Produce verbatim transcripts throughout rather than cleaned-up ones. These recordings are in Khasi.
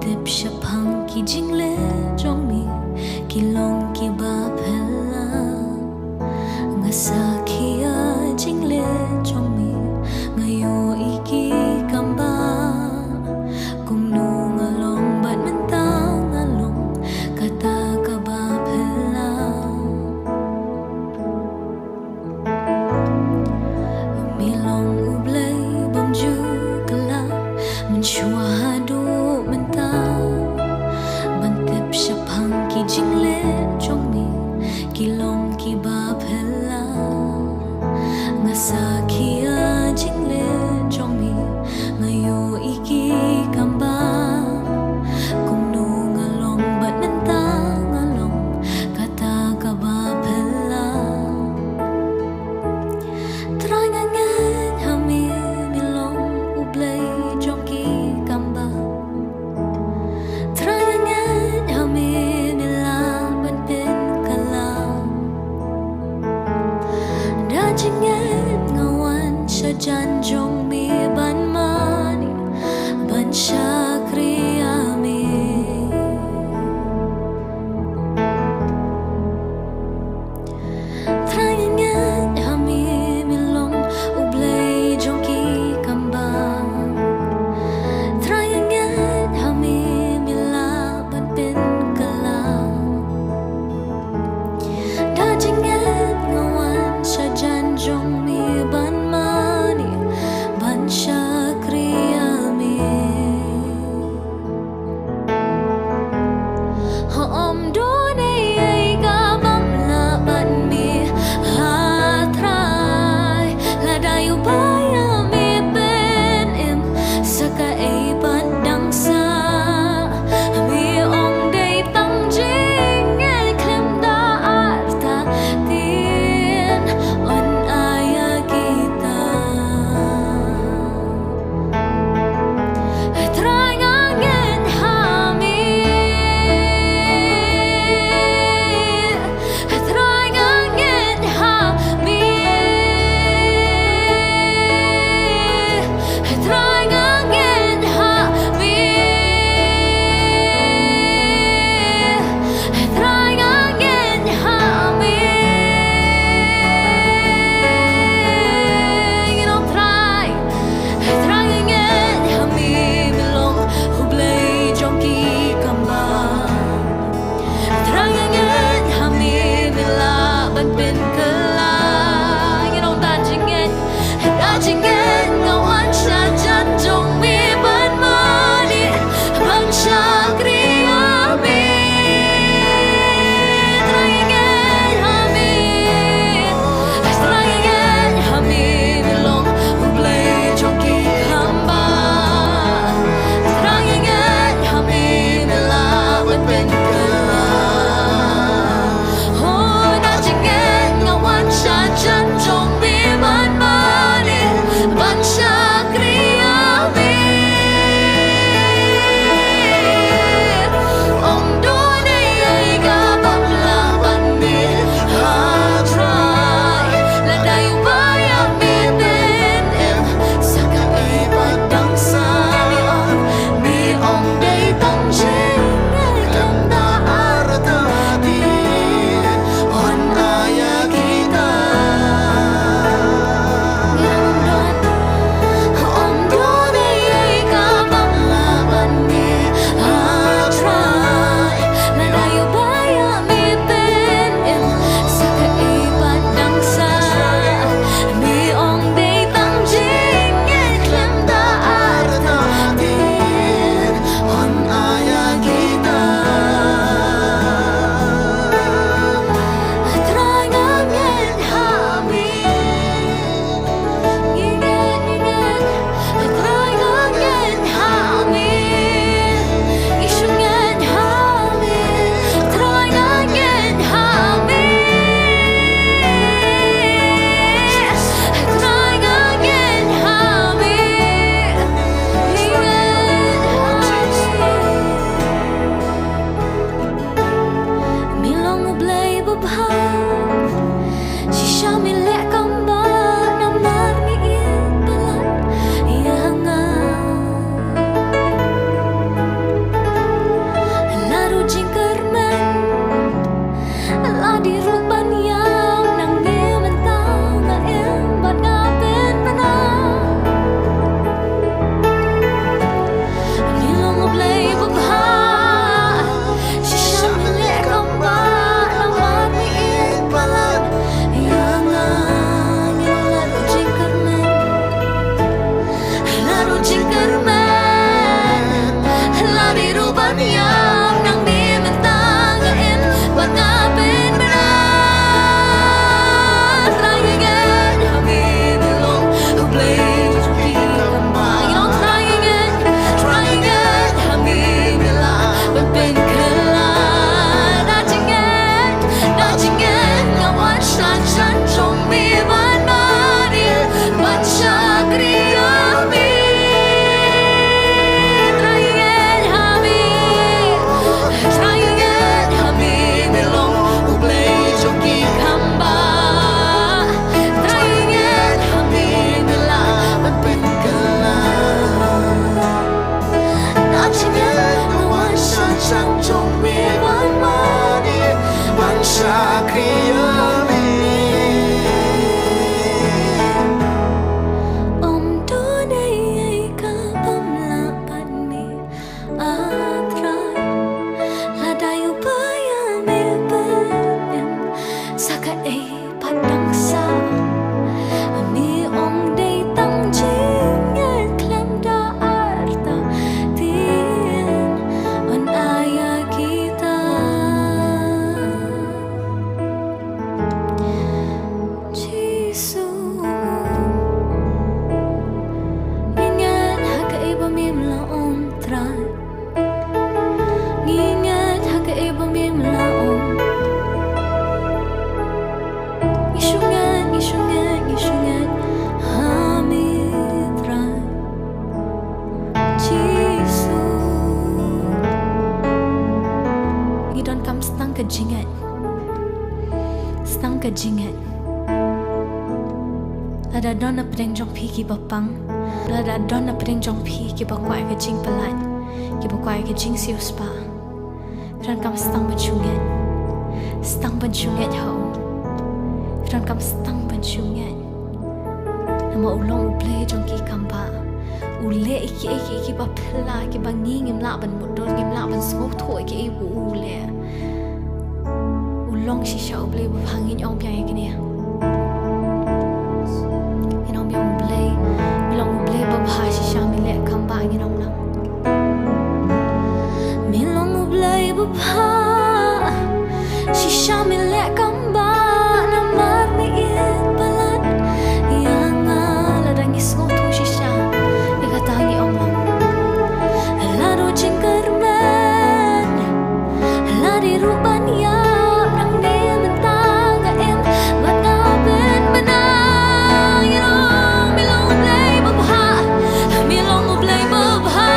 tip shaphang ki jingleh jong me, ki long kiba phylla. Nga sakhi ïa jingleh jong me, nga ïohi ki kam ba. Kumno nga long bad mynta nga long kata kaba phylla. Me long U Blei bym ju kylla, mynshuwa haduh mynta. Ban tip shaphang ki jingleh jong me, ki long kiba phylla. Nga sakhi ïa jingleh jong me, nga ïohi ki kam ba. Kumno nga long bad mynta nga long kata kaba phylla. Trai nga ngeit ha me, me long U Blei jong ki kam ba. Trai nga ngeit ha me, me lah ban pynkylla. Da jingngeit nga wan sha jan jong me ban mane, ban shakri ïa me. Trai nga ngeit ha me, me long U Blei jong ki kam ba. Trai nga ngeit ha me, me lah ban pynkylla. Da jingngeit nga wan sha jan jong me ban mane, ban shakri ïa me. Ym don ei ei kaba ym lah bad me, ha Trai. Lada u ba ïa me pynim sa kaei pat dang sah. Me ong dei tang jingngeit khlem da artatien, un ai ïa kita. Trai nga ngeit ha me. Trai nga ngeit ha me. Trai nga ngeit ha me. Trai nga ngeit ha me. Ngi ong Trai. Trai nga ngeit ha me, me long U Blei jong ki kam ba. Trai nga ngeit ha me, me lah ban pynkylla. Ngi ong da jingngeit, da jingngeit nga wan sha jan jong me ban mane, ban shakri ïa me. Trai nga ngeit ha me. Trai nga ngeit ha me, me long U Blei jong ki kam ba. Trai nga ngeit ha me, me lah ban pynkylla. Oh, da jingngeit nga wan sha jan jong me ban mane, ban shakri ïa me. tang jong me ban mane ban shakri ïa me. Ym don ei ei ka bym lah bad me, ah Trai. Lada ïoh ba ïa me ban im sa kaei pat dang sah. Me ong dei tang jingngeit khlem da artatien yn ai ïa kita. Jisu, ngi ngeit ha kaei ba mem la ong Trai. Ngi ngeit ha kaei ba mem la ong. Ngi shu ngeit, ngi shu ngeit, ngi shu ngeit ha me Trai Jisu. Ngi donkam tang ka jingngeit. Tang ka jingngeit. Lada don na pdeng jong phi kiba pang, lada don na pdeng jong phi kiba kwah ka jingpyllait, kiba kwah ka jingsiewspah, phi donkam tang ban shu ngeit. Tang ban shu ngeit ha u. Phi donkam tang ban shu ngeit. Namar u long u Blei jong ki kam ba u leh ïa kiei kiei kiba phylla, kiba ngi ngim lah ban mutdur, ngim lah ban sngewthuh ïa kiei ba u leh. U long shisha u Blei babha. Ngin ong biang ïa kine. Ngin ong biang, u Blei, me long u Blei babha, shisha me leh kam ba, ngin ong lang. Me long u Blei babha, shisha me leh kam ba, namar me ïeit palat ïa nga. Lada ngi sngewthuh shisha ïa kata, ngi ong lang. Lada u jingkyrmen la dei ruh ban ïap, nangne mynta nga im bad nga pynbna. Ngi ong, me long u Blei babha, me long u Blei babha.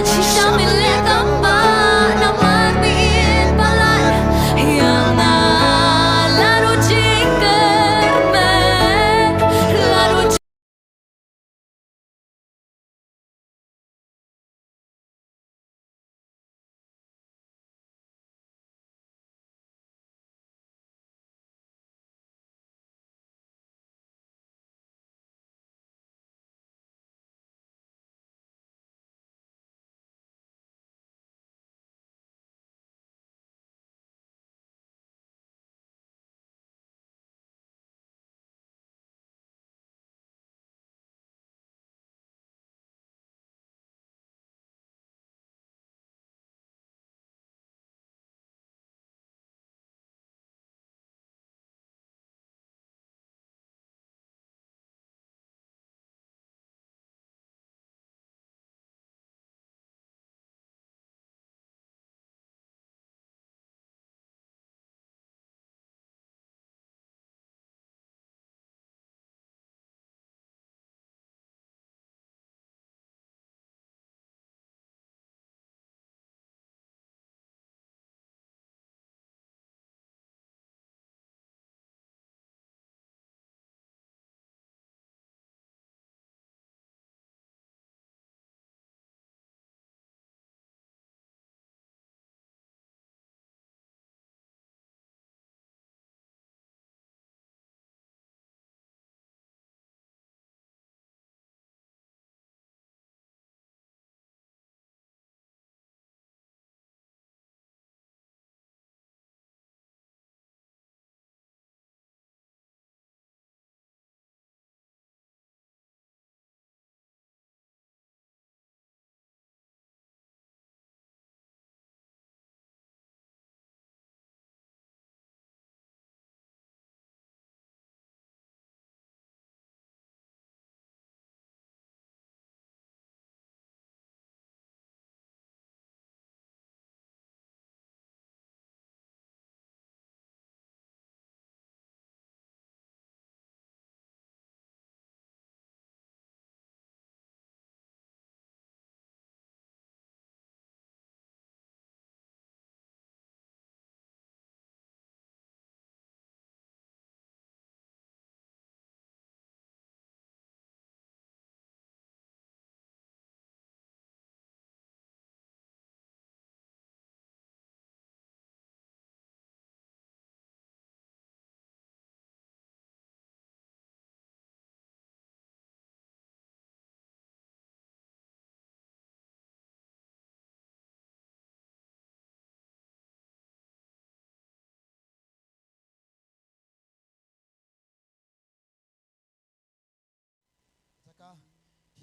Shisha me leh kam ba, namar me ïeit palat ïa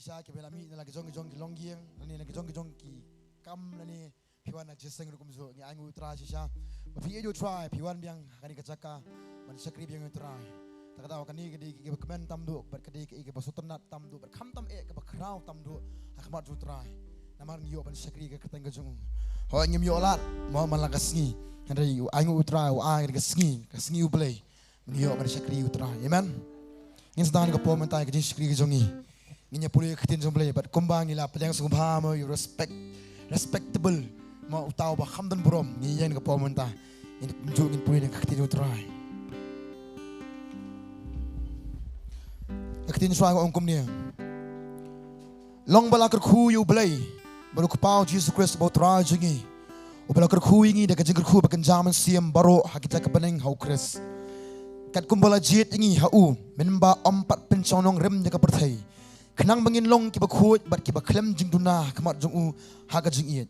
Shisha kiba la mih na la ki jong ki jong ki longïing, lane na ki jong ki jong ki kam, lane phi wan na jingïaseng ruh kumjuh, ngi ainguh ïa u Trai shisha. Ba phi ïeit ïa u Trai, phi wan biang ha kane ka jaka ban shakri biang ïa u Trai. Ta ka daw kane ka dei kaba kmen tam duh, bad ka dei kaba sngewtynnat tam duh, bad khamtam eh kaba khraw tam duh ha khmat jong u Trai. Namar ngi ïoh ban shakri ïa ka kyrteng ka jong u. Hooid, ngim ïoh lad mo man la ka sngi, hynrei u ainguh u Trai u ai ka sngi, ka sngi U Blei. Ngi ïoh ban shakri ïa u Trai. Amen. Ngin sdang ïa ka por mynta ïa ka jingshakri ka jong ngi. Ngin ïa pule ïa ka ktien jong U Blei bad kumba ngi la pdiang sngewbha mo, ïa u respect, respectable mo, uta uba kham don burom. Ngi ïeng ïa ka por mynta. Ngin kumjuh ngin pule ïa ka ktien jong u Trai. Ka ktien jong u Trai ka ong kumne. Long ba la kyrkhu ïa U Blei bad U Kpa U Jisu Khrist uba U Trai jong ngi, uba la kyrkhu ïa ngi da ka jingkyrkhu ba kynja mynsiem baroh ha kita ki bneng ha U Khrist, katkum ba la jied ïa ngi ha u, mynba ym pat pynshong nongrim ïa ka pyrthei, khnang ba ngin long kiba khuid bad kiba khlem jingduna ha khmat jong u ha ka jingïeit.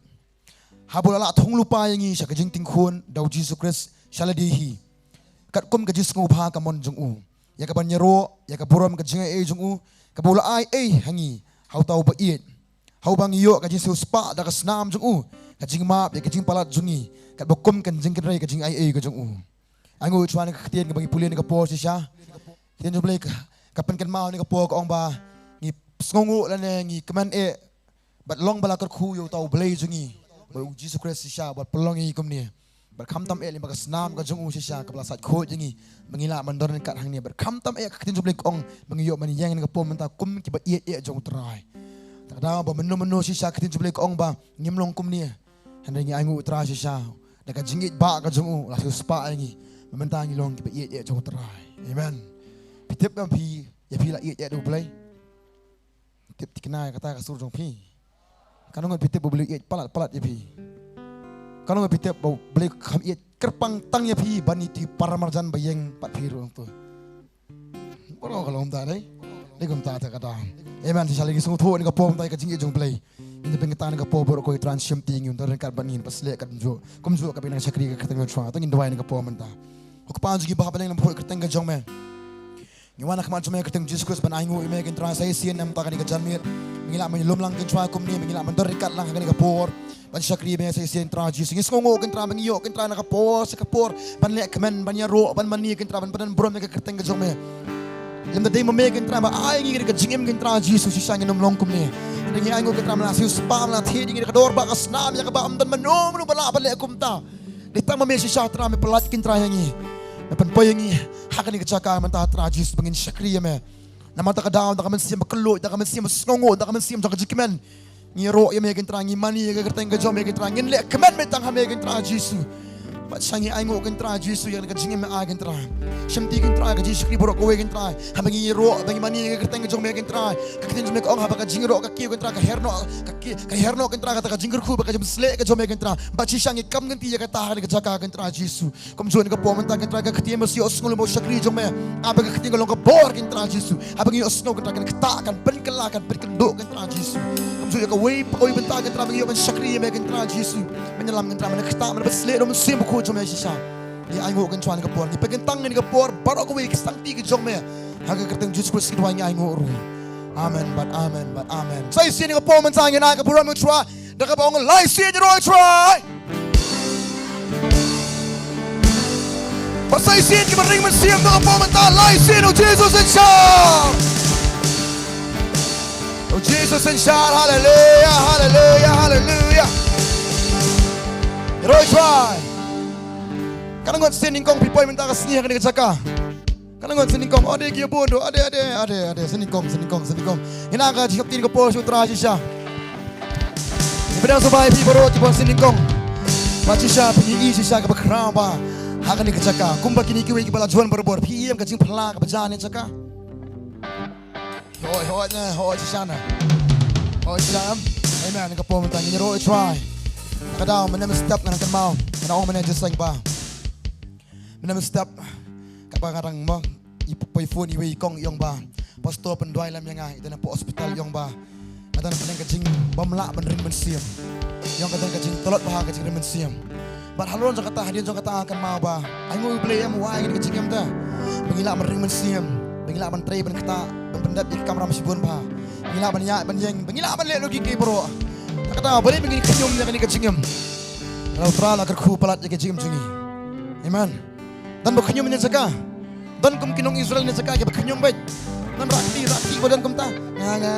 Haba u la lah thung lypa ïa ngi sha ka jingtingkhun da U Jisu Khrist sha lade hi, katkum ka jingsngewbha ka mon jong u, ïa kaban ïaroh ïa ka burom ka jingaiei jong u, kaba u la aiei ha ngi ha uta uba ïeit, ha uba ngi ïoh ka jingsiewspah da ka snam jong u, ka jingmap ïa ka jingpalat jong ngi, katba kum ka jingkynrei ka jingaiei ka jong u. Ainguh ïa u Trai ïa ka ktien kaba ngi pule ïa ka por shisha. Ktien jong U Blei ka, ka pynkynmaw ïa ka por ka ong ba ngi sngewnguh lane ngi kmen eh bad long ba la kyrkhu ïa uta U Blei jong ngi, bad U Jisu Khrist shisha, bad pynlong ïa ngi kumne. Bad khamtam eh lyngba ka snam ka jong u shisha kaba la sait khuid ïa ngi, ba ngi lah ban don ryngkat hangne. Bad khamtam eh ka ktien jong U Blei ka ong ba ngi ïoh ban ïeng ïa ka por mynta kum kiba ïeit eh jong u Trai. Ta ka daw ba mynno mynno shisha ka ktien jong U Blei ka ong ba ngim long kumne. Hynrei ngi ainguh u Trai shisha, da ka jingïeit ba ka jong u la siewspah ïa ngi. Ba mynta ngi long kiba ïeit eh jong u Trai. Amen. Phi tip ngam phi, ïa phi la ïeit eh da U Blei? Tip thikna ïa kata ka sur jong phi. Katno ngut phi tip ba U Blei u ïeit palat palat ïa phi? Katno ngut phi tip ba U Blei u kham ïeit kyrpang tang ïa phi ban ïa phi para marjan ba ïeng pat phi ruh tu? Baroh ka long kumta dei. Dei kumta ta ka daw. Amen. Shisha lei ngi sngewthuh ïa ka por mynta ïa ka jingïeit jong U Blei. Ngin pynkyntang ïa ka por baroh kawei, u Trai un shim ti ïa ngi, un don ryngkat bad ngi, un pynshlur kumjuh, kumjuh kaba ngi nang shakri ïa ka kyrteng jong u Trai. To ngin duwai ïa ka por mynta. Ko Kpa jong ngi ba ha bneng, lem bad ka kyrteng ka jong me. Ngi wan ha khmat jong me ha ka kyrteng Jisu Khrist ban ainguh ïa me ko Trai, sa shisien namar kane ka janmiet ba ngi lah ban ïalum lang ko Trai kumne, ba ngi lah ban don ryngkat lang ha kane ka por ban shakri ïa me sa shisien Trai Jisu. Ngi sngewnguh ko Trai ba ngi ïoh ko Trai na ka por sha ka por ban leh kmen, ban ïaroh, ban mane ko Trai, ban pyndon burom ïa ka kyrteng ka jong me. Lymda dei ma me ko Trai ba ai ïa ngi ka jingim ko Trai Jisu, shisha ngin ym long kumne. Hynrei ngi ainguh ko Trai ba me la siewspah, me la thied ïa ngi da ka dor ba ka snam ïa kaba ym don mano mano ba lah ban leh kumta. Dei tang ma me shisha Trai me pyllait ko Trai ïa ngi. Me pynpoi ïa ngi ha kane ka jaka mynta Trai Jisu ba ngin shakri ïa me. Namar ta ka daw, da ka mynsiem ba kylluid, da ka mynsiem ba sngewnguh, da ka mynsiem jong ka jingkmen, ngi ïaroh ïa me ko Trai, ngi mane ïa ka kyrteng ka jong me ko Trai, ngin leh kmen beit tang ha me ko Trai Jisu. Bad shisha ngi ainguh ko Trai Jisu ïa ka jingim me ai ko Trai. Shim ti ko Trai ka jingshakri baroh kawei ko Trai. Haba ngi ïaroh, ba ngi mane ïa ka kyrteng ka jong me ko Trai, ka ktien jong me ka ong haba ka jingïaroh ka kiew ko Trai, ka her noh, ka ki-, ka her noh ko Trai kata ka jingkyrkhu bad ka jingpynshlur ka jong me ko Trai. Bad shisha ngi kam kynti ïa kata ha kane ka jaka ko Trai Jisu. Kumjuh ïa ka por mynta ko Trai, ka ktien ba shu ïohsngew lem bad u shakri jong me. Ai ba ka ktien ka long ka bor ko Trai Jisu. Ai ba ngi ïohsngew ko Trai kan ktah, kan pynkylla, kan pynkynduh ko Trai Jisu. Kumjuh ïa kawei pa kawei bynta ko Trai ba ngi ïoh ban shakri ïa me ko Trai Jisu. Ban ïalam ko Trai, ban ktah, ban pynsleh da u Mynsiem Bakhuid jong me shisha. Ngi ainguh ko Trai ha kane ka por. Ngi pynkyntang ïa kane ka por baroh kawei ha ka sangti ka jong me. Ha ka kyrteng Jisu Khrist ngi duwai, ngi ainguh ruh. Amen bad amen bad amen. Sa shisien ïa ka por mynta ngin ai ka burom ïa u Trai. Da kaba ong, la shisien ïaroh ïa u Trai. Bad sa shisien kiba ring mynsiem da kaba ong mynta, la shisien, U Jisu un shad. U Jisu un shad, haleluia, haleluia, haleluia. Ïaroh ïa u Trai. Katno ngut shisien nyngkong phi poi mynta ka sngi ha kane ka jaka? Katno ngut shisien nyngkong? Ade ki ïa bun ruh. Ade, ade, ade, ade. Shisien nyngkong, shisien nyngkong, shisien nyngkong. Ngin ai ka jingïap ktien ka por sha u Trai shisha. Ngi pdiang sngewbha ïa phi baroh kiba shisien nyngkong. Bad shisha phi ïohi shisha kaba khraw ba ha kane ka jaka, kumba kine kiwei kiba la wan barabor, phi ïohi em ka jingphylla kaba jia ha kane ka jaka? Hooid, hooid, na, hooid, shisha na. Hooid, shisha em. Amen. Ka por mynta ngin ïaroh ïa u Trai. Ka daw mynne mynstep ngan kynmaw, ngan ong mynne jingïaseng ba mynne mynstep, katba nga dang mong, i poi phone iwei i kong i ong ba, Pastor, pynduwai lem ïa nga, i don hapoh hospital, i ong ba nga don hapdeng ka jingbymlah ban ring mynsiem. I ong ka don ka jingtlot bha ha ka jingring mynsiem. Bad halor jong kata, hadien jong kata nga kynmaw ba ainguh ïa U Blei em, u ai ïa ngi ka jingim te ba ngi lah ban ring mynsiem, ba ngi lah ban trei, ban ktah, ban pyndep ïa ki kamram shibun bha. Ngi lah ban ïaid ban ïeng, ba ngi lah ban leh lut ki ki baroh. Kata balei ba ngin khñium ïa kane ka jingim? Lada U Trai u la kyrkhu palat ïa ka jingim jong ngi. Amen. Don ba khñium na jaka. Don kum ki nong Israel na jaka kiba khñium beit. Don rah kti, rah kti ba don kumta. Nga, nga.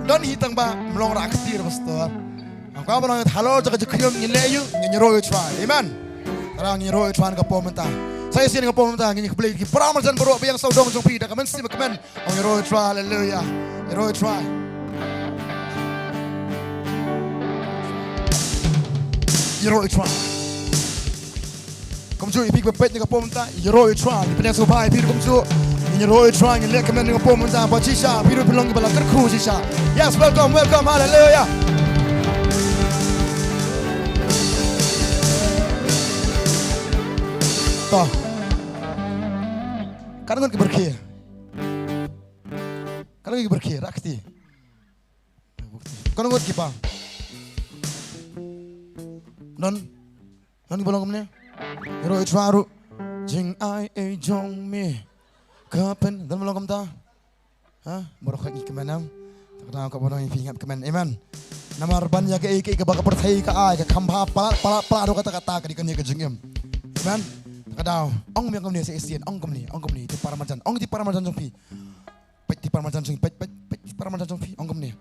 Don hi tang ba ym long rah kti, pastor. Nga kwah ban ong halor jaka jingkhñium ngin leh aïu, ngin ïaroh ïa U Trai. Amen. Tara ngin ïaroh ïa U Trai na ka por mynta. Sa shisien na ka por mynta ngin ïa khublei ki para marjan baroh ba ïeng sawdong jong phi da ka mynsiem bakmen. Ong ïaroh ïa U Trai, haleluya. Ïaroh ïa U Trai. Ïaroh ïa U Trai. Kumjuh ïa phi kiba peit na ka por mynta, ïaroh ïa U Trai. Ngi pynïasoh bha ïa phi ruh kumjuh. Ngin ïaroh ïa U Trai, ngin leh kmen na ka por mynta bad shisha phi ruh phi long kiba la kyrkhu shisha. Yes, welcome, welcome, haleluya. To. Ka ngut ki byrkhie. Ka ngut ki byrkhie, rah kti. Ka ngut ki ba. Don. Don kiba long kumne. Ïaroh ïa U Trai ruh. Jingai ei jong me ka pyn. Don ba long kumta. Ha? Baroh ka ngi kmen em. Te ka dang ka baroh ngi phi ngap kmen. Amen. Namar ban ïa kaei kaei kaba ka pyrthei ka ai, ka kham bha palat palat palat ruh kata kata ka dei kane ka jingim. Amen. Te ka dang ong me ong kumne sa shisien, ong kumne, ong kumne, te para marjan, ong te para marjan jong phi. Peit te para marjan jong phi, peit, peit, peit te para marjan jong phi, ong kumne.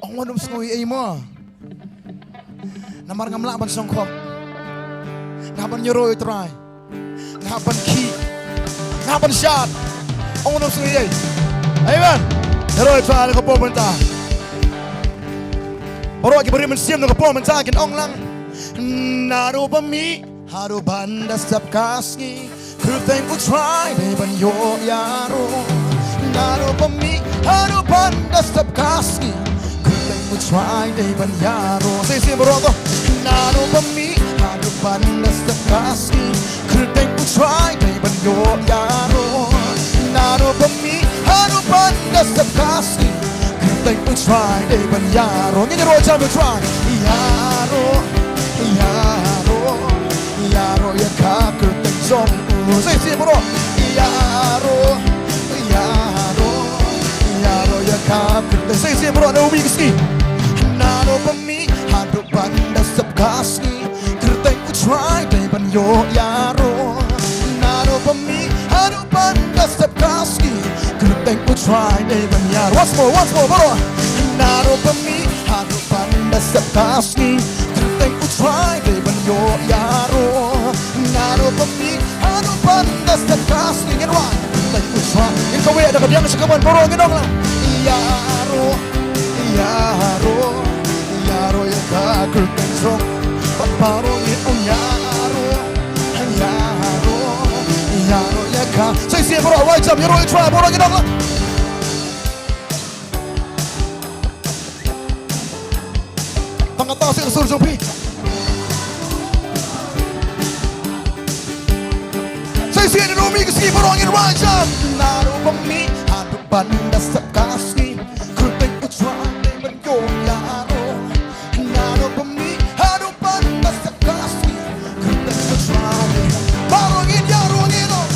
Ong wat nym sngew ei ei mo. Namar ngam lah ban shong khop. Nga hap ban ïaroh ïa U Trai. Nga hap ban khih. Nga hap ban shad. Ong wat nym sngew ei ei. Amen. Ïaroh ïa U Trai na ka por mynta. Baroh kiba rim mynsiem na ka por mynta kin ong lang. Naduh ba mih haduh ban da step ka sngi. Kyrteng U Trai dei ban ïoh ïaroh. Naduh ba mih haduh ban da step ka sngi. Kyrteng U Trai dei ban ïaroh. Sa shisien baroh to. Naduh ba mih haduh ban da step ka sngi. Kyrteng U Trai dei ban ïoh ïaroh. Naduh ba mih haduh ban da step ka sngi. Kyrteng U Trai dei ban ïaroh. Ngin ïaroh jam U Trai. Ïaroh, ïaroh. Ïaroh ïa ka kyrteng jong u. Sa shisien baroh. Ïaroh, ïaroh, ïaroh ïa ka kyrteng. Sa shisien baroh na u mih ka sngi. Naduh ba mih haduh ban da step ka sngi. Kyrteng U Trai dei ban ïoh ïaroh. Naduh ba mih haduh ban da step ka sngi. Kyrteng U Trai dei ban ïaroh. Once more, once more, baroh. Naduh ba mih haduh ban da step ka sngi. Kyrteng U Trai dei ban ïoh ïaroh. Naduh ba mih haduh ban da step ka sngi. Ngin wan. Kyrteng U Trai. Ngin kawei da ka diang sha ka ban baroh ngin ong lang. Ïaroh, ïaroh, ïaroh ïa ka kyrteng jong. Bad baroh ngin ong ïaroh, ïaroh, ïaroh ïa ka. Sa shisien baroh, wai jam, ïaroh ïa U Trai, baroh ngin ong lang. Tang kata sa ka sur jong phi. Sa shisien naduh mih ka sngi baroh ngin wai jam. Naduh ba mih haduh ban da step ka sngi. Kyrteng U Trai dei ban ïoh ïaroh. Naduh ba mih haduh ban da step ka sngi. Kyrteng U Trai. Baroh ngin ïaroh ngin ong.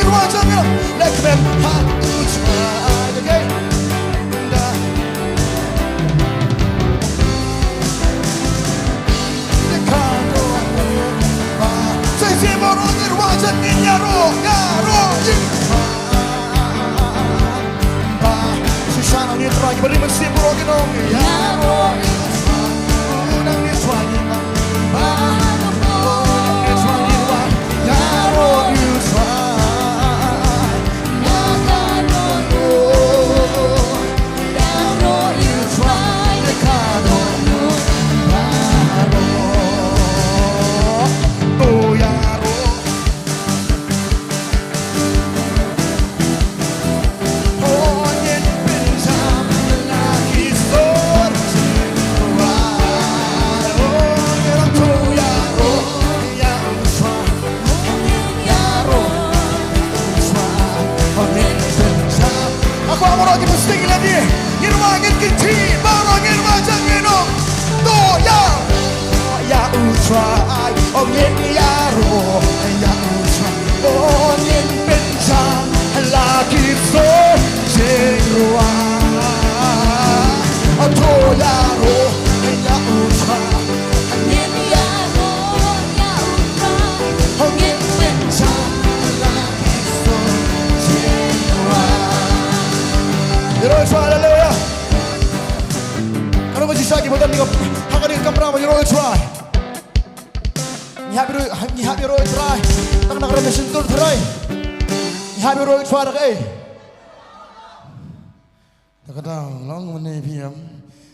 Ruh jong ngi, leh kmen ha u Trai, okay? Da. Sa shisien baroh ngin ïaroh, ïaroh, ïaroh. Ba, shisha nang ïa Trai, ki bari mynsiem baroh ki nong. Ïaroh ïa u Trai. Nang ïa Trai. Ba, nang ïa Trai, ïaroh ïa u Trai. Ïaroh ïa u Trai, ïaroh. To ïaroh. Baroh ngin kynthih, baroh ngin wad jingïaroh. To ïa, ïa u Trai, ngin ïaroh, ïa u Trai. Ngin pynjah la ki sor jingrwai. To ïaroh, ïa u Trai. Ngin ïaroh, ïa u Trai. Ngin pynjah la ki sor jingrwai. Ïaroh ïa u Trai, haleluya. Ka long ka jingshisha kiba don ha kane ka kamra ban ïaroh ïa u Trai. Ngi hap ïaroh, ngi hap ïaroh ïa u Trai. Tang na ka rem shyntur Trai. Ngi hap ïaroh ïa u Trai da kaei? Da kata long mane phi em.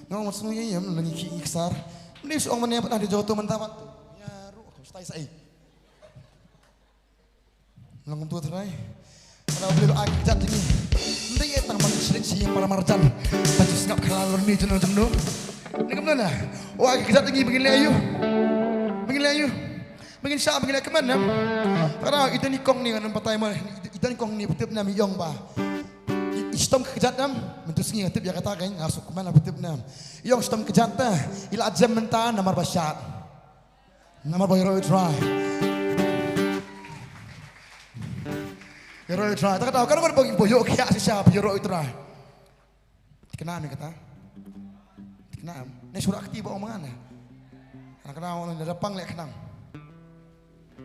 Nga ong sngewsih em, lyngi ki iksar. Mane shu ong mane pat da joto mynta pat. Ïaroh, stai sa ei. Long kumtu Trai. Para u Blei u ai ki kjat jong ngi. Ym dei tang ban shlei shi ïing para marjan. Ban shu sngap khana lor mi jong nong jong no. Ni kumno na. U ai ki kjat jong ngi ba ngin leh aïu. Ba ngin leh aïu. Ba ngin shah ba ngin leh kmen em. Para i don i kong ni ngan ym batai mo. I don i kong ni ba tip na mi ïong ba. I, i shitom ki kjat em. Mynta sngi nga tip ïa kata ka nga suk kmen ba tip na. I ïong shitom ki kjat ta. I la jem mynta namar ba shad. Namar ba ïaroh ïa u Trai. Ïaroh ïa u Trai. Ta kata, kano kano ba ïoh khiah shisha ba ïaroh ïa u Trai. Thikna me kata. Thikna me. Ne shu rah kti ba ong ma nga ne. Kata ong ne da pang leh khnang.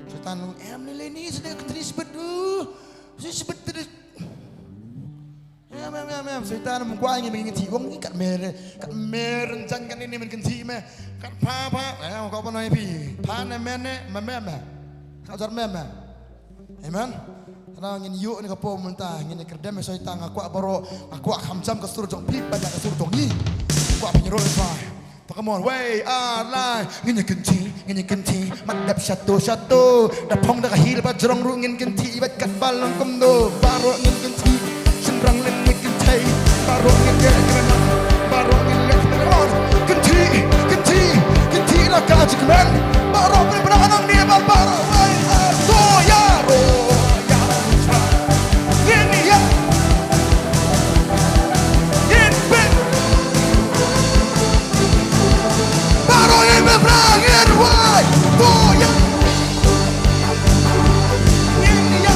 Soitan em ne lei ni sdang kynthei sbet. Sbet. Em, em, em, em, Soitan ym kwah ngi ba ngin kynthih, ong ngi kat mer, kat mer, jan kat ne ne men kynthih me, kat pha, pha, em, ko pynoi phi, pha ne men ne, me, me, me, ka jar me, me. Amen. Hana ngin ïoh ne ka pom mynta, ngin ïa kyrdem ïa Soitan, nga kwah baroh, nga kwah kham jam ka sur jong phi, bad ka sur jong ngi. Kwah phi ïaroh ïa Soitan. Come on, wei, ar, lai. Ngin ïa kynthih, ngin ïa kynthih. Mat dep shato, shato. Da phong da ka hi ba jrong ruh ngin kynthih. Bad kat ba long kumno. Baroh ngin kynthih. Shynrang lem ngin kynthih. Baroh ngin ïa kynthih. Baroh ngin ïa kynthih. Come on. Kynthih, kynthih, kynthih la ka jingkmen. Baroh pynbna nang ne ba baroh. Wei, ar, to, ïaroh. Ïaroh. Ngin ïa. Ngin pyn. Baroh ngin pynbna, ngin wai. To ïa. Ngin ïa.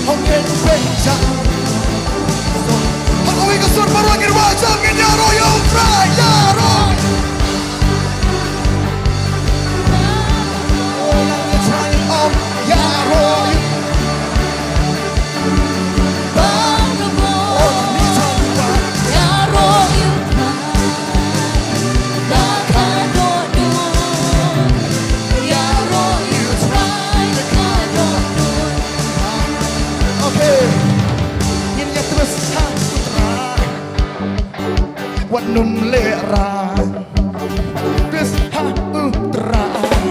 Hong ngin pynjah. Ha kawei ka sur baroh ngin wai jam, ngin ïaroh ïa u Trai, ïaroh. Okay. Ngin ïa twist ha u Trai. Wat nym lehraiñ. Twist ha u Trai.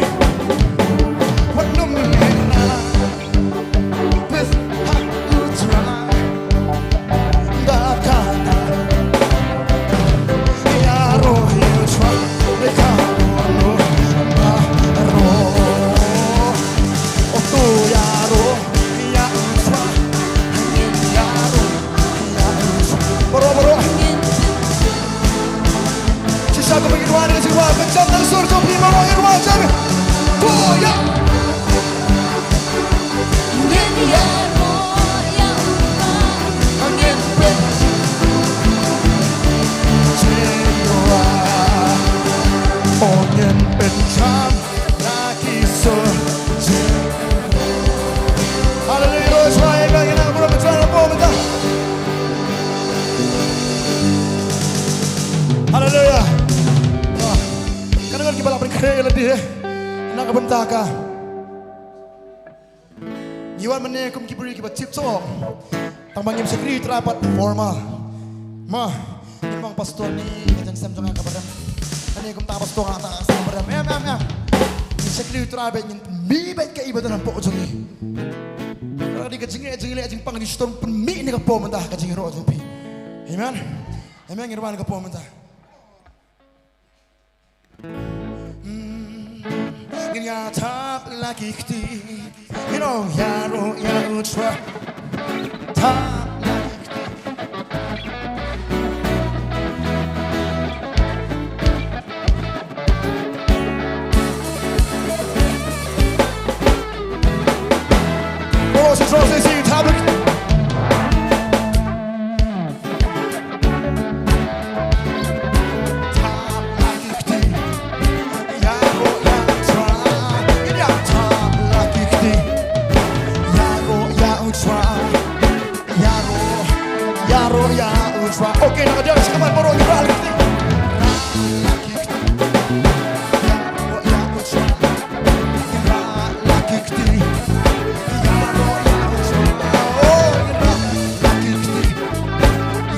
Wat nym lehraiñ. Twist ha u Trai. Da kata. Ïaroh ïa u Trai. Da kata. Ïaroh. Oh, to ïaroh. Ïa u Trai. Ïaroh. Baroh, baroh. Na ka bynta ka, ngi wan mynne kum ki briew kiba chip suk. Tang ba ngim shakri Trai pat formal. Ma, ngim bang pastor ne ka jingshem jong nga kaba rem. Kane kumta pastor nga ta sem ba rem. Em, em, em. Ngin shakri Trai bad ngin pynmih bad kaei ba don hapoh jong ngi. Ka dei ka jingeh, jingeh, jingpang, jingshitom, pynmih ne ka por mynta ka jingïaroh jong phi. Amen. Amen, ngin wan ka por mynta. Ngin ïa thap la ki kti. You know, ïaroh ïa u Trai. Thap la ki kti. Oh, si, so, si, si, thap la ki kti. Okay, na ka dang sa ka man baroh ngi rah la ki kti.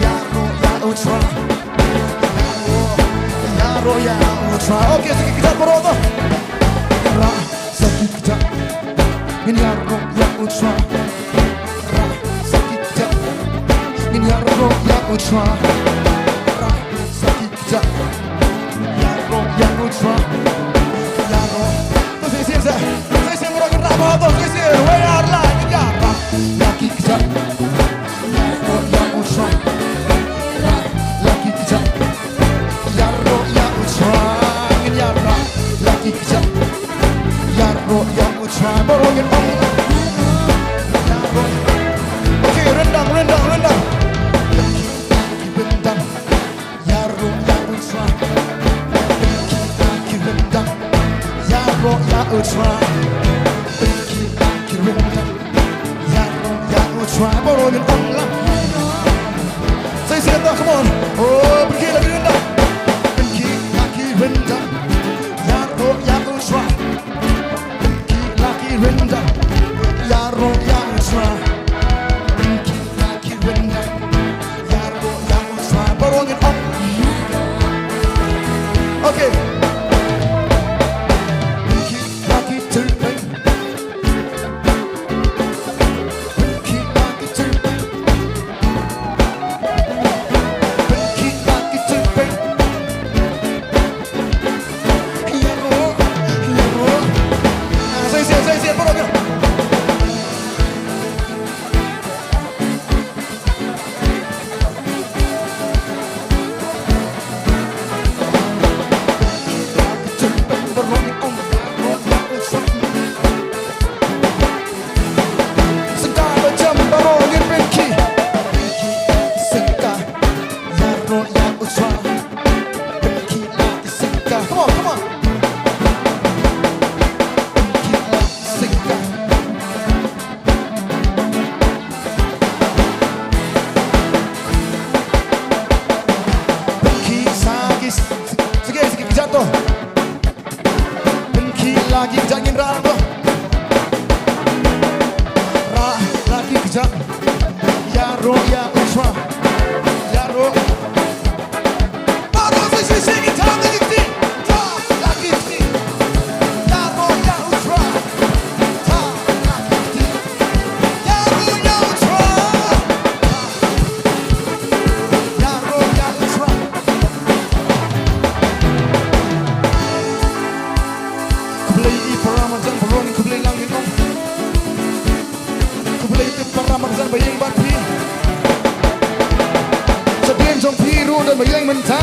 Ïaroh ïa u Trai. Ïaroh ïa u Trai. Okay, sa ki kjat baroh to. Rah sa ki kjat. Ngin ïaroh ïa u Trai. Rah sa ki kjat. Ngin ïaroh ïa u Trai. Rah sa ki kjat. Ïaroh ïa u Trai. Ïaroh. To sa shisien sa. Sa shisien baroh ngin rah bha to. Sa shisien. Wei ar lai ngin ïaroh. Rah ki kjat. Ïaroh ïa u Trai. Rah la ki kjat. Ïaroh ïa u Trai. Ngin ïaroh la ki kjat. Ïaroh ïa u Trai. Baroh ngin ong. Ïaroh. Okay, rendang, rendang, rendang. Ki rendang. Ïaroh ïa u Trai. Ki rendang. Ïaroh ïa u Trai. Ki rendang. Ïaroh ïa u Trai. Baroh ngin ong lang. Sa shisien to, come on. Oh, pynkhih la ki rendang. Pynkhih la ki rendang. Ïaroh ïa u Trai. Pynkhih la ki rendang. Ïaroh ïa u Trai. Pynkhih la ki rendang. Ïaroh ïa u Trai. Baroh ngin ong. Okay. Pynkhih la ki tyrpeng. Come on, come on. Pynkhih la ki kjat to. Pynkhih la ki kjat, ngin rah to. Rah la ki kjat. Ïaroh ïa u Trai. Ïaroh. Baroh sa shisien ngin thap la ki kti. Thap la ki kti. Ïaroh ïa u Trai. Thap la ki kti. Ïaroh ïa u Trai. Ïaroh ïa u Trai. Khublei ïa i para marjan baroh, khublei lang ïa u. Khublei ïa i para marjan ba ïeng bad phi. Shadien jong phi ruh don ba ïeng mynta.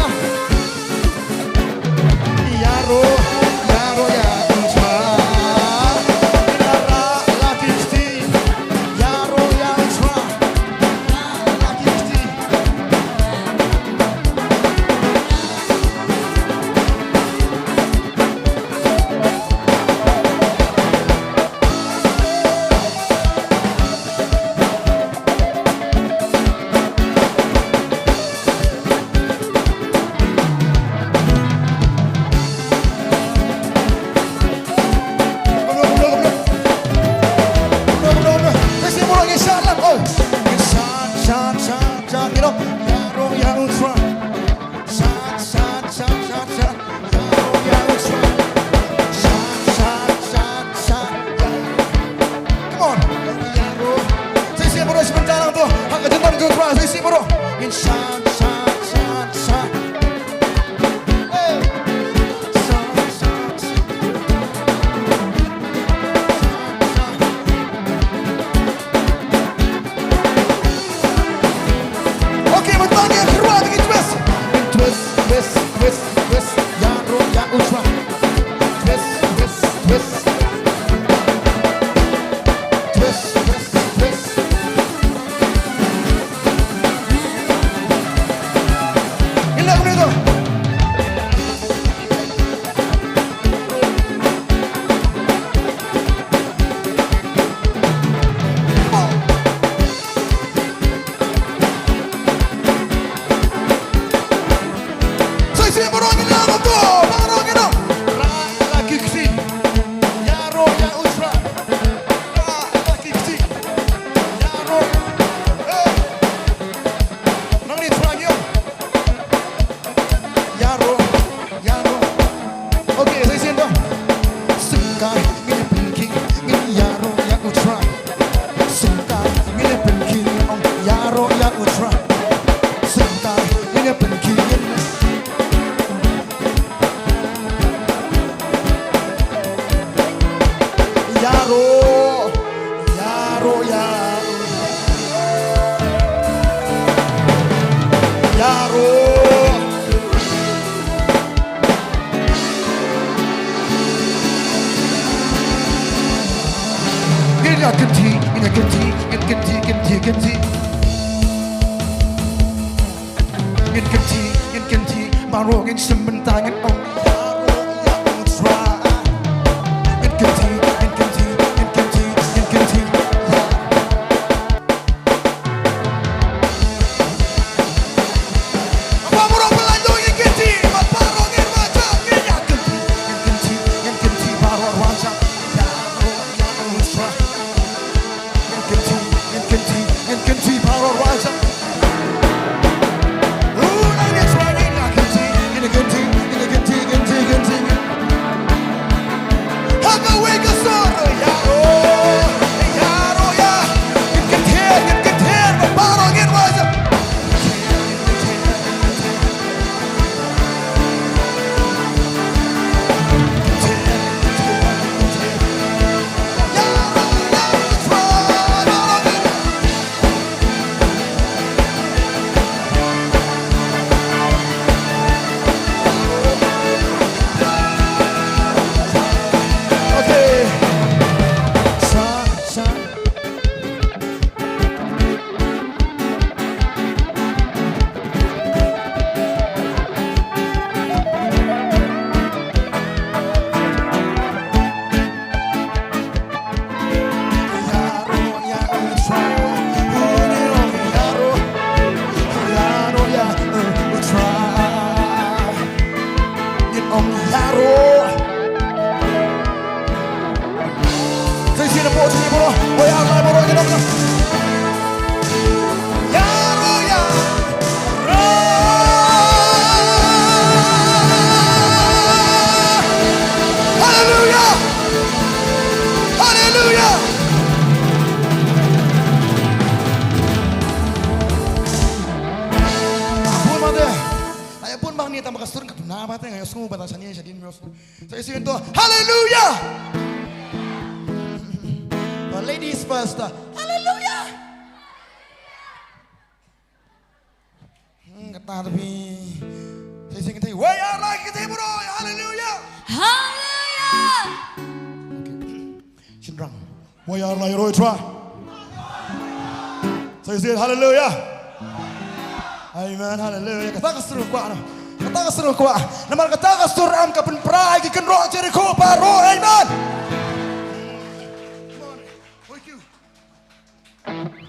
Ïaroh, ïaroh ïa u Trai. Ïaroh la ki kti. Ïaroh ïa u Trai. Ïaroh, ïaroh, ïaroh. Ïaroh. Ngin ïa kynti, ngin ïa kynti, ngin kynti, kynti, kynti. Ngin kynti, ngin kynti, baroh ngin sngewbha ngin ong. Ïaroh, ïaroh, try. Ngin kynti, ngin kynti, ngin kynti, ngin kynti. Baroh ba la ïoh ngin kynti, baroh ngin wajah, ngin ïa kynti, ngin kynti, ngin kynti, baroh wajah. Ïaroh, ïaroh, try. Ngin kynti, ngin kynti, ngin kynti, baroh wajah. Ooh, ngin try, ngin kynti, ngin kynti, ngin kynti, kynti, kynti. Ha kawei ka sur, ïaroh, ïaroh, ïa. Ngin kynti, ngin kynti, baroh ngin wajah. Sa shisien hapoh jong ngi baroh. Wei ar lai baroh ngi ong. Ïaroh, ïaroh. Haleluia. Haleluia. Bun mate. Ai bun bang ni tang ba ka sur ka tuna mate ngai sngu ba ta shane shadien. Sa ïa sngewthuh. Haleluia! Ladies first. Haleluia! Hmm, kata tapi. Sa ïa sngewthuh. Wei ar lai kita bro. Haleluia! Haleluia! Shynrang. Wei ar lai ruh try. Sa ïa sngewthuh. Haleluia! Amen, haleluia. Kata ka sur kwah noh. Kata ka sur kwah. Namar kata ka sur em ka pynpra ïa ki kynroh Jerikho baroh. Amen. Thank you.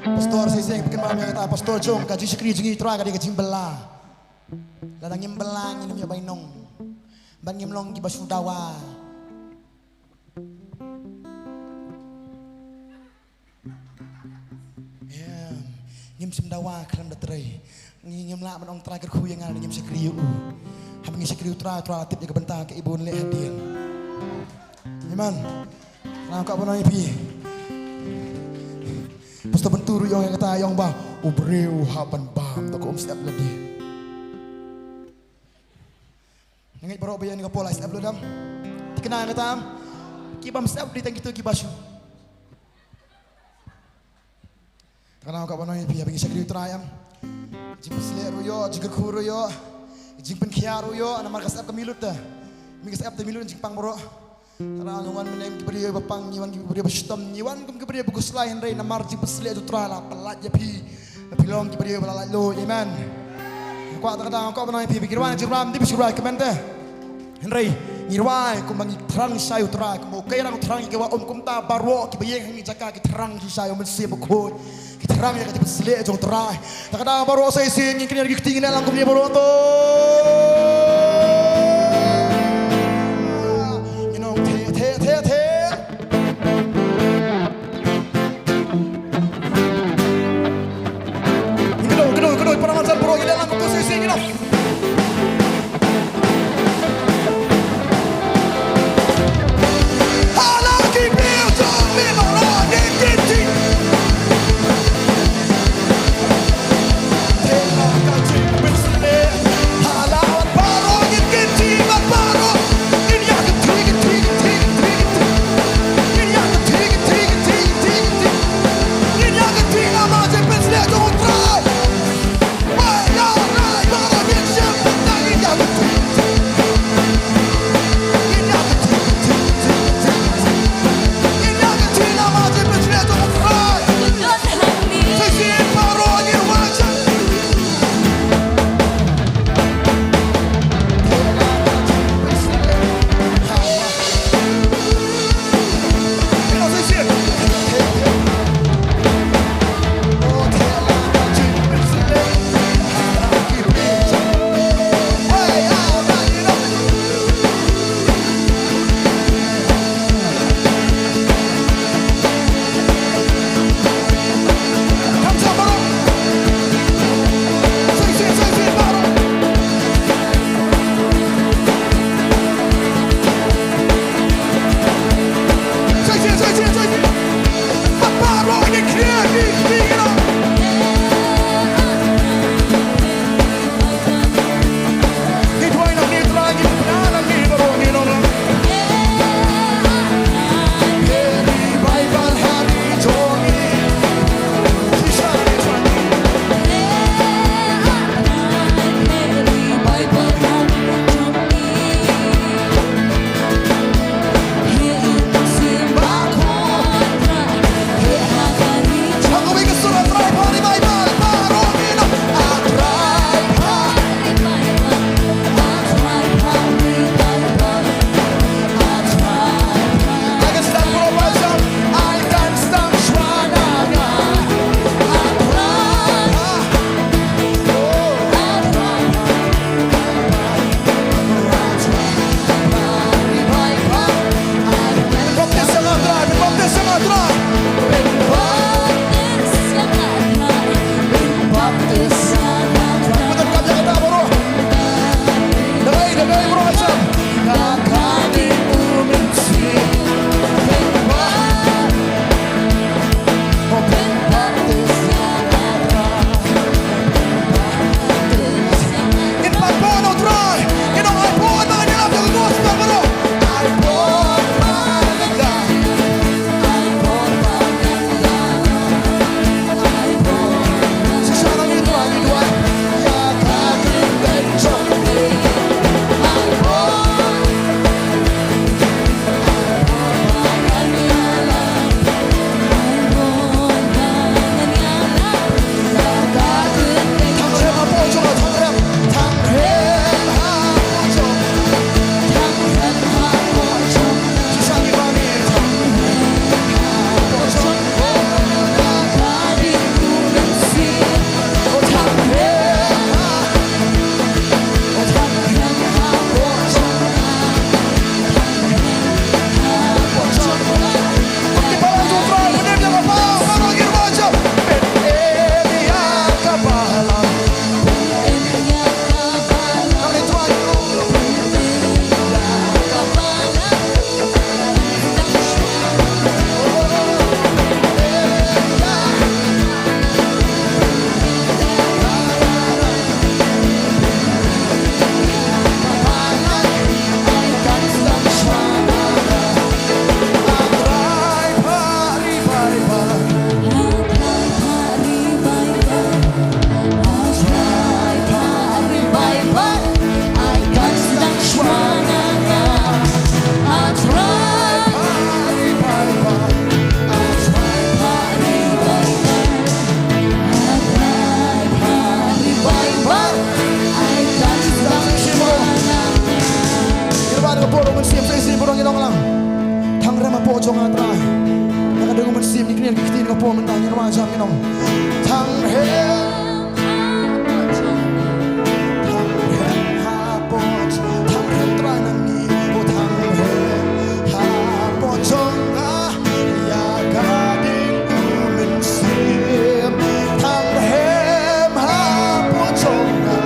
Pastor, sa shisien phi kynmaw ïa kata, Pastor Jong, ka jingshakri jong ngi Trai ka dei ka jingbylla. Lada ngim bylla ngin ym ïoh bainong. Bad ngim long kiba shu dawa. Em, ngim shym dawa khlem da trei. Ngi ngim lah ban ong Trai kyrkhu ïa nga lada ngim shakri ïa u. Haba ngi shakri u Trai, Trai la tip ïa ka bynta kaei ba un leh hadien. Amen. Nga kwah ban ong ïa phi. Pastor Bantu ruh ïong ïa kata, ïong ba u briew hap ban bam, to ka um sep lade. Nga ngeit baroh ba ïa kane ka por la sep lut em. Te kane kata em. Ki bym sep dei tang kito kiba shu. Te kane ka ban ong ïa phi, haba ngi shakri u Trai em. Jingpynshlur ruh ïoh, jingkyrkhu ruh ïoh. Jingpynkhiah ruh ïoh, namar ka sep ka mih lut te. Mih ka sep te mih lut jingpang baroh. Tara ngi wan mynne ki briew ba pang, ngi wan ki briew ba shitom, ngi wan kum ki briew ba khuslai, hynrei namar jingpynshlur jong u Trai la pyllait ïa phi. Phi long ki briew ba la laitluid. Amen. Kwah ta ka dang, kwah ban ong ïa phi, phi ki rwai jingpyllait, dei phi ki rwai kmen te. Hynrei ngi rwai kumba ngi thrang shisha ïa u Trai, kumba u Kairang u thrang ïa ki ba um, kumta baroh kiba ïeng ha kane ka jaka ki thrang shisha ïa u Mynsiem Bakhuid. Ki thrang ïa ka jingpynshlur jong u Trai. Ta ka dang baroh sa shisien ngin kynnoh ïa ki kti, ngin ïalang kumne baroh to. Ngin ong the, the, the, the. Ngi rwai ka por u Mynsiem sa isih burom ngi ong lang. Tang rem hapoh jong nga Trai. Na ka dei u Mynsiem ngi kñia ki ktien ka por mynta ngi rwai jam ngi ong. Tang rem hapoh jong nga. Tang rem hapoh jong, tang rem Trai na ngi. O tang rem hapoh jong nga. Ïa ka dei u Mynsiem. Tang rem hapoh jong nga.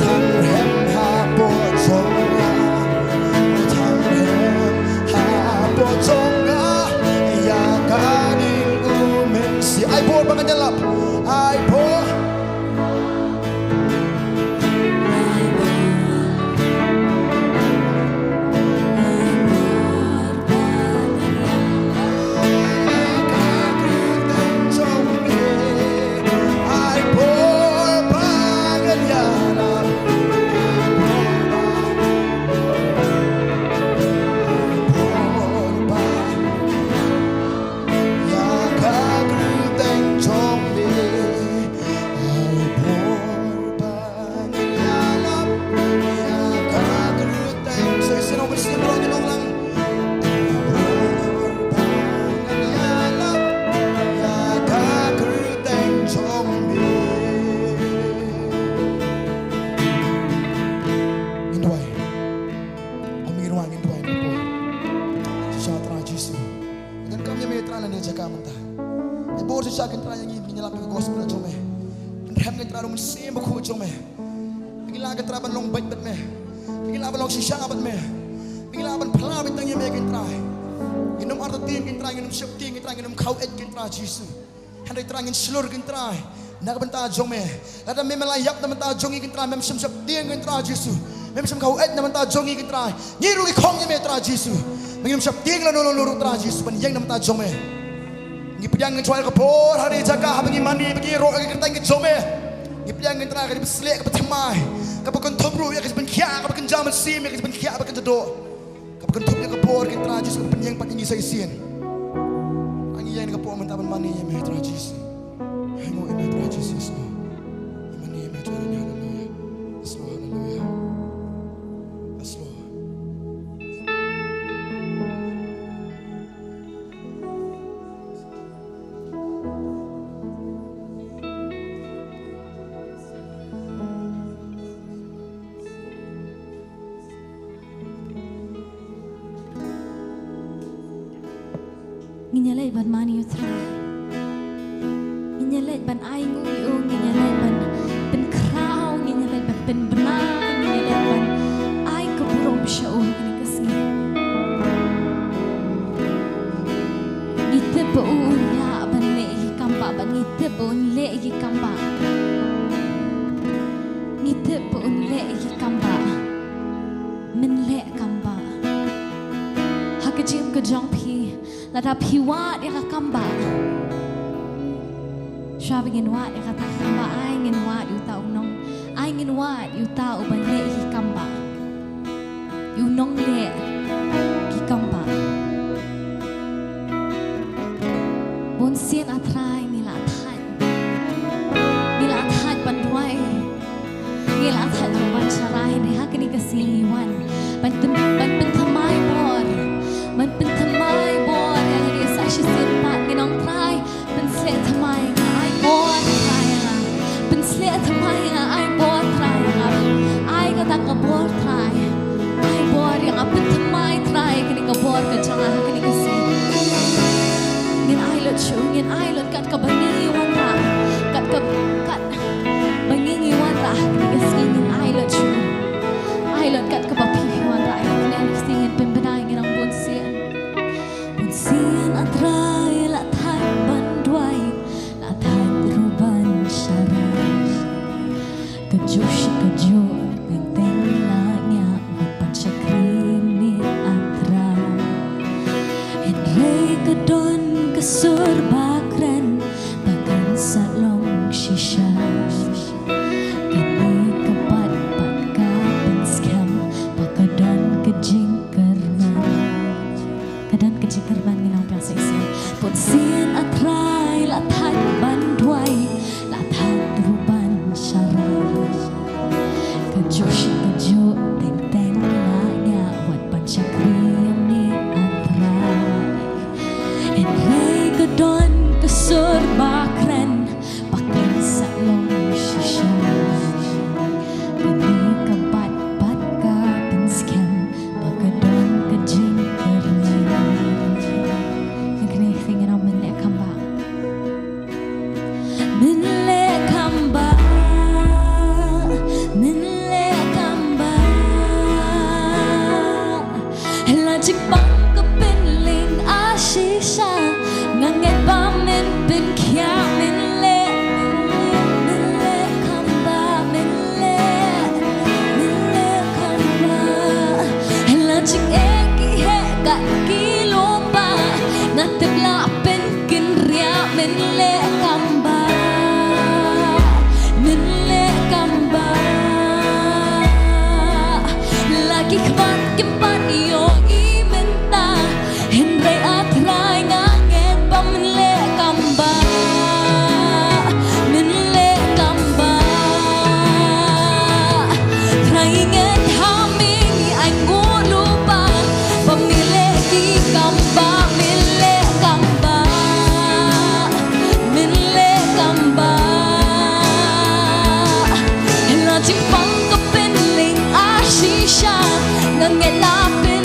Tang rem hapoh jong nga. Tang rem hapoh jong nga. Ïa ka dei u Mynsiem. Ai bor ba ngan ïalap. Ai bor. Ngin duwai. Kum ngi ruh ngin duwai, ngin duwai. Shisha Trai Jisu. Ngi donkam ïa me Trai na kane ka jaka mynta. Ngi bor shisha Trai ïa ngi, ngin ïalap ïa ka gospel jong me. Pynrem Trai da u Mynsiem Bakhuid jong me. Ngi lah Trai ban long beit bad me. Ngi lah ban long shisha bad me. Ngi lah ban phla beit tang ïa me Trai. Ngin ym artatien Trai, ngin ym sheptieng Trai, ngin ym khaw eit Trai Jisu. Hynrei Trai ngin shlur Trai na ka bynta jong me. Lada me me la ïap na bynta jong ngi Trai, mem shym sheptieng Trai Jisu. Mem shym khaw eit na bynta jong ngi Trai. Ngi ruh ngi khong ïa me Trai Jisu. Ngin ym sheptieng lano lano ruh Trai Jisu ban ïeng na bynta jong me. Ngi pdiang Trai ka por ha kane ka jaka haba ngi mane ba ngi ïaroh ïa ka kyrteng ka jong me. Ngi pdiang Trai ka jingpynshlur, ka jingpynthymmai, ka jingpynkhia, ka jingpynkhiah, ka jingpynkhiah, ka jingpynkhiah, ka jingpynkhiah, ka jingpynkhiah. Kaba kynthup ïa ka bor Trai Jisu, kaba pynïeng pat ïa ngi sa shisien. Ngi ïeng ha ka por mynta ban mane ïa me Trai Jisu. Hynrei ïa me Trai Jisu, yes Lord. Mane ïa me Trai, haleluya. Yes Lord, haleluya. Yes Lord. Ngin ïa leit ban mane ïa u Trai. Ngin ïa leit ban ainguh ïa u, ngin ïa leit ban pynkhraw, ngin ïa leit ban pynbna, ngin ïa leit ban ai ka burom sha u. Ki kam ba. Ngi tip ba un leh ïa ki kam ba. Men leh kam ba. Ha ka jingim ka jong phi, lada phi wad ïa ka kam ba. Shuwa ba ngin wad ïa kata ka kam ba, ai ngin wad ïa uta u nong. Ai ngin wad ïa uta uba leh ïa ki kam ba. Ïa u nongleh ki kam ba. Bun sien, A Trai, ngi la thait. Ngi la thait ban duwai. Ngi la thait ruh ban sharai, hynrei ha kane ka sngi ngi wan ban pyn, ban pynthymmai bor. Ban pynthymmai bor ïa lade sa shisien pat, ngi ong, Trai, pynshlei thymmai ïa nga, ai bor Trai ïa nga. Pynshlei thymmai ïa nga, ai bor Trai ïa nga. Ai kata ka bor Trai. Ai bor ïa nga, pynthymmai Trai ïa kane ka bor ka jong nga ha kane ka sngi. Ngin ai lut shuh, ngin ai lut kat kaba ngi wanrah. Kat ka, kat ba ngi ngi wanrah ha kane ka sngi, ngin ai lut shuh. Ai lut kat kaba phi phi wanrah ha kane ka sngi, ngin pynbna, ngin ong, bun sien. Bun sien, A Trai, la thait ban duwai, la thait ruh ban sharai. Kajuh shi kajuh teng teng la ngiah wat ban shakri ïa me, A Trai. Hynrei ka don ka sur ba kren, ba kan sa long shisha. Kane ka bat pat ka pynskhem ba ka don ka jingkyrmen. Ka don ka jingkyrmen, ngi ong biang shisien. Bun sien, A Trai, la thait ban duwai, la thait ruh ban sharai. Kajuh shi kajuh teng teng la ngiah wat ban shakri ïa me, A Trai. Hynrei ka don ka sur ba kren, ba kan sa long shisha. Kane ka bat pat ka pynskhem ba ka don ka jingkyrmen. Ngi kane ka sngi ngi ong, men leh kam ba. Men leh kam ba. Men leh kam ba. La jingpang ka pynlyngngoh shisha, nga ngeit ba men pynkhiah, men leh, men leh kam ba, men leh, men leh kam ba. La jingeh ki heh kat ki lypa, nga tip la pyn kynriah, men leh kam ba, men leh kam ba. La ki khmat kim pat ïohi mynta, hynrei A Trai nga ngeit ba men leh kam ba, men leh kam ba. Trai ngi ngeit ha me, ngi ainguh lypa ba me leh ki kam ba, me leh kam ba, men leh kam ba. La jingpang ka pynlyngngoh shisha, nga ngeit la pyn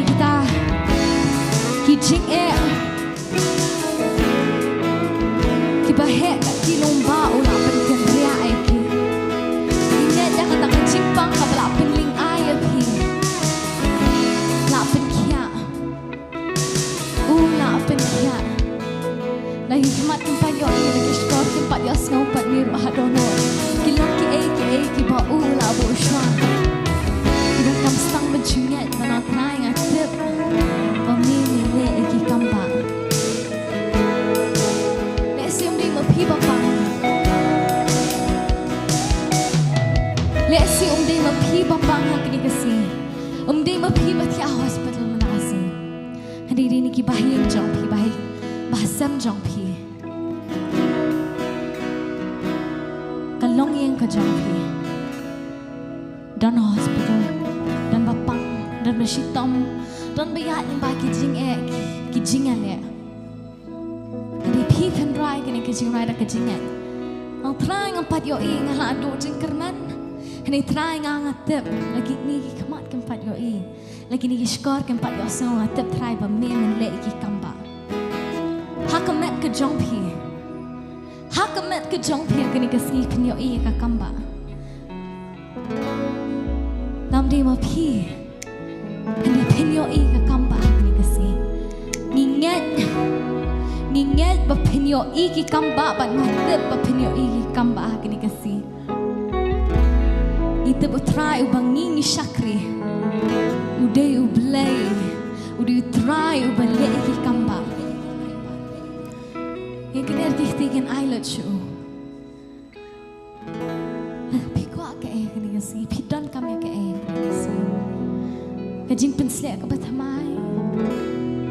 Kita ki jingeh kiba heh kat ki lyngba u la pynkynriah ïa ki. Ngi ngeit ïa kata ka jingpang kaba la pynlyngngoh ïa phi. La pynkhiah. U la pynkhiah. Na ki khmat kim pat ïohi, na ki shkor kim pat ïohsngew pat, mih ruh haduh noh. Ki long kiei kiei kiba u la buh shuwa. Ki donkam sdang ban shu ngeit, namar Trai nga tip ba me me leh ïa ki kam bah. Lehse ym dei ma phi ba pang. Lehse ym dei ma phi ba pang ha kane ka sngi. Ym dei ma phi ba thiah hospital mynta ka sngi. Hynrei dei na ki bahaïing jong phi, bahaïing, bahasem jong phi. Ka longïing ka jong phi. Don hospital, don ba pang, don ba shitom, don ba ïaid lyngba ki jingeh, ki, ki jingeh leh. Hynrei phi pynrwai kane ka jingrwai da ka jingngeit. Nga Trai ngam pat ïohi, nga la duh jingkyrmen. Hynrei Trai nga nga tip, la kine ki khmat kim pat ïohi, la kine ki shkor kim pat ïohsngew, nga tip Trai ba me men leh ïa ki kam bah. Ha ka met ka jong phi. Ha ka met ka jong phi ha kane ka sngi phin ïohi ïa ka kam bah. Ym dei ma phi. Hynrei phin ïohi ka kam bah ha kane ka sngi. Ngi ngeit. Ngi ngeit ba phin ïohi ki kam bah, bad nga tip ba phin ïohi ki kam bah ha kane ka sngi. Ngi tip U Trai uba ngi ngi shakri u dei U Blei, u dei U Trai uba leh ki kam bah. Ïa kane ki kti ngin ai lut sha u. Phi kwah kaei kane ka sngi, phi donkam ïa kaei kane ka sngi. Ka jingpynsleh kaba thymmai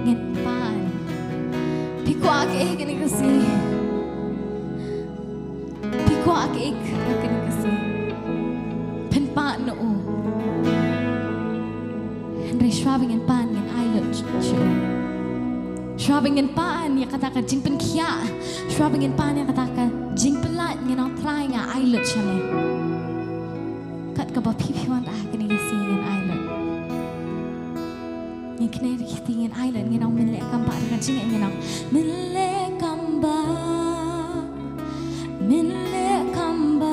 ngin pan. Phi kwah kaei kane ka sngi. Phi kwah kaei kane ka sngi. Pynpan na u. Hynrei shuwa ba ngin pan ngin ai lut sha u. Shuwa ba ngin pan ïa kata ka jingpynkhiah, shuwa ba ngin pan ïa kata ka jingpynlait, ngin ong Trai nga ai lut sha me. Kat kaba phi phi wan ha kane ka sngi ngin ai lut. Ngin kynnoh ïa ki kti ngin ai lut, ngin ong men leh kam bah, ka jingngeit ngin ong men leh kam bah. Men leh kam bah.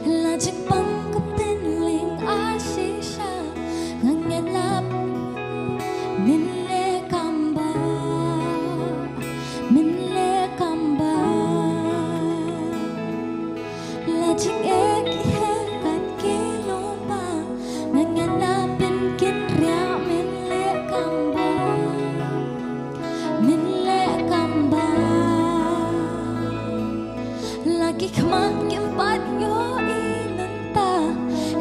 La jingpang ka pynlyngngoh shisha nga ngeit lap. Men leh kam bah. Men leh kam bah. La jingeh ki heh kat ki lyngba. Nga ngeit lap pynkynriah men leh kam bah. Men leh kam bah. La ki khmat kim pat ïohi mynta.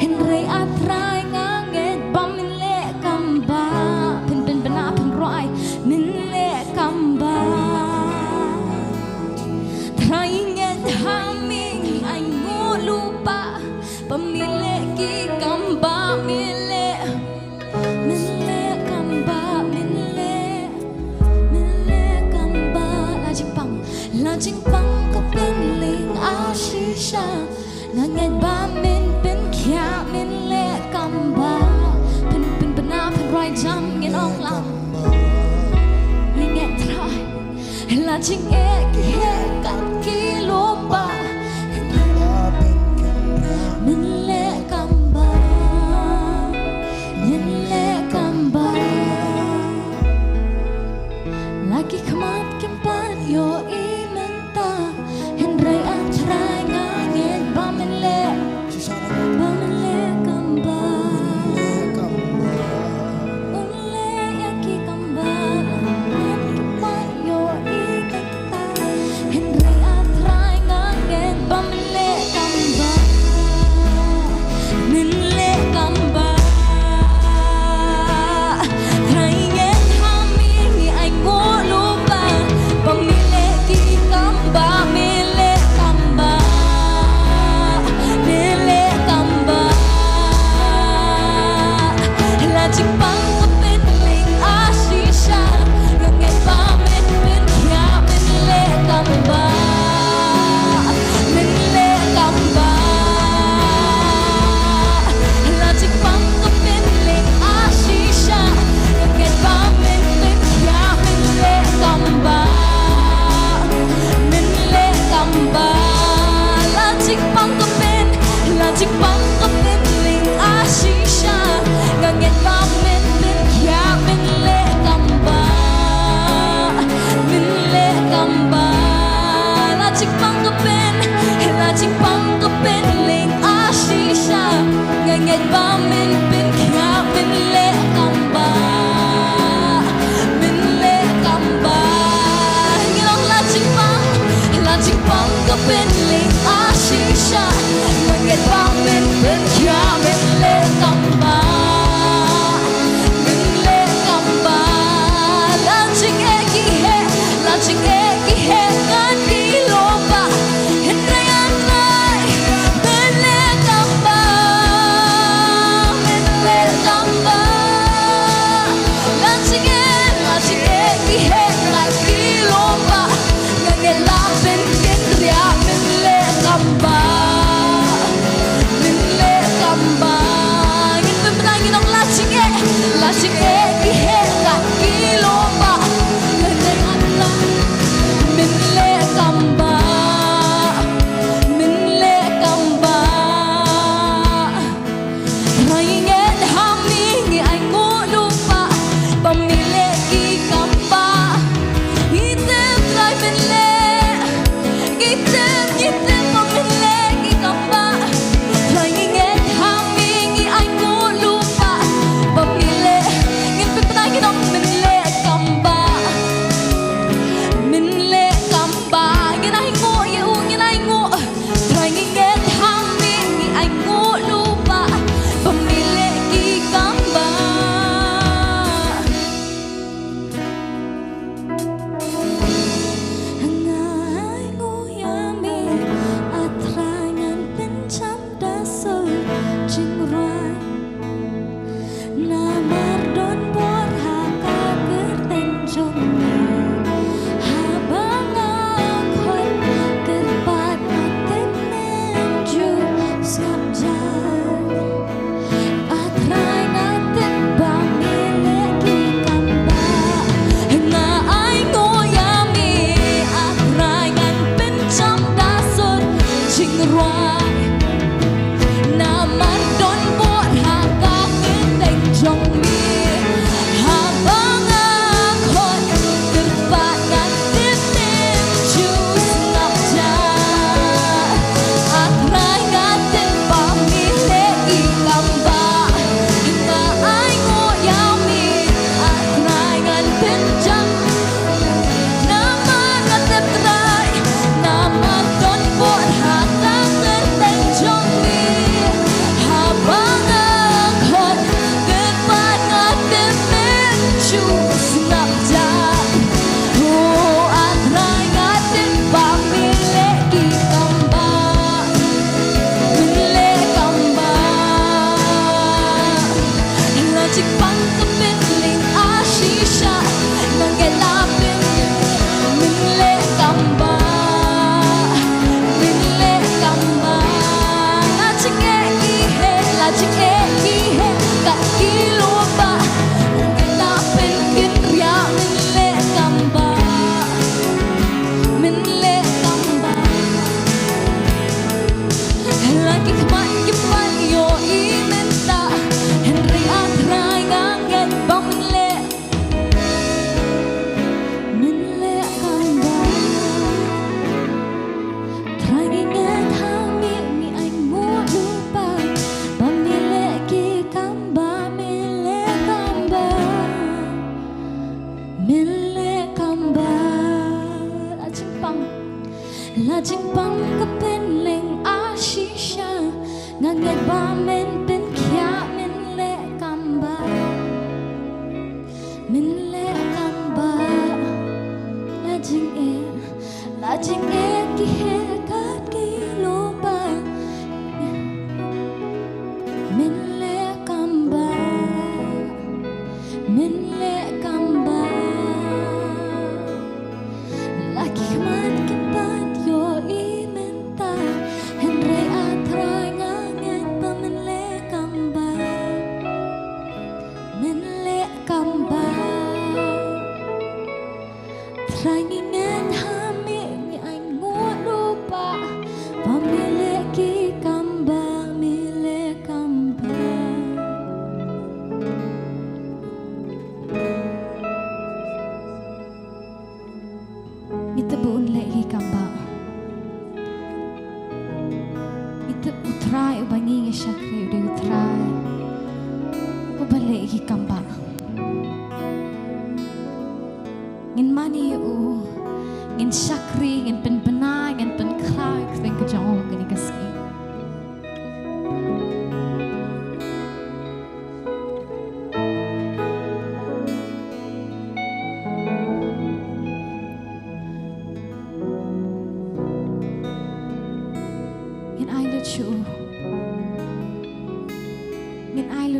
Hynrei A Trai nga ngeit ba men leh kam bah. Phin pynbna pynrwai men leh kam bah. Trai ngeit ha me ngi ainguh lypa. Ba me leh ki kam bah me leh. Men leh kam bah men leh. Men leh kam bah. La jingpang, la jingpang ka pynlyngngoh shisha. Nga ngeit ba men pynkhiah men leh kam bah. Pyn, pynbna pynrwai jam ngin ong lang. Ngi ngeit Trai. La jingeh ki heh kat ki lypa. Men leh kam bah. Men leh kam bah. La ki khmat kim pat ïohi mynta. Hynrei A Trai nga ngeit ba men leh. Ba men leh kam bah. Un leh ïa ki kam bah. Ngan pat ïohi kata. Hynrei A Trai nga ngeit ba men leh kam bah. Men leh kam bah. Trai ngeit ha me ngi ainguh lypa. Ba me leh ki kam bah, me leh kam bah. Me leh kam bah. La jingpang ka pynlyngngoh shisha. Nga ngeit ba men pynkhiah men leh kam bah. Men leh kam bah. La jingpang ka pynlyngngoh Ba men pynkhiah men leh kam ba, men leh kam ba. Ngi long la jingpang, la jingpang ka pynleit a shisha. Ngan ba men pynkhiah men leh kam ba, men leh kam ba. La jingeh ki heh, la jingeh ki heh ngan ki lo ba. Hynrei ngan rai, men leh kam ba, men leh kam ba. La jingeh, la jingeh ki heh ngan ki lo ba. Ngan ïa la pynken ria men leh kam ba, men leh kam ba. Ngin pynbna ngin ong la jingeh, la jingeh ki heh ngan ki lo ba. Ngan rai ngan rai, men leh kam ba, men leh kam ba. Trai ngi ngeit ha me ngi ainguh lypa, ba me leh ki kam ba. Ngi tip Trai men leh, ngi tip, ngi tip ba men leh ki kam ba. Trai ngi ngeit ha me ngi ainguh lypa, ba me leh, ngin pynbna ngin ong men leh kam ba, men leh kam ba. Ngin ainguh ïa u, ngin ainguh. Trai ngi ngeit ha me ngi ainguh lypa, ba me leh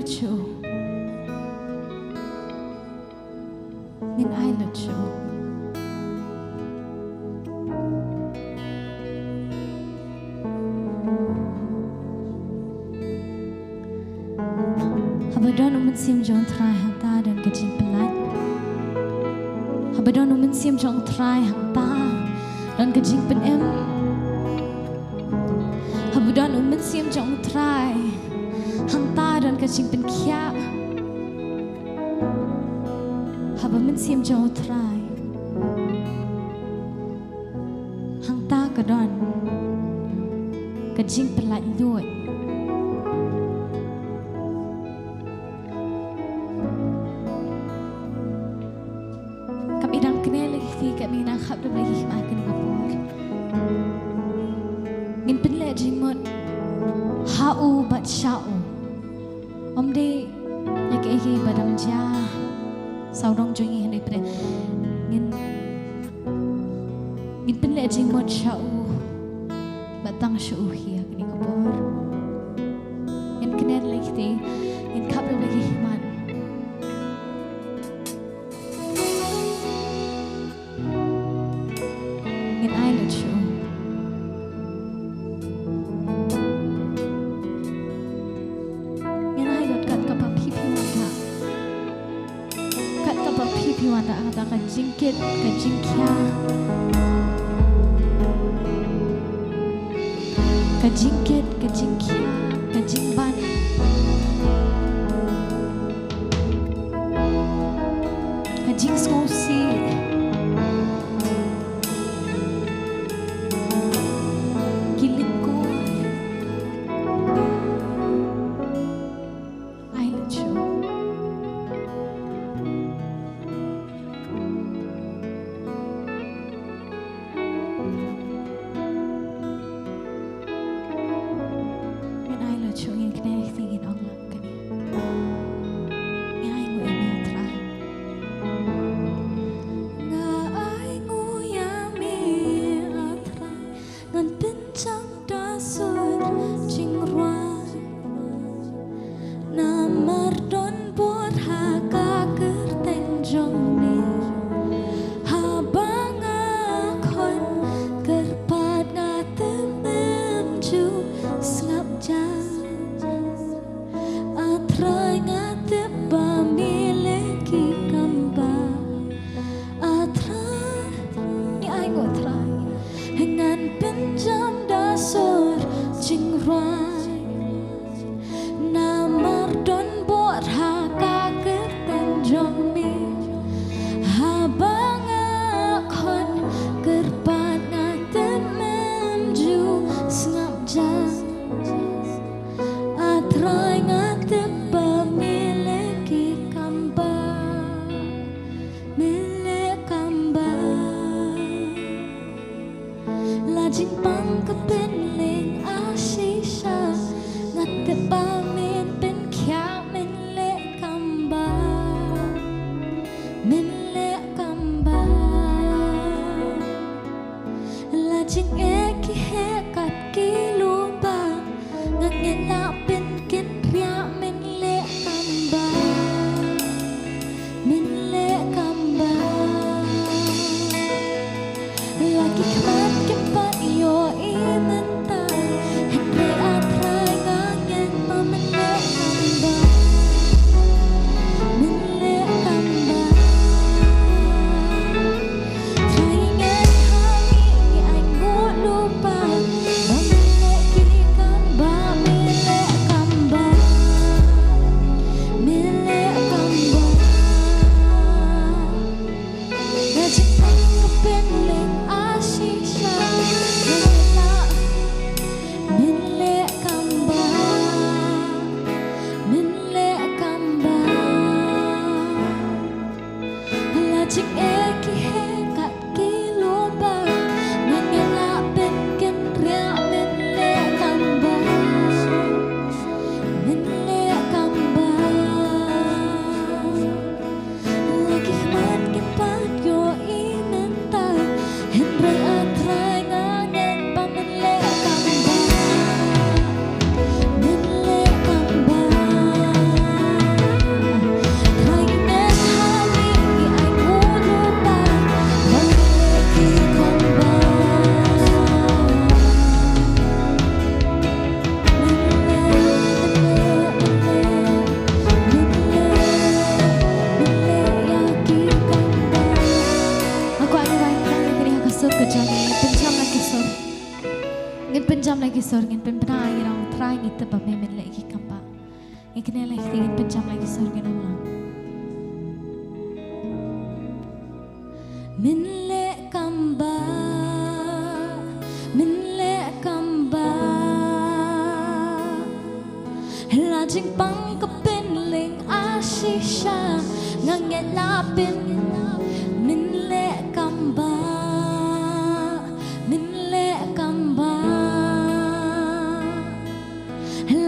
Shuh. Ngin ai lut shuh. Haba don u Mynsiem jong U Trai hangta don ka jingpyllait. Haba don u Mynsiem jong U Trai hangta don ka jingpynim. Haba don u Mynsiem jong U Trai hangta don ka jingpynkhiah. Haba Mynsiem jong U Trai hangta ka don ka jingpyllait luid. Kam i dang kynnoh lagi kti, kam i dang khap da lagi khmat kane ka por. Ngin pynleh jingmut ha u bad sha u. Ym dei ïa kaei kaei ba dang jia sawdong jong ngi, hynrei pyrshah ngin, ngin pynleh jingmut sha u bad tang sha u hi ha kane ka por. Ngin kynnoh lagi kti, ngin khap da lagi khmat. Ngin ai lut shuh. Ngin ai lut kat kaba phi phi wanrah. Kat kaba phi phi wanrah, kata ka jingkit, ka jingkhiah. Ka jingkit, ka jingkhiah, ka jingban. Ka jingsngewsih. Ki lyngkor. Ai lut shuh. Ngin ai lut shuh, ngin kynnoh ïa kti, ngin ong La ki sur ngin pynbna ïa u Trai, ngi tip ba me men leh ki kam ba. Ngi kynnoh la ki, ngin pynjam la ki sur ngin ong lang. Men leh kam ba, men leh kam ba. La jingpang ka pynlong a shisha, nga ngeit la pyn. Men leh kam ba, men leh kam ba.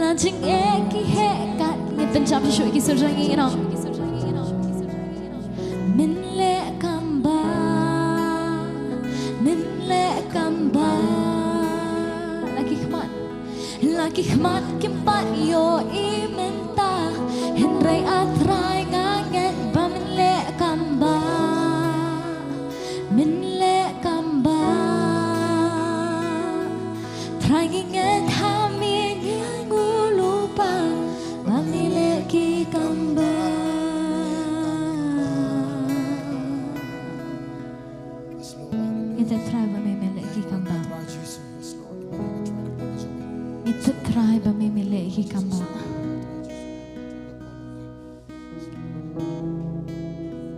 La jingeh ki heh kat, ngi pynjam shuh ki sur jong ngi, you know. Men leh kam ba, men leh kam ba. La ki khmat, la ki khmat kim pat ïohi mynta, hynrei A Trai nga ngeit ba men leh kam ba, men leh kam ba. Trai ngi ngeit ha me, ngi ngeit u Lypa, ba me leh ki kam ba. Ngi tip Trai ba me men leh ki kam ba. Ngi tip Trai ba me men leh ki kam ba.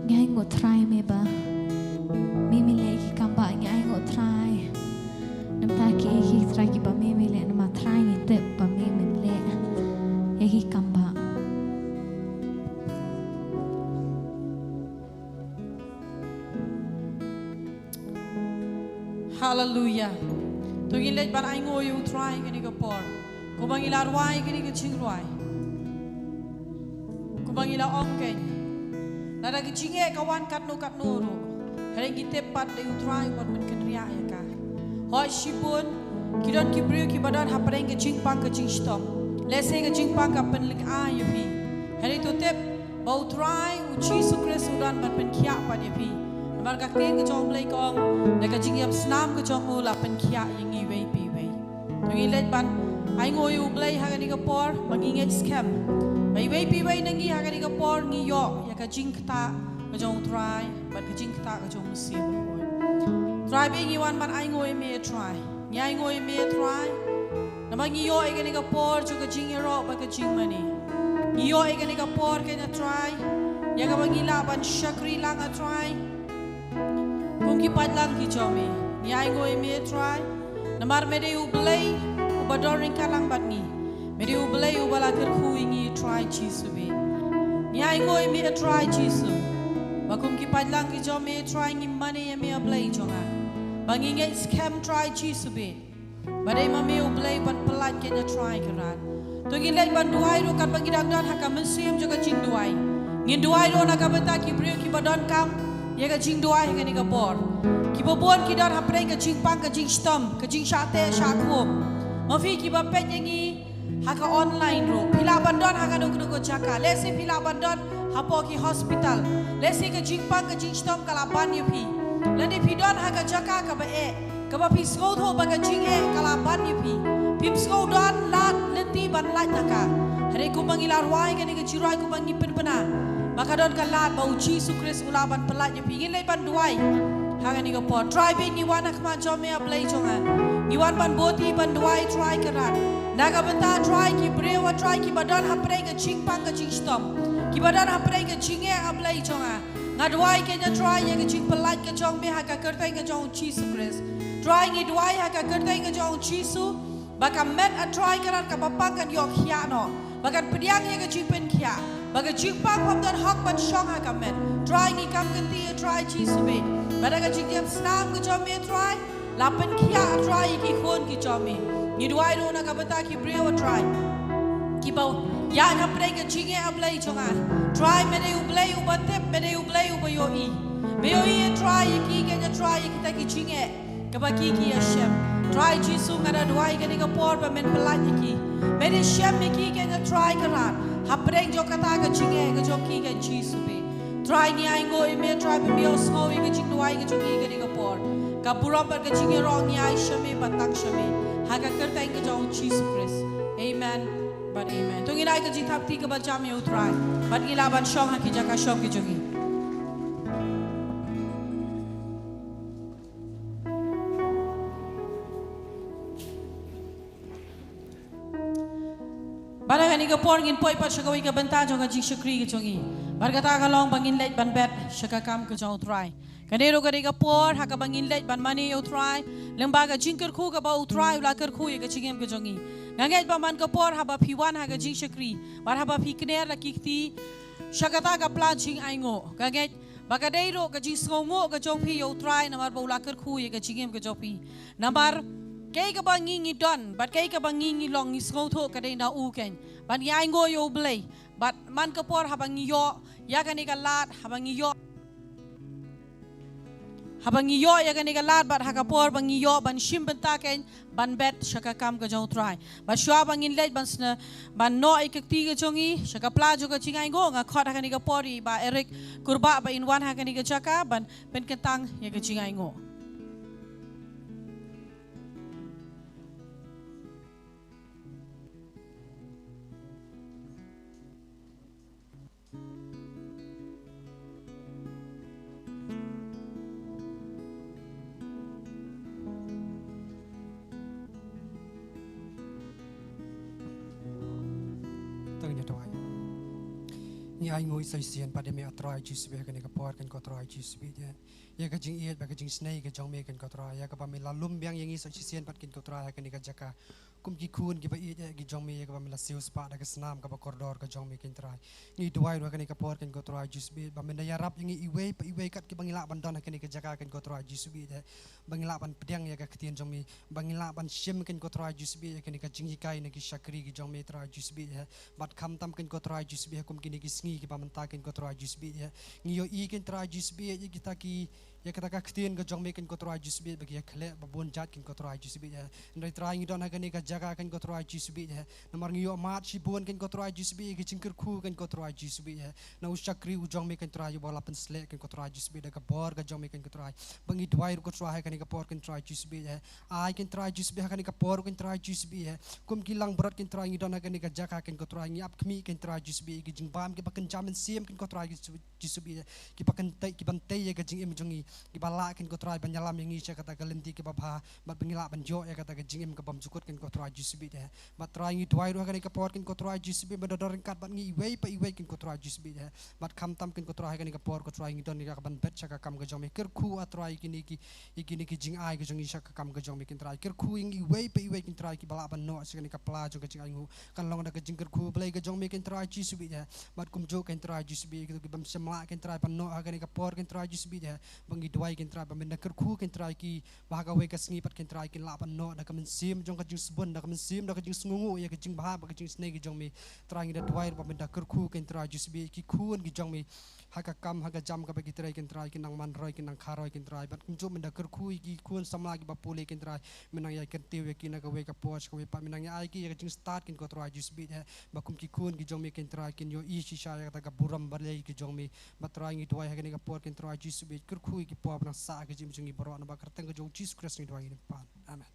Ngi ai nguh Trai me ba me men leh ki kam ba, ngi ai nguh Trai. Namar ki, ki Trai kiba me men leh, namar Trai ngi tip ba me men leh ïa ki kam ba. Haleluya. To ngin leit ban ai nguh ïa u Trai kane ka por. Kumba ngi la rwai kane ka jingrwai, kumba ngi la ong kein, lada ka jingeh ka wan katno katno ruh, hynrei ngi tip pat dei u Trai uban pynkynriah ïa ka. Hooid shibun ki don ki briew kiba don hapdeng ka jingpang ka jingshitom. Lehse ka jingpang ka pynlyngngoh ïa phi, hynrei to tip ba u Trai u Jisu Khrist u don ban pynkhiah pat ïa phi. Namar ka ktien ka jong u Blei ka ong, da ka jingïap snam ka jong u la pynkhiah ïa ngi iwei pa iwei. To ngin leit ban ai nguh ïa u Blei ha kane ka por, ba ngi ngeit skhem ba iwei pa iwei na ngi ha kane ka por ngi ïoh ïa ka jingktah ka jong u Trai bad ka jingktah ka jong u Mynsiem Bakhuid. Trai ba ngi wan ban ai nguh ïa me Trai. Ngi ai nguh ïa me Trai. Namar ngi ïoh ïa kane ka por jong ka jingïaroh bad ka jingmane. Ngi ïoh ïa kane ka por kein A Trai, ïa kaba ngi lah ban shakri lang A Trai kum ki paidlang ki jong me. Ngi ai nguh ïa me Trai. Namar me dei u Blei uba don ryngkat lang bad ngi. Me dei u Blei uba la kyrkhu ïa ngi Trai Jisu bad. Ngi ai nguh ïa me Trai Jisu, ba kum ki paidlang ki jong me Trai ngi mane ïa me A Blei jong nga. Ba ngi ngeit skhem Trai Jisu bad, ba dei ma me u Blei ban pyllait kein A Trai Kynrad. To ngin leit ban duwai ruh katba ngi dang don ha ka mynsiem jong ka jingduwai. Ngin duwai ruh na ka bynta ki briew kiba donkam ïa ka jingduwai ha kane ka por. Kiba bun ki don hapdeng ka jingpang ka jingshitom, ka jingshah teh shah khum. Ma phi kiba peit ïa ngi ha ka online ruh, phi lah ban don ha kano kano ka jaka. Lehse phi lah ban don hapoh ki hospital. Lehse ka jingpang ka jingshitom ka la ban ïa phi. Lane phi don ha ka jaka kaba eh, kaba phi sngewthuh ba ka jingeh ka la ban ïa phi. Phim sngew don lad lynti ban lait na ka. Hynrei kumba ngi la rwai kane ka jingrwai, kumba ngi pynbna ba ka don ka lad ba u Jisu Khrist u lah ban pyllait ïa phi. Ngin leit ban duwai ha kane ka por. Trai bad ngi wan ha khmat jong me A Blei jong nga. Ngi wan ban bud ïa, ban duwai Trai Kynrad, na ka bynta Trai ki briew A Trai kiba don hapdeng ka jingpang ka jingshitom, kiba don hapdeng ka jingeh A Blei jong nga. Nga duwai kein A Trai ïa ka jingpyllait ka jong me ha ka kyrteng ka jong u Jisu Khrist. Trai ngi duwai ha ka kyrteng ka jong u Jisu, ba ka met A Trai Kynrad kaba pang kan ïoh khiah noh, ba kan pdiang ïa ka jingpynkhiah, ba ka jingpang bym don hok ban shong ha ka met. Trai ngi kam kynti A Trai Jisu bad, ba da ka jingïap snam ka jong me Trai, la pynkhiah A Trai ïa ki khun ki jong me. Ngi duwai ruh na ka bynta ki briew A Trai kiba ïaid hapdeng ka jingeh A Blei jong nga. Trai me dei u Blei uba tip, me dei u Blei uba ïohi. Me ïohi A Trai ïa ki kein A Trai ïa kita ki jingeh kaba ki ki ïashem. Trai Jisu nga da duwai kane ka por ba men pyllait ïa ki. Men ïashem ïa ki kein A Trai Kynrad hapdeng jong kata ka jingeh ka jong ki kein Jisu bad. Trai ngi ai nguh ïa me Trai ba me ïohsngew ïa ka jingduwai ka jong ngi kane ka por. Ka burom bad ka jingïaroh ngi ai sha me bad tang sha me, ha ka kyrteng ka jong u Jisu Khrist. Amen bad amen. To ngin ai ka jingthap kti kaba jam ïa u Trai bad ngi lah ban shong ha ki jaka shong ki jong ngi. Ka por ngin poi pat sha kawei ka bynta jong ka jingshakri ka jong ngi. Bad kata ka long ba ngin leit ban bet sha ka kam ka jong U Trai. Kane ruh ka dei ka por ha kaba ngin leit ban mane ïa U Trai lyngba ka jingkyrkhu kaba U Trai u la kyrkhu ïa ka jingim ka jong ngi. Nga ngeit ba man ka por haba phi wan ha ka jingshakri bad haba phi kner da ki kti sha kata ka pla jingainguh, nga ngeit ba ka dei ruh ka jingsngewnguh ka jong phi ïa U Trai namar ba u la kyrkhu ïa ka jingim ka jong phi. Namar kaei kaba ngi ngi don bad kaei kaba ngi ngi long ngi sngewthuh ka dei na u keiñ. Bad ngi ainguh ïa U Blei. Bad man ka por haba ngi ïoh ïa kane ka lad, haba ngi ïoh haba ngi ïoh ïa kane ka lad bad ha ka por ba ngi ïoh ban shim bynta keiñ ban bet sha ka kam ka jong U Trai. Bad shuwa ba ngin leit ban sna ban noh ïa ka kti ka jong ngi sha ka pla jong ka jingainguh, nga khot ha kane ka por ïa i Bah Eric Kurbah ba in wan ha kane ka jaka ban pynkyntang ïa ka jingainguh. To ngin ïa duwai. Ngi ainguh sa shisien pat ïa me, A Trai Jisu, ïa kane ka por, keiñ ko Trai Jisu, ïa ïa ka jingïeit bad ka jingisnei ka jong me, keiñ ko Trai, ïa kaba me la lum biang ïa ngi sa shisien pat, keiñ ko Trai, ha kane ka jaka kum ki khun kiba ïeit ïa ki jong me, ïa kaba me la siewspah da ka snam kaba kordor ka jong me, keiñ Trai. Ngi duwai ruh ha kane ka por, keiñ ko Trai Jisu, ba men da ïarap ïa ngi iwei pa iwei kat kiba ngi lah ban don ha kane ka jaka, keiñ ko Trai Jisu, ba ngi lah ban pdiang ïa ka ktien jong me, ba ngi lah ban shim, keiñ ko Trai Jisu, ïa kane ka jinghikai na ki shakri ki jong me, Trai Jisu, bad khamtam, keiñ ko Trai Jisu, kum kine ki sngi kiba mynta, keiñ ko Trai Jisu, ngi ïohi, keiñ Trai Jisu, ïa kita ki ïa kata ka ktien ka jong me, keiñ ko Trai Jisu, ba ki ïa khleh ba bun jait, keiñ ko Trai Jisu, hynrei Trai ngi don ha kane ka jaka, keiñ ko Trai Jisu, namar ngi ïoh mad shibun, keiñ ko Trai Jisu, ïa ka jingkyrkhu, keiñ ko Trai Jisu, na u shakri u jong me, keiñ Trai, uba la pynsleh, keiñ ko Trai Jisu, da ka bor ka jong me, keiñ ko Trai. Ba ngi duwai ruh ko Trai ha kane ka por, keiñ Trai Jisu, ai, keiñ Trai Jisu, ha kane ka por, keiñ Trai Jisu, kum ki langbrot, keiñ Trai, ngi don ha kane ka jaka, keiñ ko Trai, ngi ap khmih, keiñ Trai Jisu, ïa ki jingbam kiba kynja mynsiem, keiñ ko Trai Jisu, Jisu, kiba kyntiew, kiban tei ïa ka jingim jong ngi, kiba lah, keiñ ko Trai, ban ïalam ïa ngi sha kata ka lynti kaba bha, bad ba ngi lah ban ïoh ïa kata ka jingim kabym jukut, keiñ ko Trai Jisu, bad Trai ngi duwai ruh ha kane ka por, keiñ ko Trai Jisu, ba da don ryngkat bad ngi iwei pa iwei, keiñ ko Trai Jisu, bad khamtam, keiñ ko Trai, ha kane ka por ko Trai ngi don ïa kaban bet sha ka kam ka jong me, kyrkhu, A Trai, ïa kine ki ïa kine ki jingai ka jong ngi sha ka kam ka jong me, keiñ Trai, kyrkhu ïa ngi iwei pa iwei, keiñ Trai, kiba lah ban noh sha kane ka pla jong ka jingainguh, kan long da ka jingkyrkhu Blei ka jong me, keiñ Trai Jisu, bad kumjuh, keiñ Trai Jisu, kito kibym shym lah, keiñ Trai, ban noh ha kane ka por, keiñ Trai Jisu, ba ngi duwai, keiñ Trai, ba men da kyrkhu, keiñ Trai, ki ba ha kawei ka sngi pat, keiñ Trai, kin lah ban noh da ka mynsiem jong ka jingsbun, da ka mynsiem, da ka jingsngewnguh ïa ka jingbha bad ka jingisnei ka jong me. Trai ngi da duwai ruh ba men da kyrkhu, keiñ Trai Jisu, ïa ki khun ki jong me ha ka kam ha ka jam kaba ki trei, keiñ Trai, ki nang man roi, ki nang kha roi, keiñ Trai, bad kumjuh men da kyrkhu ïa ki khun samla kiba pule, keiñ Trai, men nang ïa kyntiew ïa ki na kawei ka por sha kawei pat, men nang ïa ai ki ïa ka jingstad, keiñ ko Trai Jisu, ba kum ki khun ki jong me, keiñ Trai, kin ïohi shisha ïa kata ka burom Blei ka jong me. Bad Trai ngi duwai ha kane ka por, keiñ Trai Jisu, kyrkhu ïa ki por ba nang sah ha ka jingim jong ngi baroh, na ka kyrteng ka jong U Jisu Khrist ngi duwai ngi pan. Amen.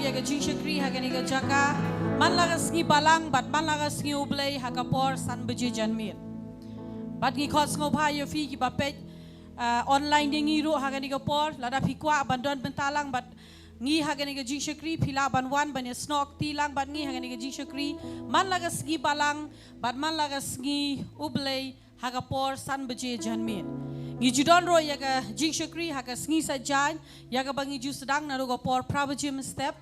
ïa ka jingshakri ha kane ka jaka man la ka sngi Balang bad man la ka sngi U Blei ha ka por san baje janmiet. Bad ngi khot sngewbha ïa phi kiba peit, ah, online ïa ngi ruh ha kane ka por, lada phi kwah ban don bynta lang bad ngi ha kane ka jingshakri, phi lah ban wan ban ïasnoh kti lang bad ngi ha kane ka jingshakri man la ka sngi Balang bad man la ka sngi U Blei ha ka por san baje janmiet. Ngi ju don ruh ïa ka jingshakri ha ka sngi Saitjaiñ, ïa kaba ngi ju sdang naduh ka por phra baje mynstep.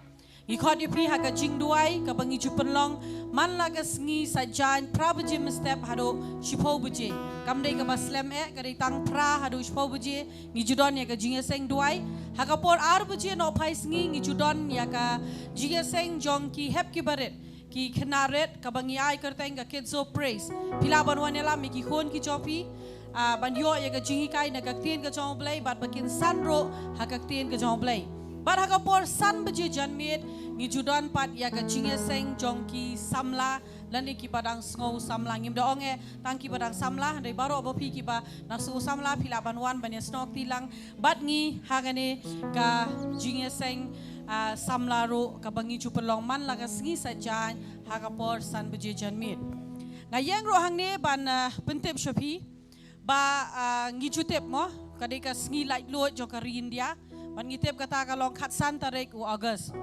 Ngi khot ïa phi ha ka jingduwai kaba ngi ju pynlong man la ka sngi Saitjaiñ phra baje mynstep haduh shiphew baje. Kam dei kaba slem eh, ka dei tang phra haduh shiphew baje ngi ju don ïa ka jingïaseng duwai. Ha ka por ar baje nohphai sngi ngi ju don ïa ka jingïaseng jong ki hep ki barit, ki khynnah rit, kaba ngi ai kyrteng ka Kids of Praise. Phi lah ban wan ïalam ïa ki khun ki jong phi, ah, ban ïoh ïa ka jinghikai na ka ktien ka jong U Blei bad ba kin san ruh ha ka ktien ka jong U Blei. Bad ha ka por san baje janmiet ngi ju don pat ïa ka jingïaseng jong ki samla lane kiba dang sngew samla. Ngim da ong eh tang kiba dang samla, hynrei baroh ba phi kiba dang sngew samla phi lah ban wan ban ïasnoh kti lang bad ngi ha kane ka jingïaseng, ah, samla ruh kaba ngi ju pynlong man la ka sngi Saitjaiñ ha ka por san baje janmiet. Nga ïeng ruh hangne ban, ah, pyntip sha phi ba, ah, ngi ju tip mo, ka dei ka sngi laitluid jong ka ri India. Bad ngi tip kata ka long khatsan tarik u August.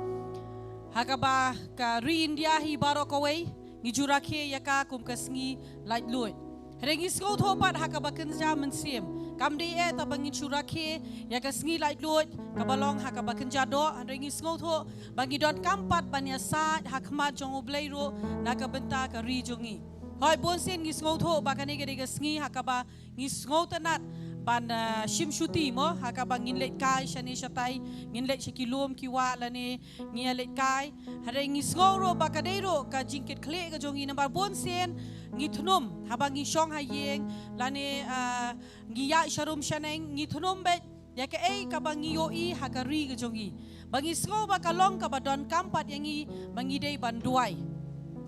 Ha kaba ka ri India hi baroh kawei ngi ju rakhe ïa ka kum ka sngi laitluid. Hynrei ngi sngewthuh pat ha kaba kynja mynsiem, kam dei eh tang ba ngin shu rakhe ïa ka sngi laitluid kaba long ha kaba kynja doh, hynrei ngi sngewthuh ba ngi donkam pat ban ïasaid ha khmat jong U Blei ruh na ka bynta ka ri jong ngi. Hooid, bunsien ngi sngewthuh ba kane ka dei ka sngi ha kaba ngi sngewtynnat ban, ah, shim shuti mo, ha kaba ngin leit kai shane shatai, ngin leit sha ki lum ki wah lane ngi ïa leit kai. Hynrei ngi sngew ruh ba ka dei ruh ka jingkitkhlieh ka jong ngi namar bunsien ngi thnum haba ngi shong ha ïing lane, ah, ngi ïaid sharum shaneng, ngi thnum beit ïa kaei kaba ngi ïohi ha ka ri ka jong ngi. Ba ngi sngew ba ka long kaba donkam pat ïa ngi ba ngi dei ban duwai.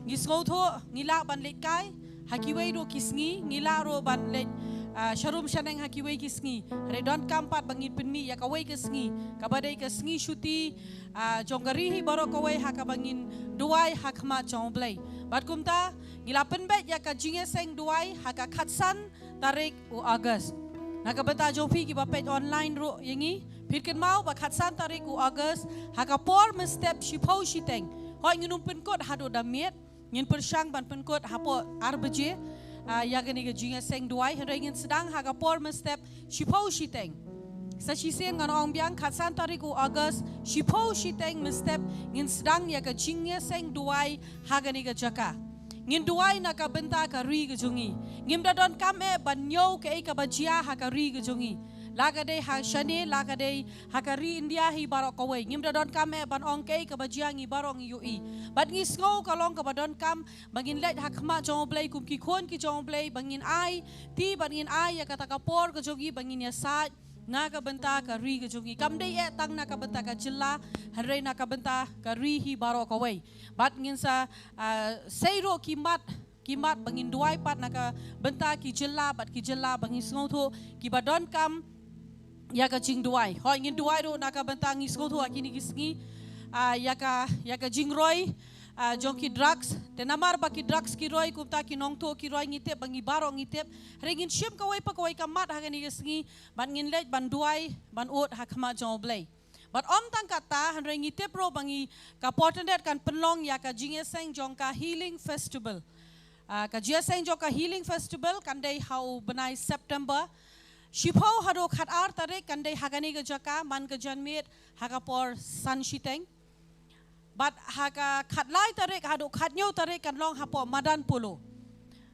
Ngi sngewthuh ngi lah ban leit kai ha kiwei ruh ki sngi, ngi lah ruh ban leit, ah, sharum shaneng ha kiwei ki sngi. Hynrei donkam pat ba ngin pynmih ïa kawei ka sngi kaba dei ka sngi shuti, ah, jong ka ri hi baroh kawei ha kaba ngin duwai ha khmat jong U Blei. Bad kumta ngi la pynbeit ïa ka jingïaseng duwai ha ka khatsan tarik u August. Na ka bynta jong phi kiba peit online ruh ïa ngi, phi kynmaw ba khatsan tarik u August ha ka por mynstep shiphew shiteng. Hooid, ngin ym pynkut haduh da miet, ngin pyrshang ban pynkut hapoh ar baje, ah, ïa kane ka jingïaseng duwai, hynrei ngin sdang ha ka por mynstep shiphew shiteng. Sa shisien ngan ong biang, khatsan tarik u August shiphew shiteng mynstep ngin sdang ïa ka jingïaseng duwai ha kane ka jaka. Ngin duwai na ka bynta ka ri ka jong ngi. Ngim da donkam eh ban ñiew kaei kaba jia ha ka ri ka jong ngi, la ka dei ha shane, la ka dei ha ka ri India hi baroh kawei. Ngim da donkam eh ban ong kaei kaba jia, ngi baroh ngi ïohi. Bad ngi sngew ka long kaba donkam ba ngin leit ha khmat jong U Blei kum ki khun ki jong U Blei, ba ngin aiti bad ngin ai ïa kata ka por ka jong ngi ba ngin ïasaid na ka bynta ka ri ka jong ngi. Kam dei eh tang na ka bynta ka jylla, hynrei na ka bynta ka ri hi baroh kawei. Bad ngin sa, ah, sei ruh ki mat, ki mat ba ngin duwai pat na ka bynta ki jylla bad ki jylla ba ngin sngewthuh kiba donkam ïa ka jingduwai. Hooid, ngin duwai ruh na ka bynta, ngi sngewthuh ha kine ki sngi, ah, ïa ka, ïa ka jingroi, ah, jong ki drugs. Te namar ba ki drugs ki roi, kumta ki nongtuh ki roi, ngi tip ba ngi baroh ngi tip. Hynrei ngin shim kawei pa kawei ka mat ha kine ki sngi bad ngin leit ban duwai ban ud ha khmat jong U Blei. Bad ym tang kata, hynrei ngi tip ruh ba ngi, ka por tyndet kan pynlong ïa ka jingïaseng jong ka Healing Festival. Ah, ka jingïaseng jong ka Healing Festival kan dei ha u bnai September shiphew haduh khatar tarik, kan dei ha kane ka jaka man ka janmiet ha ka por san shiteng. Bad ha ka khatlai tarik haduh khathynñiew tarik kan long hapoh Madan Polo.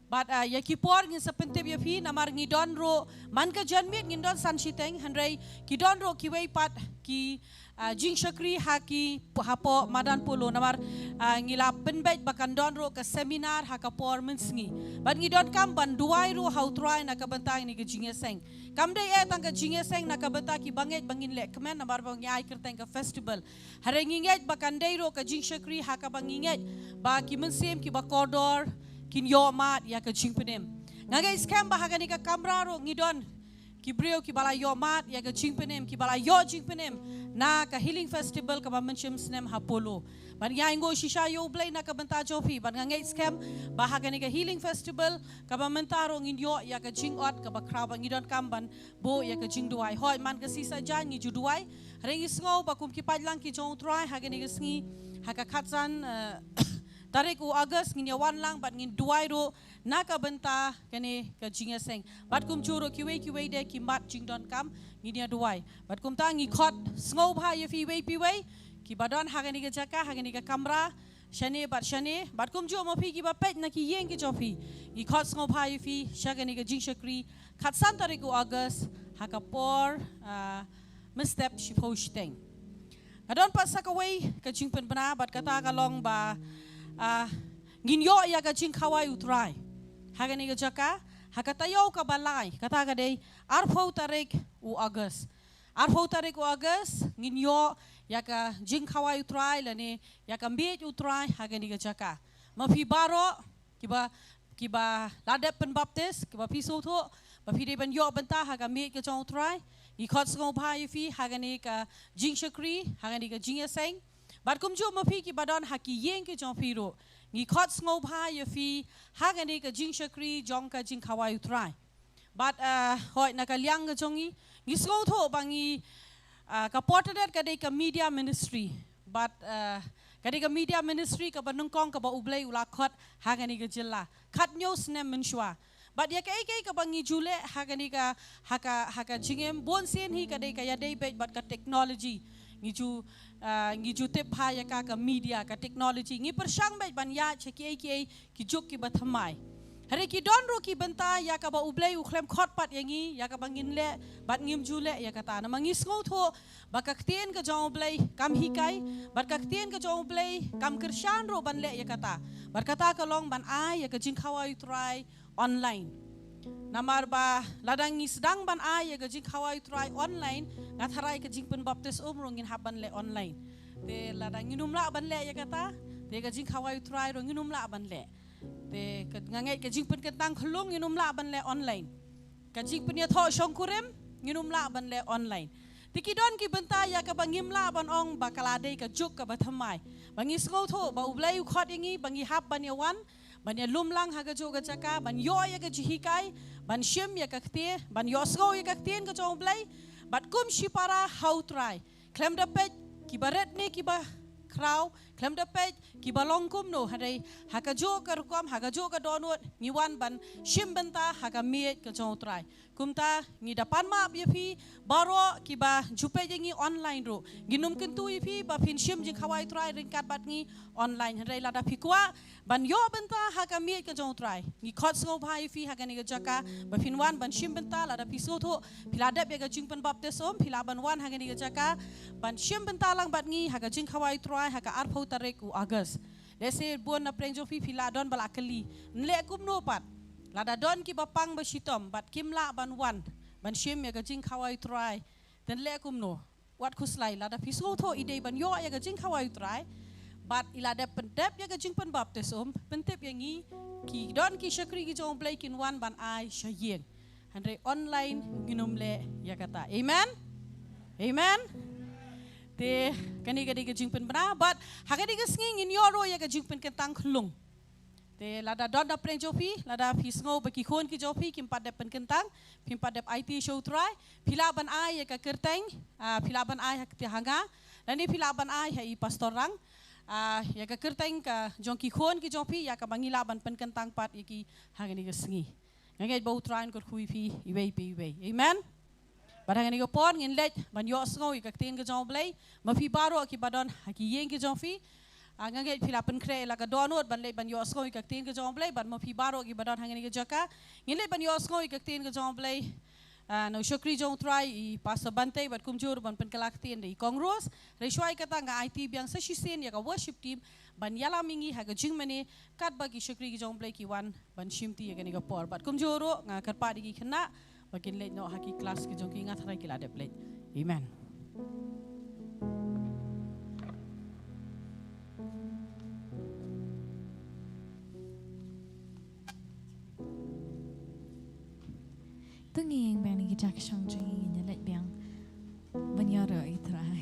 Bad, ah, ïa ki por ngin sa pyntip ïa phi namar ngi don ruh, man ka janmiet ngin don san shiteng, hynrei ki don ruh kiwei pat ki, ah, jingshakri ha ki, hapoh Madan Polo namar, ah, ngi la pynbeit ba kan don ruh ka seminar ha ka por mynsngi. Bad ngi donkam ban duwai ruh ha U Trai na ka bynta kane ka jingïaseng. Kam dei eh tang ka jingïaseng na ka bynta kiba ngeit ba ngin leh kmen namar ba ngi ai kyrteng ka festival. Hynrei ngi ngeit ba kan dei ruh ka jingshakri ha kaba ngi ngeit ba ki mynsiem kiba kordor kin ïoh mad ïa ka jingpynim. Nga ngeit skhem ba ha kane ka kamra ruh ngi don ki briew kiba la ïoh mad ïa ka jingpynim, kiba la ïoh jingpynim na ka Healing Festival kaba mynshim snem ha Polo. Bad nga ainguh shisha ïa U Blei na ka bynta jong phi, bad nga ngeit skhem ba ha kane ka Healing Festival kaba mynta ruh ngin ïoh ïa ka jingot kaba khraw, ba ngi donkam ban buh ïa ka jingduwai. Hooid, man ka sngi Saitjaiñ ngi ju duwai. Hynrei ngi sngew ba kum ki paidlang ki jong U Trai, ha kane ka sngi, ha ka khatsan, eh, tarik u August, ngin ïa wan lang bad ngin duwai ruh na ka bynta kane ka jingïaseng. Bad kumjuh ruh kiwei kiwei de ki mat jingdonkam, ngin ïa duwai. Bad kumta ngi khot sngewbha ïa phi iwei pa iwei kiba don ha kane ka jaka, ha kane ka kamra, shane bad shane. Bad kumjuh ma phi kiba peit na ki ïing ki jong phi, ngi khot sngewbha ïa phi sha kane ka jingshakri khatsan tarik u August, ha ka por, ah, mynstep shiphew shiteng. Nga don pat sa kawei ka jingpynbna, bad kata ka long ba, ah, ngin ïoh ïa ka jingkhawai U Trai ha kane ka jaka ha ka taïew kaba lai, kata ka dei arphew tarik u August. Arphew tarik u August ngin ïoh ïa ka jingkhawai U Trai lane ïa ka miej U Trai ha kane ka jaka. Ma phi baroh kiba, kiba la dep pynbaptis, kiba phi sngewthuh ba phi dei ban ïoh bynta ha ka miej ka jong U Trai, ngi khot sngewbha ïa phi ha kane ka jingshakri, ha kane ka jingïaseng. Bad kumjuh ma phi kiba don ha ki ïing ki jong phi ruh, ngi khot sngewbha ïa phi ha kane ka jingshakri jong ka jingkhawai U Trai. Bad, ah, hooid, na ka liang ka jong ngi, ngi sngewthuh ba ngi, ah, ka por tynrai ka dei ka media ministry. Bad, ah, ka dei ka media ministry kaba nyngkong kaba U Blei u la khot ha kane ka jylla khathynñiew snem mynshuwa. Bad ïa kaei kaei kaba ngi ju leh ha kane ka, ha ka, ha ka jingim, bun sien hi ka dei ka ïadei beit bad ka technology. Ngi ju, ah, ngi ju tip bha ïa ka, ka media, ka technology. Ngi pyrshang beit ban ïaid sha kiei kiei ki juk kiba thymmai. Hynrei ki don ruh ki bynta ïa kaba U Blei u khlem khot pat ïa ngi, ïa kaba ngin leh bad ngim ju leh ïa kata. Namar ngi sngewthuh ba ka ktien ka jong U Blei kam hikai, bad ka ktien ka jong U Blei kam kyrshan ruh ban leh ïa kata. Bad kata ka long ban ai ïa ka jingkhawai U Trai online. Namar ba lada ngi sdang ban ai ïa ka jingkhawai U Trai online, nga tharai ka jingpynbaptis um ruh ngin hap ban leh online. Te lada ngin ym lah ban leh ïa kata, te ka jingkhawai U Trai ruh ngin ym lah ban leh. Te ka, nga ngeit ka jingpynkyntang khyllung ngin ym lah ban leh online. Ka jingpynïathoh shongkurim ngin ym lah ban leh online. Te ki don ki bynta ïa kaba ngim lah ban ong ba ka la dei ka juk kaba thymmai. Ba ngi sngewthuh ba U Blei u khot ïa ngi ba ngi hap ban ïa wan, ban ïa lum lang ha kajuh ka jaka, ban ïoh ïa ka jinghikai, ban shim ïa ka ktien, ban ïohsngew ïa ka ktien ka jong U Blei. Bad kum shipara ha U Trai, khlem da peit kiba rit ne kiba khraw, khlem da peit kiba long kumno, hynrei ha kajuh ka rukom, ha kajuh ka dohnud, ngi wan ban shim bynta ha ka miej ka jong U Trai. Kumta ngi da pan map ïa phi baroh kiba ju peit ïa ngi online ruh. Ngin ym kyntu ïa phi ba phin shim jingkhawai U Trai ryngkat bad ngi online. Hynrei lada phi kwah ban ïoh bynta ha ka miej ka jong U Trai, ngi khot sngewbha ïa phi ha kane ka jaka ba phin wan ban shim bynta. Lada phi sngewthuh phi la dep ïa ka jingpynbaptis um, phi lah ban wan ha kane ka jaka ban shim bynta lang bad ngi ha ka jingkhawai U Trai ha ka arphew tarik u August. Lehse bun na pdeng jong phi phi lah don ba la kylli, nleh kumno pat lada don kiba pang ba shitom bad kim lah ban wan ban shim ïa ka jingkhawai U Trai? Te nleh kumno? Wat khuslai, lada phi sngewthuh i dei ban ïoh ïa ka jingkhawai U Trai bad i la dep pyndep ïa ka jingpynbaptis um, pyntip ïa ngi, ki don ki shakri ki jong U Blei kin wan ban ai sha ïing. Hynrei online ngin ym leh ïa kata. Amen. Amen. Te kane ka dei ka jingpynbna bad ha kane ka sngi ngin ïoh ruh ïa ka jingpynkyntang khyllung. Te lada don na pdeng jong phi, lada phi sngew ba ki khun ki jong phi kim pat dep pynkyntang, phim pat dep aiti sha U Trai, phi lah ban ai ïa ka kyrteng, ah, phi lah ban ai ha kti ha nga, lane phi lah ban ai ha i Pastor Rang, ah, ïa ka kyrteng ka jong ki khun ki jong phi ïa kaba ngi lah ban pynkyntang pat ïa ki ha kane ka sngi. Nga ngeit ba U Trai un kyrkhu ïa phi iwei pa iwei. Amen. Bad ha kane ka por ngin leit ban ïohsngew ïa ka ktien ka jong U Blei. Ma phi baroh kiba don ha ki ïing ki jong phi, ah, nga ngeit phi la pynkhreh la ka dohnud ban leit ban ïohsngew ïa ka ktien ka jong U Blei. Bad ma phi baroh kiba don ha kane ka jaka, ngin leit ban ïohsngew ïa ka ktien ka jong U Blei. Ah, na u shakri jong U Trai i Pastor Bante bad kumjuh ruh ban pynkylla ktien da i Kong Rose. Hynrei shuwa ïa kata nga aiti biang sa shisien ïa ka worship team ban ïalam ïa ngi ha ka jingmane katba ki shakri ki jong U Blei ki wan ban shimti ïa kane ka por. Bad kumjuh ruh nga kyrpad ïa ki khynnah ba kin leit noh ha ki klas ki jong ki, nga tharai ki la dep leit. Amen. Ngi ïeng biang na ki jaka shong jong ngi, ngin ïa leit biang ban ïaroh ïa u Trai.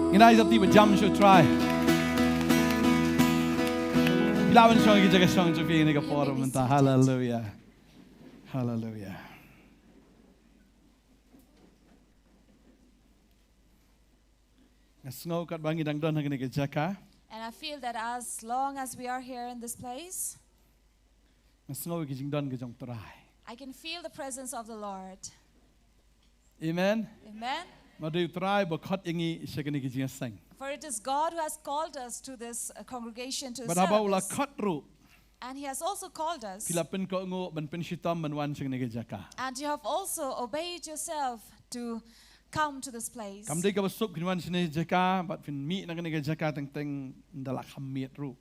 Ngin ai zati ba jam sha u Trai. Phi lah ban shong ha ki jaka shong jong phi ha kane ka por mynta. Haleluia. Haleluia. Nga sngew katba ngi dang don ha kane ka jaka, And I feel that as long as we are here in this place, nga sngew ïa ka jingdon ka jong u Trai. I can feel the presence of the Lord. Amen. Amen. Ma dei u Trai ba khot ïa ngi sha kane ka jingïaseng. For it is God who has called us to this, uh, congregation, to this service. Bad haba u la khot ruh, And he has also called us. Phi la pynkohnguh ban pynshitom ban wan sha kane ka jaka. And you have also obeyed yourself to come to this place. Kam dei kaba suk phin wan sha kane ka jaka, bad phin mih na kane ka jaka teng teng ynda la kham miet ruh.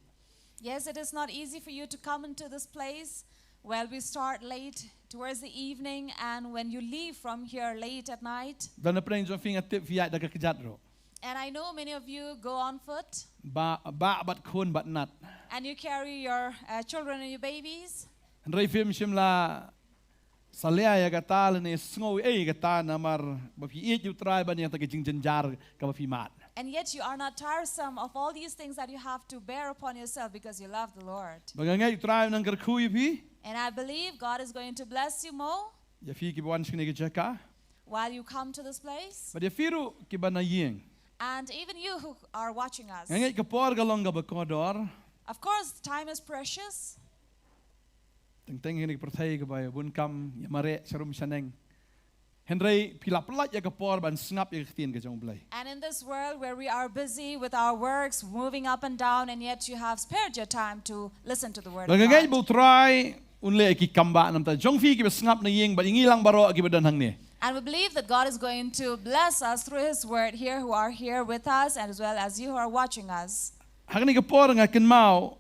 Yes, it is not easy for you to come into this place. Well, we start late towards the evening, and when you leave from here late at night. Bad na pdeng jong phi nga tip phi ïaid da ka kjat ruh. And I know many of you go on foot. Bah, bah bad khun bad nat. And you carry your, uh, children and your babies. Hynrei phim shym la salia ïa kata lane sngew ei ïa kata namar ba phi ïeit ïa u Trai bad ïa kata ka jingjynjar kaba phi mad. And yet you are not tiresome of all these things that you have to bear upon yourself because you love the Lord. Bad nga ngeit u Trai un nang kyrkhu ïa phi. And I believe God is going to bless you more. Ïa phi kiba wan sha kane ka jaka. While you come to this place. Bad ïa phi ruh kiba na ïing. And even you who are watching us. Nga ngeit ka por ka long kaba kordor. Of course, time is precious. Teng teng ha kane ka pyrthei kaba ïa bun kam, ïa mareh sharum shaneng. Hynrei phi la pyllait ïa ka por ban sngap ïa ka ktien ka jong U Blei. And in this world where we are busy with our works, moving up and down, and yet you have spared your time to listen to the word of God. Bad nga ngeit ba u Trai un leh ïa ki kam ba namar jong phi kiba sngap na ïing bad ïa ngi lang baroh kiba don hangne. And we believe that God is going to bless us through his word here, who are here with us, and as well as you who are watching us. Ha kane ka por nga kynmaw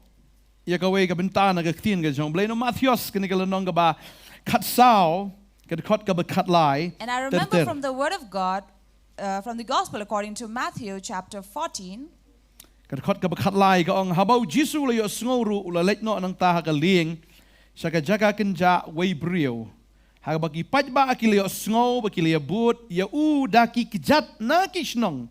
ïa kawei ka bynta na ka ktien ka jong U Blei, na u Mathaios kane ka lynnong kaba khatsaw, ka dkhot kaba khatlai. And I remember ter ter. From the word of God, uh, from the gospel according to Matthew chapter fourteen. Ka dkhot kaba khatlai ka ong, haba u Jisu u la ïohsngew ruh u la leit noh nangta ha ka lieng sha ka jaka kynjah wei briew. Haba ki paidbah ki la ïohsngew bad ki la ïabud ïa u da ki kjat na ki shnong.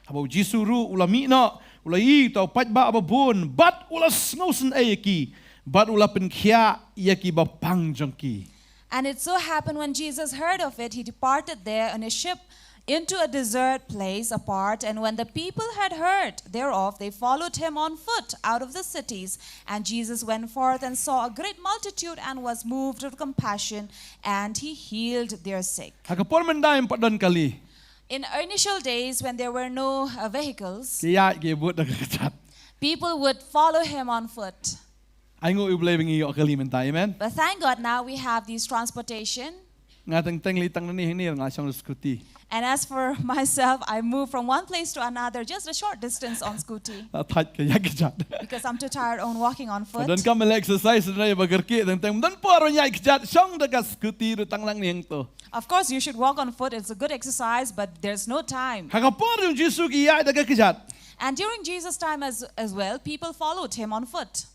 Haba u Jisu ruh u la mih noh, u la ïohi uta u paidbah ba bun, bad u la sngewsynei ïa ki, bad u la pynkhiah ïa ki bapang jong ki. And it so happened, when Jesus heard of it, he departed there in a ship into a desert place apart. And when the people had heard thereof, they followed him on foot out of the cities. And Jesus went forth and saw a great multitude and was moved with compassion, and he healed their sick. Ha ka por mynta ym pat don kali. In initial days, when there were no uh, vehicles, ki ïaid ki bud da ka kjat. People would follow him on foot. Ai nguh ïa U Blei ba ngi ïoh kali mynta, amen. But thank God, now we have these transportation. Nga teng teng leit tang nangne hangne nga shong scooty. And as for myself, I move from one place to another, just a short distance on scooty. Nga thait ka ïaid kjat. Because I'm too tired on walking on foot. Don kam exercise, don ba kyrkieh teng teng, don por ïaid kjat, shong da ka scooty ruh tang nangne hangto. Of course, you should walk on foot. It's a good exercise, but there's no time. Ha ka por U Jisu ki ïaid da ka kjat. And during Jesus' time as, as well, people followed him on foot.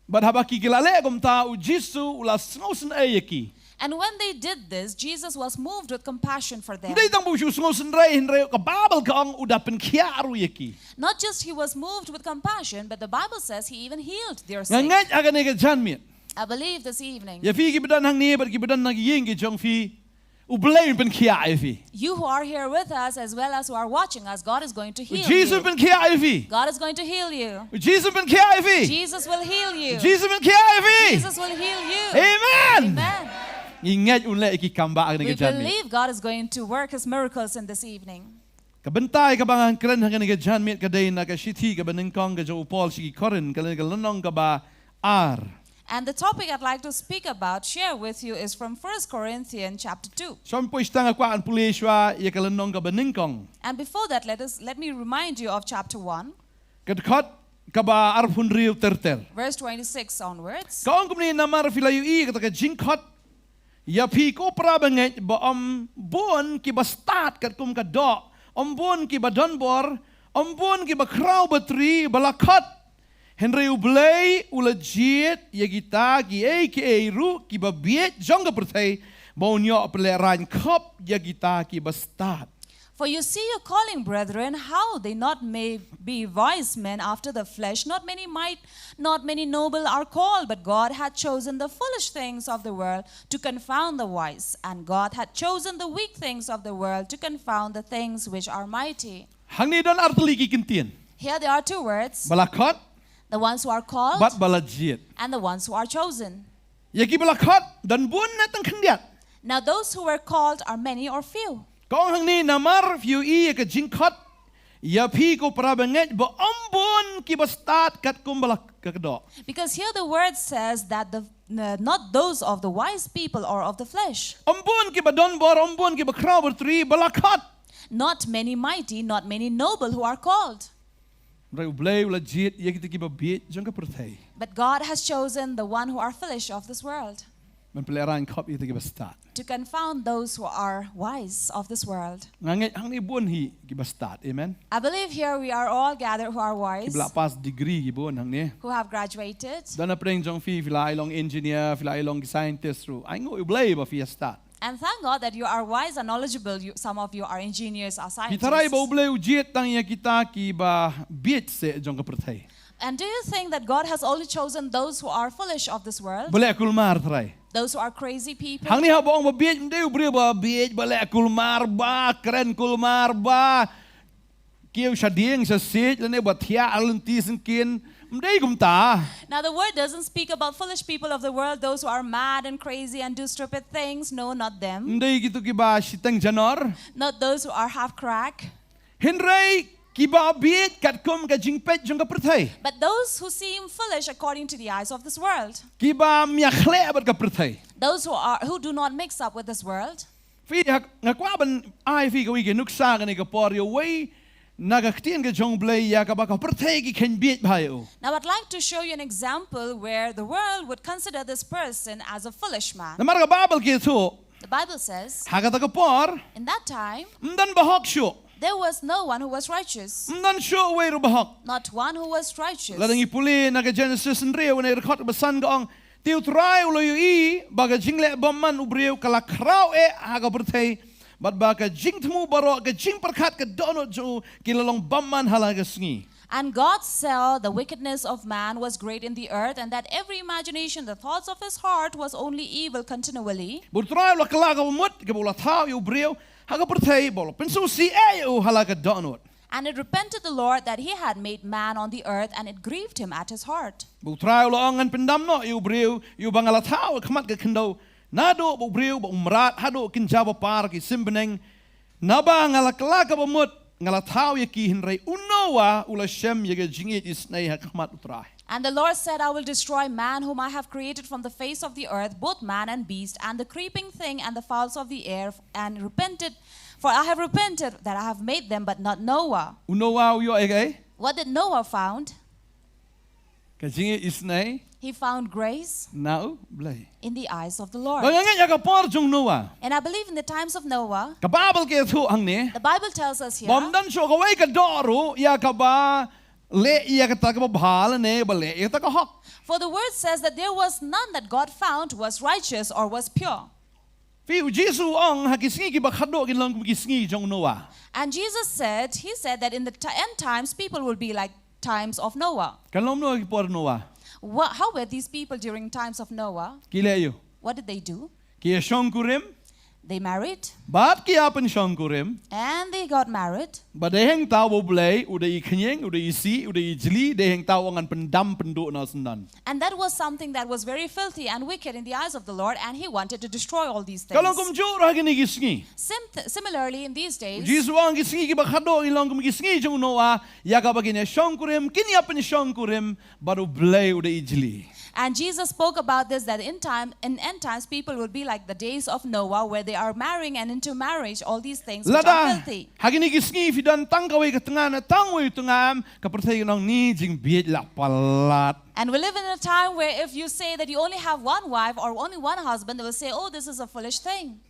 Bad haba ki la leh kumta, U Jisu u la sngewsynei ïa ki. And when they did this, Jesus was moved with compassion for them. Ym dei tang ba u sngewsynei, hynrei ka Baibl ka ong u da pynkhiah ruh ïa ki. Not just he was moved with compassion, but the Bible says he even healed their sick. Nga ngeit ha kane ka janmiet, I believe this evening, ïa phi kiba don hangne bad kiba don na ki ïing ki jong phi, U Blei un pynkhiah ïa phi. You who are here with us as well as who are watching us, God is going to heal you. U Jisu un pynkhiah ïa phi. God is going to heal you. U Jisu un pynkhiah ïa phi. Jesus will heal you. U Jisu un pynkhiah ïa phi. Jesus will heal you. Amen. Amen. Ngi ngeit un leh ïa ki kam ba ha kane ka janmiet. We believe God is going to work his miracles in this evening. Ka bynta kaba ngan kren ha kane ka janmiet ka dei na ka shithi kaba nyngkong ka jong u Paul sha ki Korinth, ka lynnong kaba ar. And the topic I'd like to speak about, share with you, is from First Corinthians chapter two. Sngewbha, tang nga kwah ban pule shuwa ïa ka lynnong kaba nyngkong. And before that, let us, let me remind you of chapter one. Ka dkhot kaba arphew hynriew ter ter. Verse twenty-six onwards. Ka ong kumne: Namar phi la ïohi ïa kata ka jingkhot ïa phi ko para bangeit, ba ym bun kiba stad katkum ka doh, ym bun kiba donbor, ym bun kiba khraw batri ba la khot. Hynrei U Blei u la jied ïa kita kiei kiei ruh kiba bieit jong ka pyrthei, ba un ïoh pynlehraiñ khop ïa kita kiba stad. For you see your calling, brethren, how they not may be wise men after the flesh, not many might, not many noble are called, but God hath chosen the foolish things of the world to confound the wise, and God hath chosen the weak things of the world to confound the things which are mighty. Hangne don artylli ki kyntien. Here there are two words. Ba la khot. The ones who are called. Bad ba la jied. And the ones who are chosen. Ïa kiba la khot don bun ne tang khyndiat. Now those who were called are many or few. Ka ong hangne: Namar phi ïohi ïa ka jingkhot ïa phi ko para bangeit, ba ym bun kiba stad katkum ba la ka doh. Because here the word says that the, n-, not those of the wise people or of the flesh. Ym bun kiba donbor, ym bun kiba khraw batri ba la khot. Not many mighty, not many noble who are called. Hynrei U Blei u la jied ïa kita kiba bieit jong ka pyrthei. But God has chosen the one who are foolish of this world. Ban pynlehraiñ khop ïa kita kiba stad. To confound those who are wise of this world. Nga ngeit hangne bun hi kiba stad. Amen. I believe here we are all gathered who are wise. Kiba la pass degree ki bun hangne. Who have graduated. Don napdeng jong phi, phi la ai long engineer, phi la ai long scientist ruh. Ai nguh ïa U Blei ba phi ïa stad. And thank God that you are wise and knowledgeable. You, some of you are engineers, are scientists. Phi tharai ba U Blei u jied tang ïa kita kiba bieit seh jong ka pyrthei? And do you think that God has only chosen those who are foolish of this world? Ba leh kulmar tharai. Those who are crazy people? Hangne haba ong ba bieit, ym dei u briew ba bieit, ba leh kulmar, ba kren kulmar, ba kiew shadien shasiej, lane ba thiah lynti syngkien. Ym dei kumta. Now the word doesn't speak about foolish people of the world, those who are mad and crazy and do stupid things. No, not them. Ym dei kito kiba shiteng janor. Not those who are half crack. Hynrei kiba bieit katkum ka jingpeit jong ka pyrthei. But those who seem foolish according to the eyes of this world. Kiba ym ïakhleh bad ka pyrthei. Those who are, who do not mix up with this world. Phi, ha, nga kwah ban ai phi kawei ka nuksa kane ka por ïa uwei na ka ktien ka jong U Blei ïa kaba ka pyrthei ki kheiñ bieit bha ïa u. Now I'd like to show you an example where the world would consider this person as a foolish man. Namar ka Baibl ka ïathuh, the Bible says, ha kata ka por, in that time, ym don bahok shuh. There was no one who was righteous. Ym don shuh uwei ruh bahok. Not one who was righteous. Lada ngi pule na ka Genesis hynriew, na ka dkhot ba san ka ong, te U Trai u la ïohi ba ka jingleh bymman u briew ka la khraw eh ha ka pyrthei, bad ba ka jingthmu baroh, ka jingpyrkhat ka dohnud jong u ki la long bymman ha la ka sngi. And God saw the wickedness of man was great in the earth, and that every imagination, the thoughts of his heart, was only evil continually. Ba U Trai u la kylla kaba mut kaba u la thaw ïa u briew ha ka pyrthei, ba u la pynsngewsih ïa u ha la ka dohnud. And it repented the Lord that he had made man on the earth, and it grieved him at his heart. Ba U Trai u la ong, ngan pyndam noh ïa u briew ïa uba nga la thaw ha khmat ka khyndew, naduh ba u briew ba u mrad haduh kynja bapar ki sim bneng, naba nga la kylla kaba mut, nga la thaw ïa ki, hynrei u Noah u la shem ïa ka jingïeit isynei ha khmat U Trai. And the Lord said, I will destroy man whom I have created from the face of the earth, both man and beast, and the creeping thing and the fowls of the air, and repented, for I have repented that I have made them, but not Noah. U Noah u ïoh ïa kaei? What did Noah found? Ka jingïeit isynei. He found grace na U Blei in the eyes of the Lord. Ba nga ngeit ha ka por jong Noah. And I believe in the times of Noah, ka Baibl ka ïathuh hangne, the Bible tells us here, bym don shuh kawei ka doh ruh ïa kaba leh ïa kata kaba bha lane ba leh ïa kata ka hok. For the word says that there was none that God found was righteous or was pure. Phi, U Jisu u ong ha ki sngi kiba khadduh kin long kum ki sngi jong Noah. And Jesus said, he said that in the t- end times, people will be like times of Noah. Kan long kumno ha ki por Noah? Wha- how were these people during times of Noah? Ki leh aïu? What did they do? Ki ïashongkurim. They married. Bad ki ïapynshongkurim. And they got married. Ba dei hangta ba U Blei u da ikhñieng, u da isih, u da ijli, dei hangta u ong ngan pyndam pynduh noh syndon. And that was something that was very filthy and wicked in the eyes of the Lord, and he wanted to destroy all these things. Ka long kumjuh ruh ha kine ki sngi. Sim- similarly, in these days, U Jisu u ong ki sngi kiba khadduh kin long kum ki sngi jong Noah, ïa kaba kin ïashongkurim, kin ïapynshongkurim, bad U Blei u da ijli. And Jesus spoke about this, that in time, in end times, people will be like the days of Noah, where they are marrying and into marriage, all these things which are filthy. Lada ha kine ki sngi phi don tang kawei ka tnga ne tang uwei u tnga em, ka pyrthei kan ong ni jingbieit la palat. And we live in a time where if you say that you only have one wife or only one husband, they will say, oh, this is a foolish thing.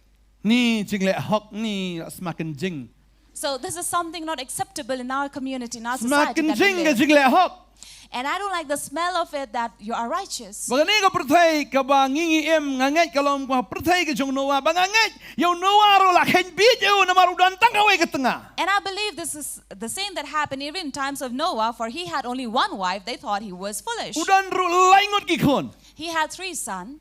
Ni jingleh hok, ni sma kynjing. So this is something not acceptable in our community, in our society that we live. Sma kynjing ka jingleh hok. And I don't like the smell of it, that you are righteous. Ba kane ka pyrthei kaba ngi ngi im, nga ngeit ka long kum ha pyrthei ka jong Noah, ba nga ngeit ïa u Noah ruh la kheiñ bieit ïa u namar u don tang kawei ka tnga. And I believe this is the same that happened even in times of Noah, for he had only one wife, they thought he was foolish. U don ruh lai ngut ki khun. He had three sons.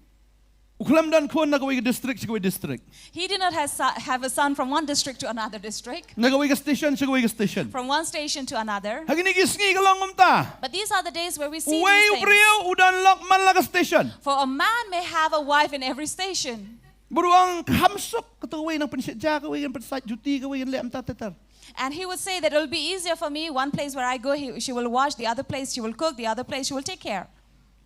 U khlem don khun na kawei ka district sha kawei district. He did not have, so- have a son from one district to another district, na kawei ka station sha kawei ka station. From one station to another. Ha kine ki sngi ka long kumta. But these are the days where we see these things. Uwei u briew u don lok man la ka station. For a man may have a wife in every station. Bad u ong kham suk, kata kawei nang pynshet ja, kawei kan pynsait juti, kawei kan leh mynta ter ter. And he would say that it will be easier for me, one place where I go, he, she will wash, the other place she will cook, the other place she will take care.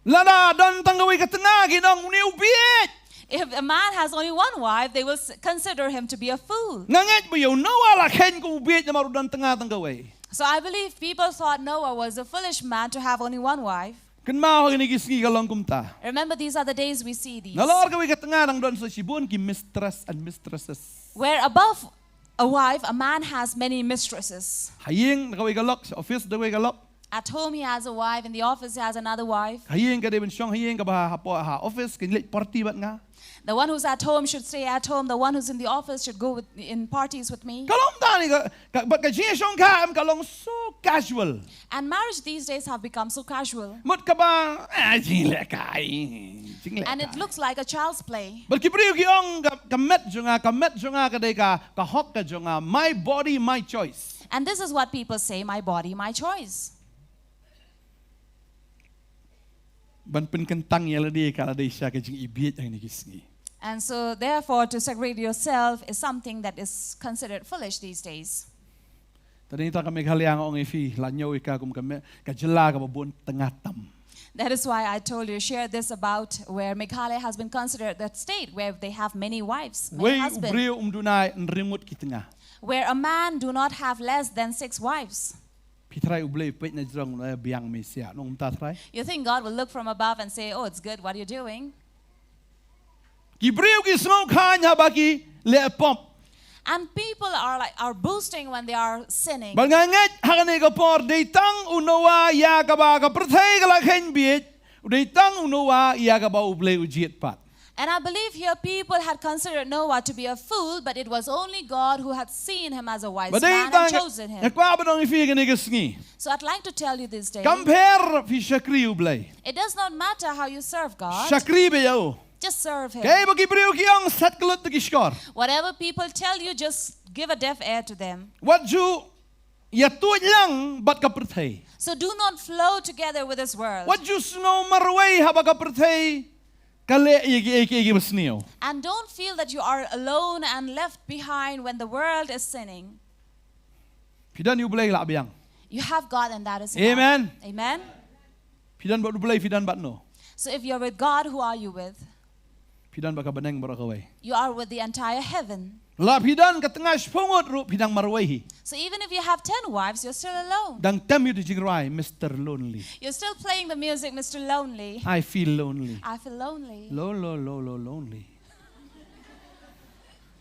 Lada don tang kawei ka tnga kin ong une u bieit. If a man has only one wife, they will s- consider him to be a fool. Nga ngeit ba ïa u Noah la kheiñ kum u bieit namar u don tnga tang kawei. So I believe people thought Noah was a foolish man to have only one wife. Kynmaw ha kine ki sngi ka long kumta. Remember, these are the days we see these. Nalor kawei ka tnga dang don sa shibun ki mistress and mistresses. Where above a wife, a man has many mistresses. Ha ïing da kawei ka lok, sha office da kawei ka lok. At home, he has a wife. In the office, he has another wife. Ha ïing ka dei ban shong ha ïing, kaba ha, ha office kin leit party bad nga. The one who's at home should stay at home. The one who's in the office should go with, in parties with me. Ka long tang ne ka, ka, bad ka jingïashongkha em ka long so casual. And marriage these days have become so casual. Mut kaba, ah, jingleh kai, jingleh kai. And it looks like a child's play. Bad ki briew ki ong ka, ka met jong nga, ka met jong nga ka dei ka, ka hok ka jong nga, my body, my choice. And this is what people say, my body, my choice. Ban pynkyntang ïa lade ka la dei sha ka jingibieit ha kine ki sngi. And so, therefore, to segregate yourself is something that is considered foolish these days. Te dei nangta ka Meghalaya nga ong ïa phi, la ñiew ïa ka kum ka me-, ka jylla kaba bun tnga tam. That is why I told you, share this about where Meghalaya has been considered that state where they have many wives, many husbands. Uwei u briew um duna hynriew ngut ki tnga. Where a man do not have less than six wives. Phi tharai U Blei u peit na jrong, u ong biang me sha, nongmynta tharai. You think God will look from above and say, oh, it's good, what are you doing? Ki briew ki sngewkha haba ki leh pop. And people are like, are boasting when they are sinning. Bad nga ngeit ha kane ka por dei tang u Noah ïa kaba ka pyrthei ka la kheiñ bieit, dei tang u Noah ïa kaba U Blei u jied pat. And I believe here people had considered Noah to be a fool, but it was only God who had seen him as a wise man and chosen him. Ba dei tang nga kwah ban ong ïa phi kane ka sngi. So I'd like to tell you this day. Kam pher phi shakri U Blei. It does not matter how you serve God. Shakri beit ïa u. Just serve him. Kaei ba ki briew ki ong, sat kyllut to ki shkor. Whatever people tell you, just give a deaf ear to them. Wat ju ïa tuid lang bad ka pyrthei. So do not flow together with this world. Wat ju sngew marwei haba ka pyrthei ka leh ïa kiei kiei kiba sniew. And don't feel that you are alone and left behind when the world is sinning. Phi don ïa U Blei, lah biang. You have God and that is enough. Amen. Amen. Phi don bad U Blei, phi don bad no? So if you're with God, who are you with? Phi don bad ka bneng baroh kawei. You are with the entire heaven. La phi don ka tnga shiphew ngut ruh phi dang marwei hi. So even if you have ten wives, you're still alone. Dang tem ïa u jingrwai Mister Lonely. You're still playing the music, Mister Lonely. I feel lonely. I feel lonely. Lo, lo, lo, lo, lonely.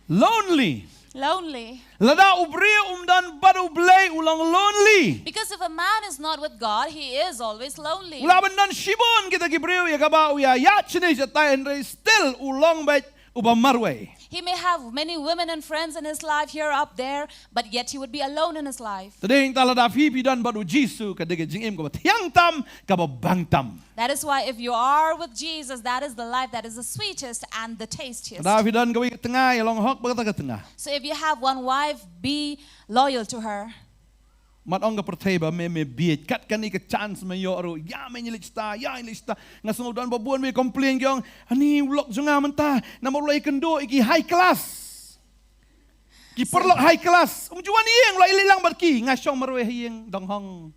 Lonely. Lonely. Lada u briew um don bad U Blei u long lonely. Because if a man is not with God, he is always lonely. U lah ban don shibun kita ki briew ïa kaba u ïa ïaid shane shatai, hynrei still u long beit uba marwei. He may have many women and friends in his life here, up there, but yet he would be alone in his life. Te dei hangta lada phi phi don bad U Jisu, ka dei ka jingim kaba thiang tam, kaba bang tam. That is why if you are with Jesus, that is the life that is the sweetest and the tastiest. Lada phi don kawei ka tnga, ïa long hok bad kata ka tnga. So if you have one wife, be loyal to her. Mat ong ka pyrthei ba me me bieit, kat kane ka chance me ïoh ruh, ïa me ngi leit shata, ïa ngi leit shata. Nga sngew don ba bun me complain ki ong, ani u lok jong nga mynta, namar u la ïakynduh ïa ki high class. Ki paralok high class. Um ju wan ïing, u la ïaleh lang bad ki, nga shong marwei ha ïing, dang hong.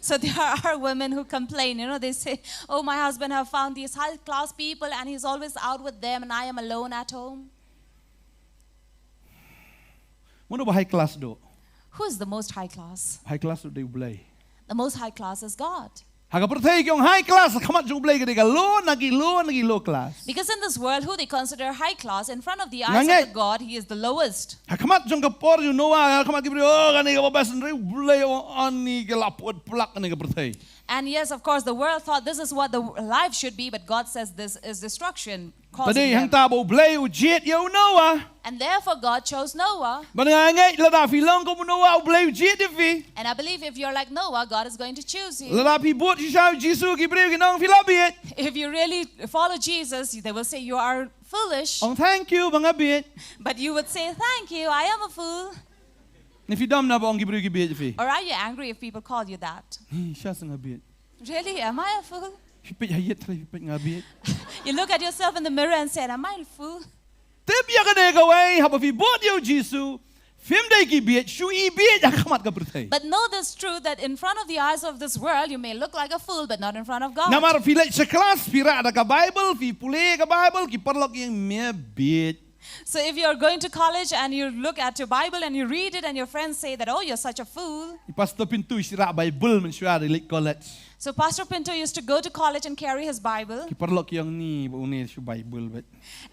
So there are women who complain, you know, they say, "Oh, my husband have found these high class people and he's always out with them and I am alone at home." Mano ba high class doh? Who is the most high class? High class doh dei U Blei. The most high class is God. Ha ka pyrthei ki ong high class, ha khmat jong U Blei ka dei ka low, na ki low, na ki low class. Because in this world, who they consider high class, in front of the eyes of the God, he is the lowest. Ha khmat jong ka por jong u Noah, ha khmat ki briew, oh, kane kaba best, hynrei U Blei u ong ani ka la put plak kane ka pyrthei. And yes, of course, the world thought this is what the life should be, but God says this is destruction. Te dei hangta ba U Blei u jied ïa u Noah. And therefore God chose Noah. Bad nga ngeit lada phi long kum u Noah, U Blei u jied ïa phi. And I believe if you're like Noah, God is going to choose you. Lada phi bud shisha ïa u Jisu, ki briew kin ong phi la bieit. If you really follow Jesus, they will say you are foolish. Ong thank you ba nga bieit. But you would say, "Thank you, I am a fool." Ne phi dom na ba ong ki briew ki bieit ïa phi? Or are you angry if people call you that? Hi, shisha nga bieit. Really, am I a fool? Phi peit ha ïing, trai phi peit, nga bieit. You look at yourself in the mirror and said, "Am I a fool?" Tip ïa kane kawei, haba phi bud ïa u Jisu, phim dei ki bieit, shu ibieit ha khmat ka pyrthei. But know this truth, that in front of the eyes of this world, you may look like a fool, but not in front of God. Namar phi leit sha klas, phi rah da ka Bible, phi pule ka Bible, ki paralok ki ong me bieit. So if you're going to college and you look at your Bible and you read it and your friends say that, "Oh, you're such a fool." I Pastor Pinto i shu rah Bible mynshuwa da i leit college. So Pastor Pinto used to go to college and carry his Bible. Ki paralok ki ong ni ba une shu Bible beit.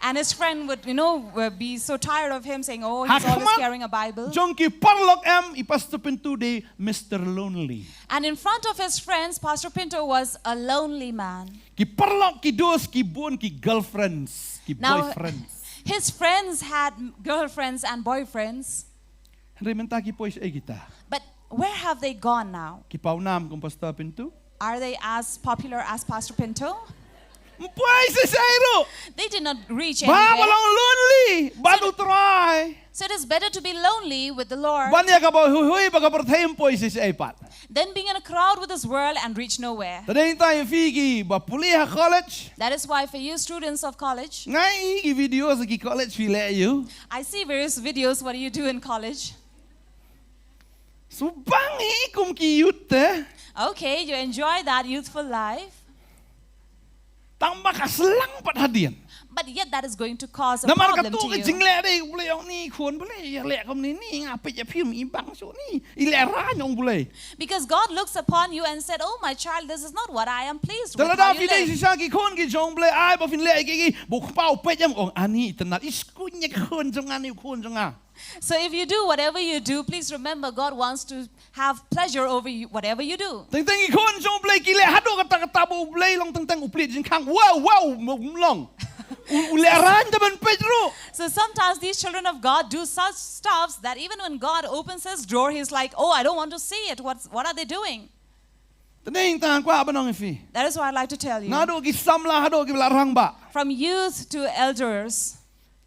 And his friend would, you know, uh, be so tired of him saying, "Oh, he's always carrying a Bible." Ha khmat jong ki paralok em, i Pastor Pinto dei Mister Lonely. And in front of his friends, Pastor Pinto was a lonely man. Ki paralok, ki dos, ki bun, ki girlfriends, ki boyfriends. Now, his friends had girlfriends and boyfriends. Hynrei mynta ki poi shaei kita? But where have they gone now? Ki pawnam kum Pastor Pinto? Are they as popular as Pastor Pinto? Ym poi shaei ruh. They did not reach anywhere. Bha ba long lonely bad u Trai. So it is better to be lonely with the Lord. Ban ïa kaba huihui bad ka pyrthei, ym poi shaei pat. Than being in a crowd with this world and reach nowhere. Te dei hangta ïa phi kiba pule ha college. That is why for you students of college, nga i ki video sha ki college phi leh ïa u. I see various videos what do you do in college. Shu bang hi kum ki youth te. Okay, you enjoy that youthful life. Tang ba ka slang pat hadien. But yet that is going to cause a problem to you. Namar katu ka jingleh dei, U Blei ong ni khun, U Blei ïa leh kumne ni, nga peit ïa phi, i bang shuh ni, i lehrain ong U Blei. Because God looks upon you and said, "Oh, my child, this is not what I am pleased with, how you live." Te lada phi dei shisha ki khun ki jong U Blei, ai ba phin leh ïa ki, ba u kpa u peit ïa me, ong ani, i tynnad, i shu khuid ïa ka khun jong nga, ni u khun jong nga. So if you do whatever you do, please remember God wants to have pleasure over you, whatever you do. Teng teng ki khun jong U Blei ki leh haduh katta katta ba U Blei long teng teng u plied jingkhang. Wow, wow, ym long. U, u lehrain te ban peit ruh. So sometimes these children of God do such stuffs that even when God opens his door, he's like, "Oh, I don't want to see it. What's, what are they doing?" Te dei tang kwah ban ong ïa phi. That is what I'd like to tell you. Naduh ki samla haduh kiba la rangbah. From youth to elders.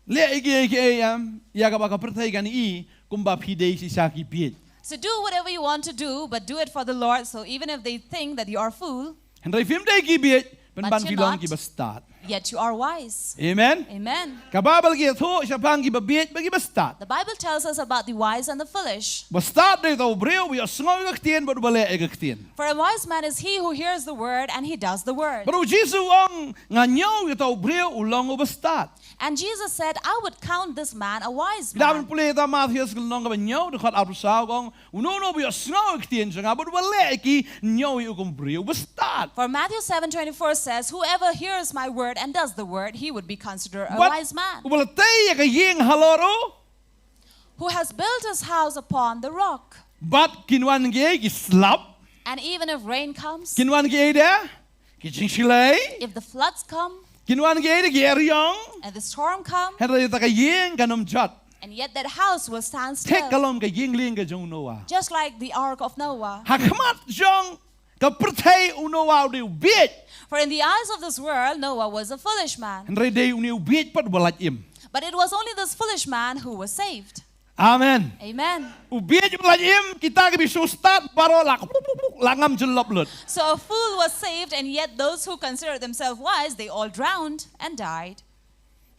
Leh ïa kiei kiei em ïa kaba ka pyrthei kan i kumba phi dei shisha ki bieit. So do whatever you want to do, but do it for the Lord. So even if they think that you are a fool, Hynrei phim dei ki bieit, But pynban you're phi long not. Kiba stad. Yet you are wise. Amen. Amen. Ka Baibl ka ïathuh shaphang kiba bieit bad kiba stad. The Bible tells us about the wise and the foolish. Ba stad dei uta u briew uba ïohsngew ïa ka ktien bad uba leh ïa ka ktien. For a wise man is he who hears the word and he does the word. Bad u Jisu u ong, nga ñiew ïa uta u briew u long uba stad. And Jesus said, "I would count this man a wise Phi lah ban man." pule ïa uta u Mathaios ka lynnong kaba hynñiew, dkhot arphew saw, ka ong, uno uno uba ïohsngew ïa ka ktien jong nga bad uba leh ïa ki, ñiew ïa u kum u briew uba stad. For Matthew seven twenty-four says, "Whoever hears my word and does the word, he would be considered a Bad wise man." uba la tei ïa ka ïing halor u. Who has built his house upon the rock. Bad kin wan kiei ki slap. And even if rain comes, Kin wan kiei de? Ki jingshlei. if the floods come, Kin wan kiei de? Ki eriong. and the storm comes, Hynrei uta ka ïing kan ym jot. and yet that house will stand Thik still. ka long ka ïing lieng ka jong u Noah. Just like the ark of Noah. Ha khmat jong ka pyrthei u Noah u dei u bieit. For in the eyes of this world, Noah was a foolish man. Hynrei dei une u bieit pat uba lait im. But it was only this foolish man who was saved. Amen. Amen. U bieit uba lait im, kita kiba shu stad baroh la, la ngam jyllop lut. So a fool was saved, and yet those who considered themselves wise, they all drowned and died.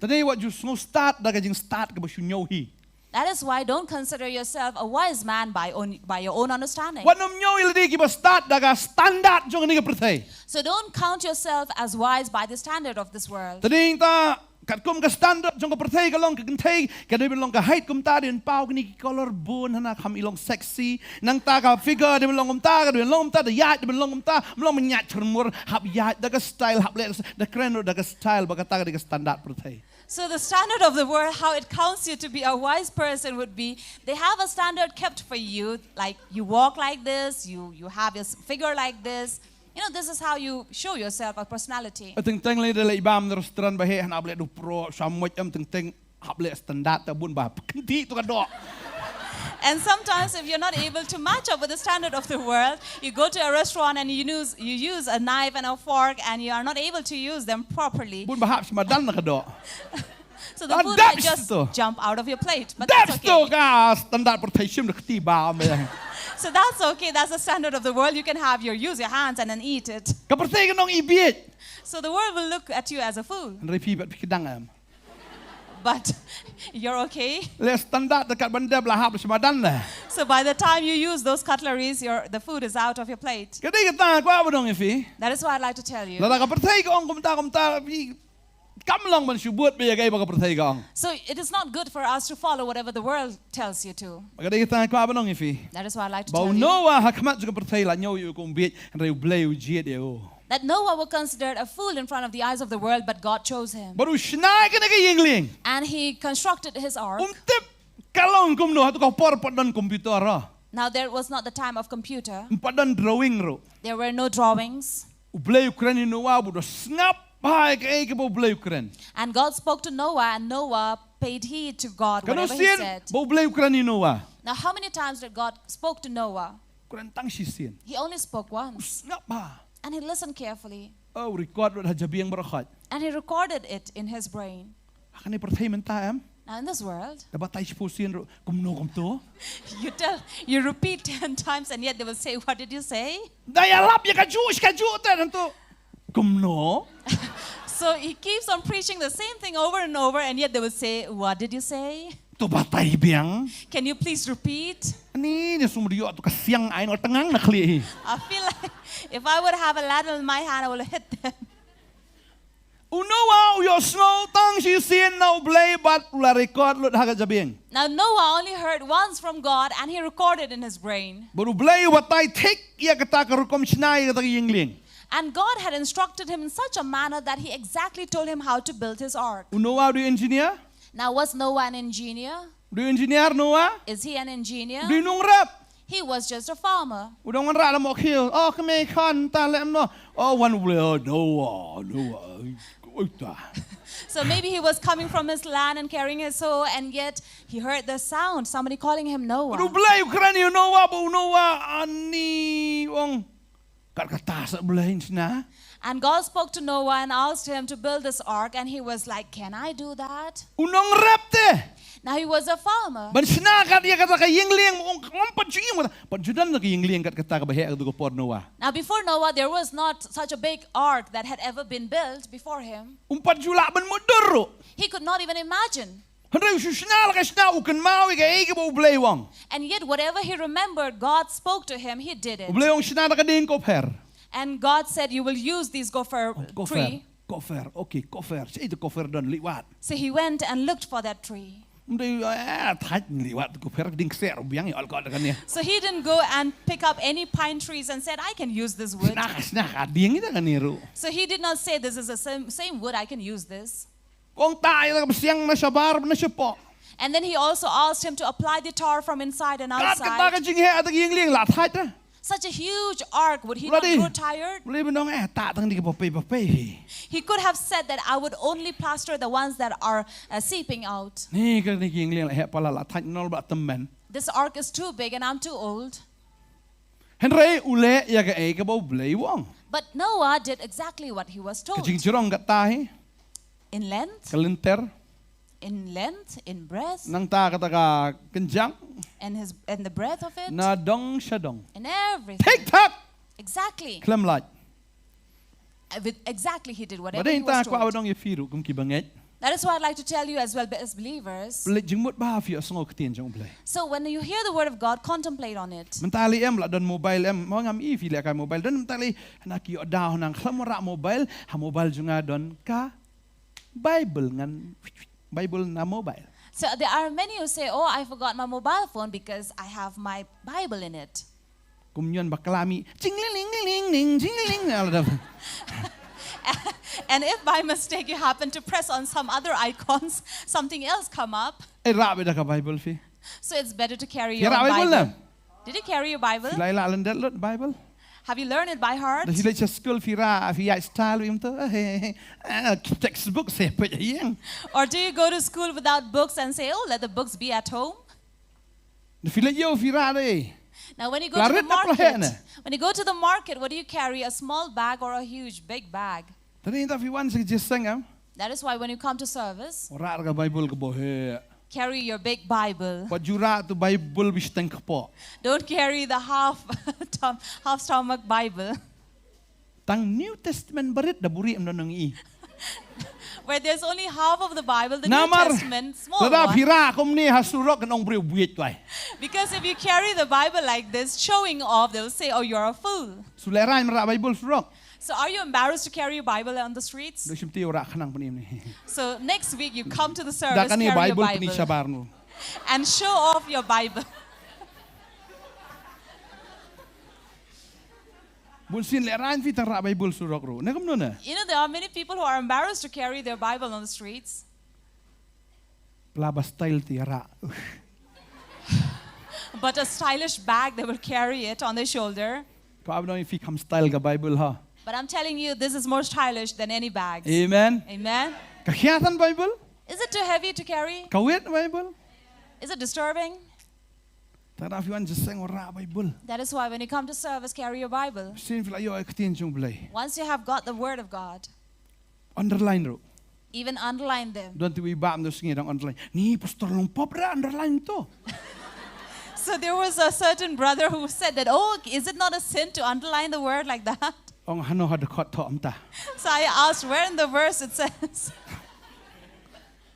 Te dei wat ju sngew stad da ka jingstad kaba shu ñiew hi. That is why don't consider yourself a wise man by own, by your own understanding. Wat nym ñiew ïa lade kiba stad da ka standard jong kane ka pyrthei. So don't count yourself as wise by the standard of this world. Te dei ta katkum ka standard jong ka pyrthei ka long ka kynthei ka dei ban long ka height kumta, dei ban paw kine ki collar bone hana, kham i long sexy. Nangta ka figure dei ban long kumta, ka dei ban long kumta, da ïaid dei ban long kumta, ym long ban ïaid chyrmur, hap ïaid da ka style, hap leh da kren ruh da ka style, ba kata ka dei ka standard pyrthei. So the standard of the world, how it counts you to be a wise person would be, they have a standard kept for you, like you walk like this, you, you have your s- figure like this. You know, this is how you show yourself a personality. Teng teng lei da leh bam da restaurant ba heh, hana hap leh da u pyrthai, sha moit em, teng teng hap leh standard ta bun ba kynti tu ka doh. And sometimes, if you're not able to match up with the standard of the world, you go to a restaurant and you use, you use a knife and a fork and you are not able to use them properly. Bun ba hap sha madan na ka doh. So the Ah, food might that's just to- jump out of your plate. But that's That's to okay. Ka standard pyrthei, shim da kti ba me. So that's okay. That's the standard of the world. You can have your, use your hands and then eat it. Ka pyrthei kan ong i bieit. So the world will look at you as a fool. Hynrei phi pat phi kdang em. But you're okay. Leh standard da kat ban dep la hap sha madan na. So by the time you use those cutleries, your, the food is out of your plate. Ka dei kata kwah ban ong ïa phi. That is what I'd like to tell you. Lada ka pyrthei ka ong kumta kumta, phi kam long ban shu bud beit ïa kaei ba ka pyrthei ka ong. So it is not good for us to follow whatever the world tells you to. Ka dei kata kwah ban ong ïa phi. That is what I'd like to Ba u tell you. Noah ha khmat jong ka pyrthei la ñiew ïa u kum u bieit, hynrei U Blei u jied ïa u. That Noah was considered a fool in front of the eyes of the world, but God chose him. Bad u shna ïa kane ka ïing lieng. And he constructed his ark. Um tip ka long kumno, ha tu ka por ym pat don computer ruh. Now, there was not the time of computer. Ym pat don drawing ruh. There were no drawings. U Blei u kren ïa u Noah, bad u sngap ha kaei kaba U Blei u kren. And God spoke to Noah, and Noah paid heed to God, Katno whatever he sien said. ba U Blei u kren ïa u Noah? Now, how many times did God spoke to Noah? U kren tang shisien. He only spoke once. Sngap ha. And he listened carefully. Oh, record lut ha jabieng baroh khoit. And he recorded it in his brain. Ha kane pyrthei mynta em. Now, in this world, Da batai shiphew sien ruh, kumno kumto. you tell, you repeat ten times, and yet they will say, "What did you say?" Da ïalap ïa kajuh shi kajuh te, nangtu, kumno. So he keeps on preaching the same thing over and over, and yet they will say, "What did you say? To batai biang. Can you please repeat?" Ani, ni sum dio tu ka siang ai no tengang na khlieh hi. I feel like if I would have a ladle in my hand, I will hit them. U Noah u ïohsngew tang shisien na U Blei bad u la record lut ha ka jabieng. Now, Noah only heard once from God, and he recorded in his brain. Bad U Blei u batai thik ïa kata ka rukom shna ïa kata ka ïing lieng. And God had instructed him in such a manner that he exactly told him how to build his ark. U Noah u dei engineer? Now, was Noah an engineer? U dei engineer Noah? Is he an engineer? U dei nongrep? He was just a farmer. U dang wanrah la mo khil. Oh, kmie khon ta lem no. Oh, wan U Blei, oh, Noah, Noah. Oi ta. So maybe he was coming from his land and carrying his hoe, and yet he heard the sound, somebody calling him, "Noah." U Blei u kren ïa u Noah, ba u Noah, ani ong, kat kata sa Blei shna. And God spoke to Noah and asked him to build this ark, and he was like, "Can I do that?" U nongrep te. Now he was a farmer. Ban shna kat ïa kata ka ïing lieng, ong, ngam pat ju ïohi, pat ju don ka ïing lieng kat kata kaba heh ka tu ka por Noah. Now before Noah, there was not such a big ark that had ever been built before him. Um pat ju lah ban mutdur ruh. He could not even imagine. Hynrei u shu shna la ka shna, u kynmaw ïa kaei kaba U Blei u ong. And yet whatever he remembered, God spoke to him, he did it. U Blei u ong shna da ka dieng kopher. And God said, "You will use these gopher tree." Kopher. Okay, kopher. Shaei te kopher don, leit wad. So he went and looked for that tree. Ym dei, eh, thait, leit wad kopher, dieng kseh ruh biang, ïa ol kot da kane. So he didn't go and pick up any pine trees and said, "I can use this wood." Shna ka, shna ka dieng ïa kane ruh. So he did not say, "This is the same, same wood, I can use this." Ong, tah ïa ka bsiang na shabar na shapoh. And then he also asked him to apply the tar from inside and outside. Kat kata ka jingheh, kata ka ïing lieng, la thait ra. Such a huge ark, would he not grow tired? Blei u ong, eh, tah tang kine kiba pei ba pei hi. He could have said that, "I would only plaster the ones that are, uh, seeping out." Ni, kane ka ïing lieng la heh palat, la thait, nol ba tymmen. This ark is too big and I'm too old. Hynrei u leh ïa kaei kaba U Blei u ong. But Noah did exactly what he was told. Ka jingjrong kata hi. In length. Ka lynter. In length, in breadth. Nangta kata ka kynjang. And his, and the breadth of it. Na dong sha dong. In everything. Thik thak. Exactly. Khlem lait. Uh, with, exactly, he did whatever he was told. Bad ïa kata kwah ban ong ïa phi ruh kum ki bangeit. That is why I'd like to tell you as well as believers. Pynleit jingmut bha phi ïohsngew ktien jong U Blei. So when you hear the word of God, contemplate on it. Mynta lei em, la don mobile em, mo ngam i phi leh ka mobile, don mynta lei, hana ki ïoh daw nang khlem rah mobile, ha mobile jong nga don ka Bible ngan, Bible na mobile. So there are many who say, "Oh, I forgot my mobile phone because I have my Bible in it." Kum ñion bakla mi, jingling, ling, ling, ling, ling, jingling, ling, na la da. And if by mistake you happen to press on some other icons, something else come up. Eh, rah beit da ka Bible phi. So it's better to carry your own Bible. Phi rah Bible ne? Did you carry your Bible? Phi la ïa leh lyndet lut Bible? Have you learned it by heart? Da phi leit sha skul phi rah, phi ïaid style beit kumto. Eh, eh, eh, textbook sa peit ha ïing. Or do you go to school without books and say, "Oh, let the books be at home"? Da phi leit ïew phi rah de. Now, when you go to the market, when you go to the market, what do you carry? A small bag or a huge, big bag? Tang ïa kata phi wan sha ka jingïaseng em. That is why when you come to service, rah ka Bible kaba heh. Carry your big Bible. Wat ju rah tu Bible bishiteng kpoh. Don't carry the half tom-, half stomach Bible. Tang New Testament barit da buhrieh ym don nang i. Where there's only half of the Bible, the New Testament, small one. Namar lada phi rah kumne ha surok kan ong briew bieit wai. Because if you carry the Bible like this, showing off, they'll say, "Oh, you're a fool." Shu lehraiñ ban rah Bible surok. So are you embarrassed to carry your Bible on the streets? Dei shim te u rah khnang pynim ni. So next week you come to the service, carry your Bible. Da kane Bible pyni shabar nu. And show off your Bible. Bun sien lehraiñ phi tang rah Bible surok ruh. Ne kumno ne? You know, there are many people who are embarrassed to carry their Bible on the streets. Pla ba style te rah. But a stylish bag, they will carry it on their shoulder. Ka ba nong phi kham style ka Bible ha. But I'm telling you, this is more stylish than any bags. Amen. Amen. Ka khia than Bible? Is it too heavy to carry? Ka wet Bible? Is it disturbing? Tang da phi wan jingïaseng rah Bible. That is why when you come to service, carry your Bible. Sien phi la ïoh ïa ka ktien jong U Blei. Once you have got the word of God, underline ruh. Even underline them. Don te wei bam do sngi dang underline. Ni pastor long pop ra underline to. So there was a certain brother who said that, "Oh, is it not a sin to underline the word like that?" Ong hano ha dkhot thoh mynta. So I asked, "Where in the verse it says?"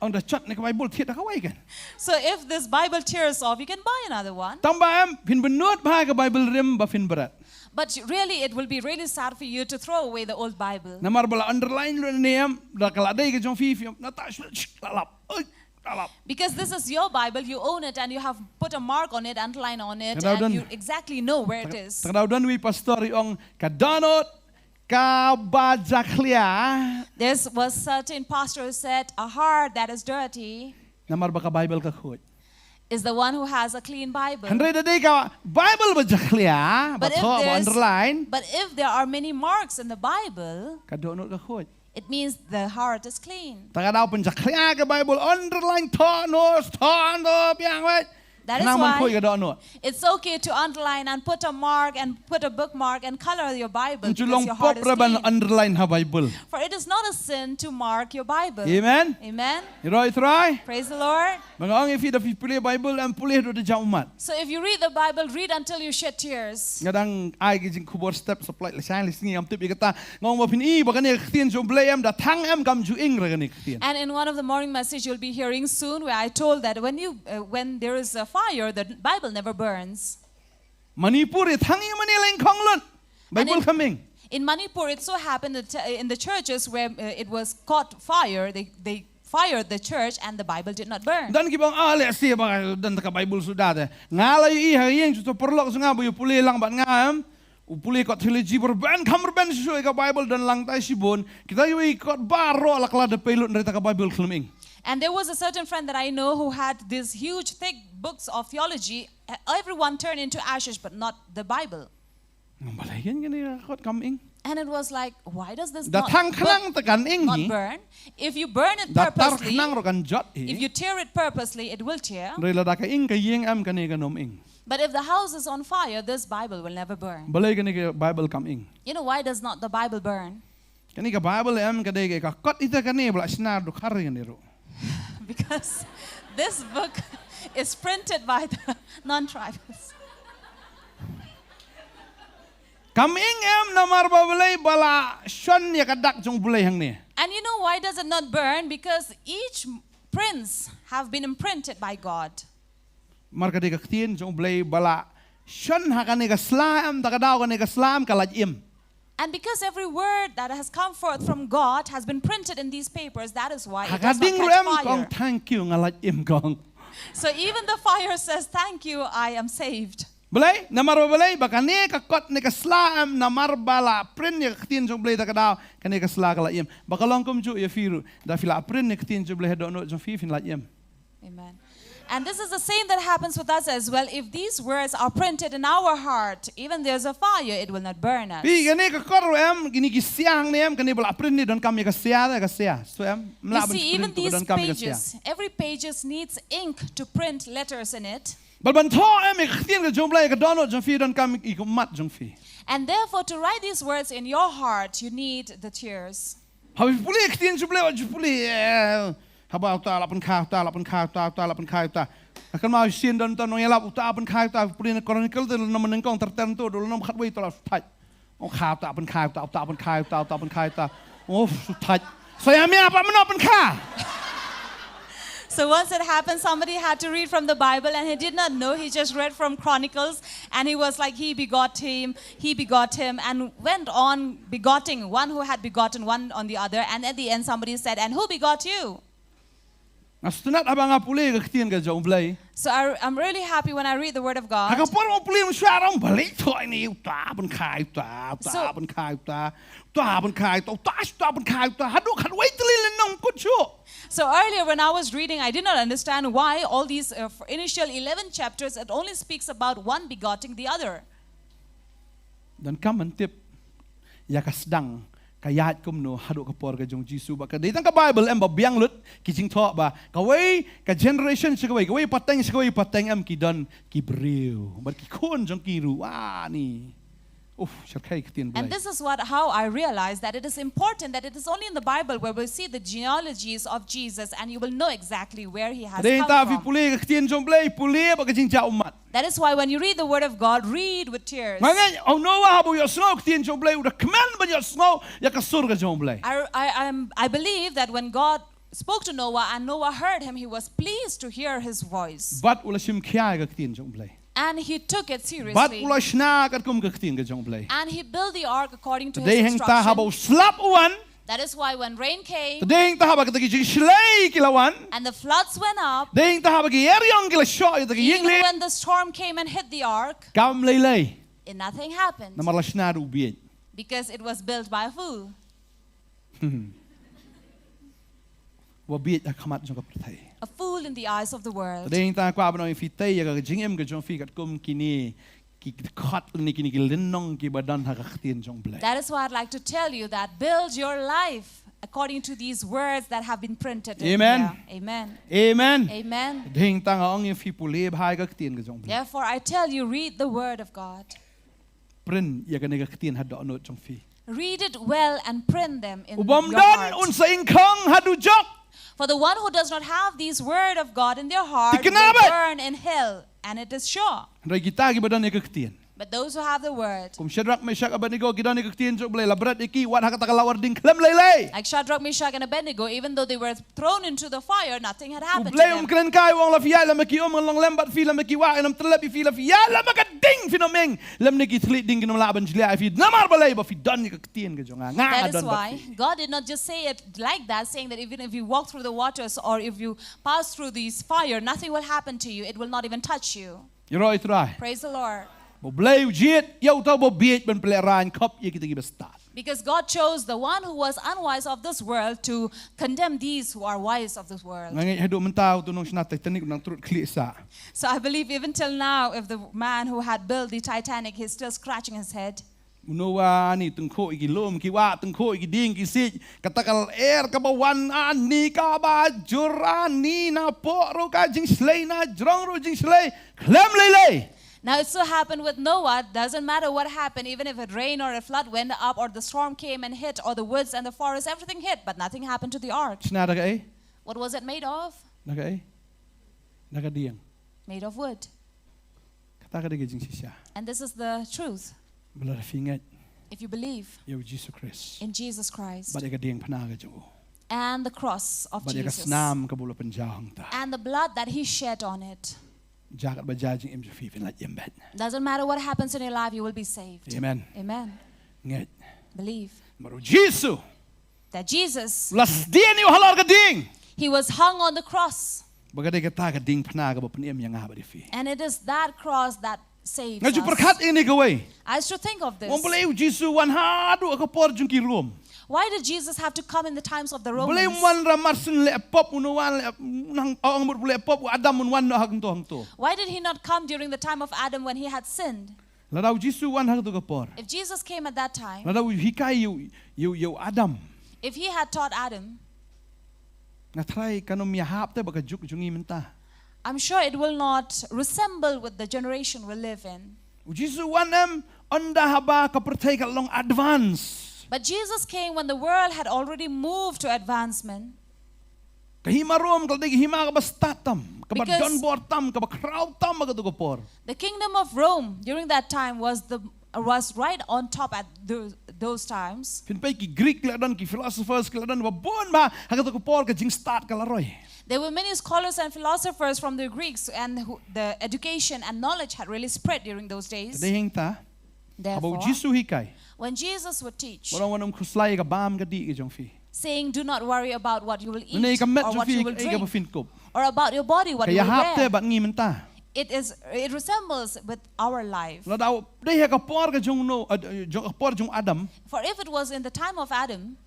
Ong da chot ne ka Bible thied da kawei kan. So if this Bible tears off, you can buy another one. Tang ba em phin bynnud bha ka Bible rim ba phin bret. But really, it will be really sad for you to throw away the old Bible. Namar ba la underline ruh ne em, da ka la dei ka jong phi, phi na ta sh-, sh-, la lap. Oi, la lap. Because this is your Bible, you own it and you have put a mark on it, underline on it, and you exactly know where it is. Tang da don wei pastor i ong ka dohnud kaba jakhlia. There was certain pastor who said, "A heart that is dirty," namar ba ka Bible ka khuid, "is the one who has a clean Bible." Hynrei da dei ka Bible ba jakhlia, ba thoh, ba underline, but if there are many marks in the Bible, ka dohnud ka khuid. It means the heart is clean. Ta ka daw pynjakhlia ka Bible, underline, thoh noh, thoh noh biang wei. That is why ka dohnud. It's okay to underline and put a mark and put a bookmark and color your Bible because your heart is clean. Ym ju long pop re ban underline ha Bible. For it is not a sin to mark your Bible. Amen. Amen. Ïaroh ïa u Trai. Praise the Lord. Ba nga ong ïa phi, da phi pule Bible, em, pule haduh da jam ummat. So if you read the Bible, read until you shed tears. Nga dang ai ki jingkhubor step, sa pynlait lashai la sngi, ngam tip ïa kata. Nga ong ba phin i ba kane ka ktien jong U Blei em da thang em kam ju ing re kane ka ktien. And in one of the morning message you'll be hearing soon, where I told that when you, uh, when there is a fire, the Bible never burns. Manipur ïa thang ïa mane lyngkhong lut, Bible kam ing. In Manipur, it so happened that, uh, in the churches where, uh, it was caught fire, they, they fired the church and the Bible did not burn. Don kiba ong, ah, lehse ba don ta ka Bible suda te. Nga la ïohi ha ïing jong uto u paralok jong nga ba u pule lang bad nga, em. U pule kot theology ba rben kham rben shuh shuh ïa ka Bible, don lang tai shibun. Kita kiwei kot baroh la kylla da pei lut, hynrei ta ka Bible khlem ing. And there was a certain friend that I know who had these huge thick books of theology. E-, everyone turned into ashes, but not the Bible. Balei kane ka kot kam ing? And it was like, why does this not, not burn? Da thang khnang te kan ing hi. If you burn it purposely, da tar khnang ruh kan jot hi. If you tear it purposely, it will tear. Hynrei lada ka ing ka ïing, em, kane kan ym ing. But if the house is on fire, this Bible will never burn. Balei kane ka Bible kam ing? You know, why does not the Bible burn? Kane ka Bible, em, ka dei ka kot ita kane ba la shna da u Khare kane ruh. Because this book is printed by the non-tribals. Kam ing, em, namar ba balei? Ba la shon ïa ka dak jong U Blei hangne. And you know why does it not burn? Because each prints have been imprinted by God. Namar ka dei ka ktien jong U Blei ba la shon ha kane ka sla, em, ta ka daw kane ka sla, em, ka lait im. And because every word that has come forth from God has been printed in these papers, that is why it does not catch fire. Ha ka ding ruh, em, ka ong, thank you, nga lait im, ka ong. So even the fire says, thank you, I am saved. Balei? Namar ba balei? Ba kane ka kot ne ka sla, em, namar ba la print ïa ka ktien jong U Blei, ta ka daw kane ka sla ka lait im. Ba ka long kumjuh ïa phi ruh, da phi la print ïa ka ktien jong U Blei ha dohnud jong phi, phin lait im. Amen. And this is the same that happens with us as well. If these words are printed in our heart, even there's a fire, it will not burn us. Phi, kane ka kot ruh, em, kine ki sia hangne, em, kane ba la print ne donkam ïa ka sia, da ka sia. So, em, ym lah ban print tu, donkam ïa ka sia. You see, even these pages, every pages needs ink to print letters in it. Bad ban thoh, em, ïa ka ktien ka jong U Blei ha ka dohnud jong phi, donkam ïa ka ummat jong phi. And therefore, to write these words in your heart, you need the tears. Haba phi pule ïa ka ktien jong U Blei, wat ju pule, eh, haba uta la pynkha, uta la pynkha, uta, uta la pynkha, uta. Ka kynmaw shisien don uta u nongïalap, uta pynkha, uta, pule na Chronicle te, la nym nyngkong ter ter to, dei la nym khatwei, uta la shu thait. Ong kha, uta pynkha, uta, uta pynkha, uta, uta pynkha, uta. Oh, shu thait. Sa ïa mia pat mynno pynkha. So once it happened, somebody had to read from the Bible and he did not know. He just read from Chronicles and he was like, he begot him, he begot him, and went on begotten one who had begotten one on the other. And at the end, somebody said, and who begot you? Nga sngewtynnat haba nga pule ïa ka ktien ka jong U Blei. So I, I'm really happy when I read the word of God. Ha ka por ba nga pule, nga shu ong balei thoh ine, uta pynkha uta, uta pynkha uta, uta pynkha uta, uta, uta pynkha uta. Haduh khatwei tylli lynnong kut shuh. So earlier when I was reading, I did not understand why all these, uh, f-, initial eleven chapters, it only speaks about one begotten the other. Donkam ban tip ïa ka sdang ka ïaid kumno haduh ka por ka jong U Jisu, ba ka dei tang ka Bible em ba biang lut ki jingthoh, ba kawei ka generation sha kawei, kawei pateng sha kawei pateng em ki don ki briew bad ki khun jong ki ruh, wa ni. Uf, shyrkhei ka ktien Blei. And this is what, how I realized that it is important that it is only in the Bible where we see the genealogies of Jesus and you will know exactly where he has come from. Te dei ta phi pule ka ktien jong Blei, pule bad ka jingjah ummat. That is why when you read the word of God, read with tears. Nga ngeit, ong Noah haba u ïohsngew ka ktien jong Blei, u da kmen ban ïohsngew ïa ka sur ka jong Blei. I, I, I'm, I believe that when God spoke to Noah and Noah heard him, he was pleased to hear his voice. Bad u la shim khia ïa ka ktien jong Blei. And he took it seriously. Bad u la shna katkum ka ktien ka jong Blei. And he built the ark according to his instruction. Te dei hangta haba u slap u wan. That is why when rain came, te dei hangta haba kita ki jingshlei ki la wan. And the floods went up, te dei hangta haba ki eriong ki la shoh ïa kita ki ïing leh. Even when the storm came and hit the ark, kam lei lei. It, nothing happened. Namar la shna da u bieit. Because it was built by a fool. Ba bieit ha khmat jong ka pyrthei. A fool in the eyes of the world. Te dei hangta nga kwah ban ong ïa phi te, ïa ka jingim ka jong phi katkum kine ki dkhot ne kine ki lynnong kiba don ha ka ktien jong Blei. That is why I'd like to tell you that build your life according to these words that have been printed in Amen. Here. Amen. Amen. Amen. Ding tang ong ïa phi pule bha ïa ka ktien ka jong Blei. Therefore, I tell you, read the word of God. Print ïa kane ka ktien ha dohnud jong phi. Read it well and print them in your heart. U bym don un sa ingkhong ha dujok. For the one who does not have these word of God in their heart will burn in hell, and it is sure. Hynrei kita kiba don ïa ka ktien. But those who have the word. Kum Shadrach, Meshach, Abednego ki don ïa ka ktien jong U Blei, la bret ïa ki, wat ha kata ka lawar ding khlem lei lei. Like Shadrach, Meshach, and Abednego, even though they were thrown into the fire, nothing had happened to them. U Blei um kren kai u ong la phi ïaid lem ki um ngan long lem bad phi, lem ki wah ngan ym tyllep ïa phi, la phi ïaid lem ka ding phin ym ing. Lymne ki thylliej ding kin ym lah ban jliah ïa phi. Namar balei? Ba phi don ïa ka ktien ka jong nga. Nga don bad phi. That is why God did not just say it like that, saying that even if you walk through the waters or if you pass through this fire, nothing will happen to you. It will not even touch you. Ïaroh ïa U Trai. Praise the Lord. Ba U Blei u jied ïa uta uba bieit ban pynlehrain khop ïa kita kiba stad. Because God chose the one who was unwise of this world to condemn these who are wise of this world. Nga ngeit haduh mynta utu u nongshna Titanic u nang trud khlieh sah. So I believe even till now, if the man who had built the Titanic, he's still scratching his head. U Noah, ani tyngkhuh ïa ki lum, ki wah, tyngkhuh ïa ki dieng, ki siej, kata ka lyer kaba wan, ani kaba jur, ani napoh ruh ka jingshlei, na jrong ruh jingshlei, khlem lei lei. Now it so happened with Noah, doesn't matter what happened, even if it rained or a flood went up or the storm came and hit or the woods and the forest, everything hit, but nothing happened to the ark. Shna da kaei? What was it made of? Da kaei? Da ka dieng. Made of wood. Kata ka dei ka jingshisha. And this is the truth. Ba lada phi ngeit. If you believe. Ïa U Jisu Khrist. In Jesus Christ. Bad ïa ka diengphna ka jong u. And the cross of Jesus. Bad ïa ka snam kaba u la pynjaw hangta. And the blood that he shed on it. Jia katba jia jingim jong phi, phin lait im beit. Doesn't matter what happens in your life, you will be saved. Amen. Amen. Ngeit. Believe. Namar U Jisu. That Jesus. U la sdien ïa u halor ka dieng. He was hung on the cross. Ba ka dei kata ka diengphna kaba pynim ïa nga bad ïa phi. And it is that cross that saves us. Nga ju pyrkhat ïa kane kawei. I used to think of this. Ong balei U Jisu wan haduh ha ka por jong ki Rom. Why did Jesus have to come in the times of the Romans? Balei um wan ra mar shen leh pop, u Noah leh, nang ong mut leh pop, u Adam un wan noh hangto hangto. Why did he not come during the time of Adam when he had sinned? Lada U Jisu wan ha kato ka por. If Jesus came at that time, lada u hikai ïa u, ïa u, ïa u Adam. If he had taught Adam, nga tharai kan ym ïahap te bad ka juk jong ngi mynta. I'm sure it will not resemble with the generation we live in. U Jisu wan em ynda haba ka pyrthei ka long advance. But Jesus came when the world had already moved to advancement. Ka hima Rom ka la dei ka hima kaba stad tam, kaba donbor tam, kaba khraw tam ha kato ka por. The kingdom of Rome during that time was the, was right on top at tho-, those times. Phin peit ki Greek ki la don, ki philosophers ki la don, ba bun bha ha kato ka por ka jingstad ka la roi. There were many scholars and philosophers from the Greeks, and who, the education and knowledge had really spread during those days. Ka dei hangta. Therefore, haba U Jisu hikai, when Jesus would teach, ba ong wat nym khuslai ïa ka bam ka dih ka jong phi. Saying, "Do not worry about what you will eat or what you will drink, or about your body, what you will wear." Ka ïahap te bad ngi mynta. It is, it resembles with our life. Lada u dei ha ka por ka jong u Noah, eh, jong, ka por jong u Adam. For if it was in the time of Adam,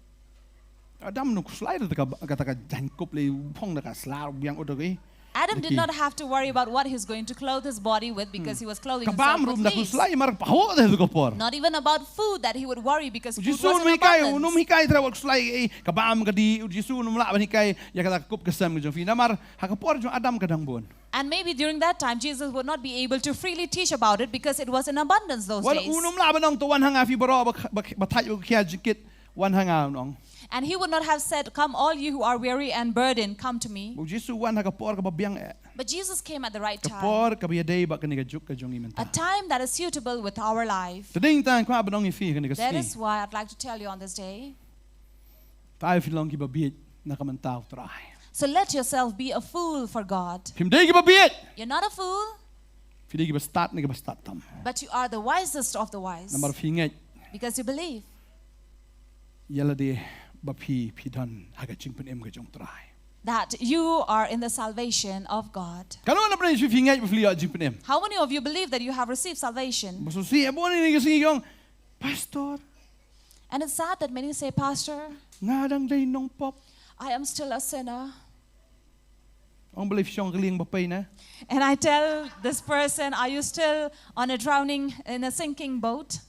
Adam um khuslai da kata ka, kata ka jaiñkup lei, u phong da ka sla, u biang u da ki. Adam did not have to worry about what he's going to clothe his body with because he was clothing himself with leaves. Ka bam ruh um da khuslai, mar pahuh da kato ka por. Not even about food that he would worry because food was in abundance. U Jisu um hikai, um hikai te wat khuslai, eh, ka bam ka dih, U Jisu um lah ban hikai ïa kata ka kup ka sem ka jong phi. Namar ha ka por jong u Adam ka dang bun. And maybe during that time, Jesus would not be able to freely teach about it because it was in abundance those days. Wat um lah ban ong to wan ha nga phi baroh ba, ba, ba thait ba khia jingkit, wan ha nga, un ong. And he would not have said, "Come, all you who are weary and burdened, come to me." U Jisu wan ha ka por kaba biang eh. But Jesus came at the right time. Ka por kaba ïadei bad kane ka juk ka jong ngi mynta. A time that is suitable with our life. Te dei tang kwah ban ong ïa phi kane ka sngi. That is why I'd like to tell you on this day. Te ai phi long kiba bieit na ka bynta U Trai. So let yourself be a fool for God. Phim dei kiba bieit. You're not a fool. Phi dei kiba stad ne kiba stad tam. But you are the wisest of the wise. Namar phi ngeit. Because you believe. Ïa lade ba phi, phi don ha ka jingpynim ka jong U Trai. That you are in the salvation of God. Katno na phi, phi ngeit ba phi ïoh jingpynim? How many of you believe that you have received salvation? Ba sngewsih bun ïa kane ka sngi ki ong, "Pastor." And it's sad that many say, "Pastor, nga dang dei nongpop." I am still a sinner. Ong balei phi shong ha ka lieng ba pei ne? And I tell this person, "Are you still on a drowning, in a sinking boat?"